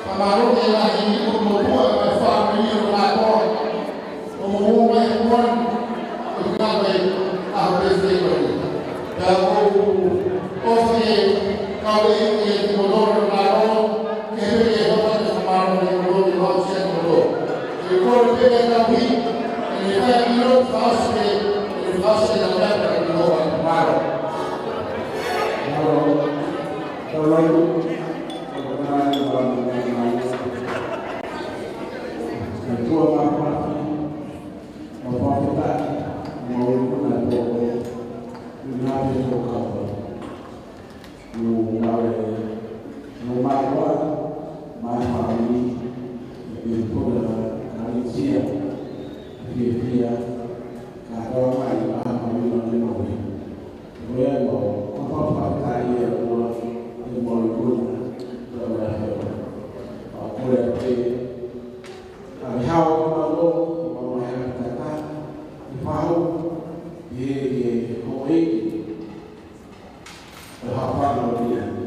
fakamālō ki he ngaahi ʻotu motuʻa, ʻa e fāmili ʻo Nāpō, ʻo mo mo mai kuan, ʻo i kau e, ʻa e pēsei ko eni. Pea ʻoku ou ʻofa ke kau e, ke kimoutolu Nāpō, ke pehē ke hoko atu e fakamālō ki kimoutolu, ke mau sia kimoutolu. Ke kole pē ke tauhi, ʻe ne fai ki lo fasi ke, ʻe ne fasi ke tau mea pea ki lo ʻa e fakamālō. Ko ia, ko e fakafetaʻi ia ʻa e ʻOtua, ʻe mau ikuna, ʻa e ʻOtua. ʻOku ou kole atu ke ʻave hao ki māmani, ʻo mau ʻi he ʻaho ni, ʻi he ʻaho ni, ʻi he, ʻi he houʻeiki ʻo e Haʻofanga ʻo Tina.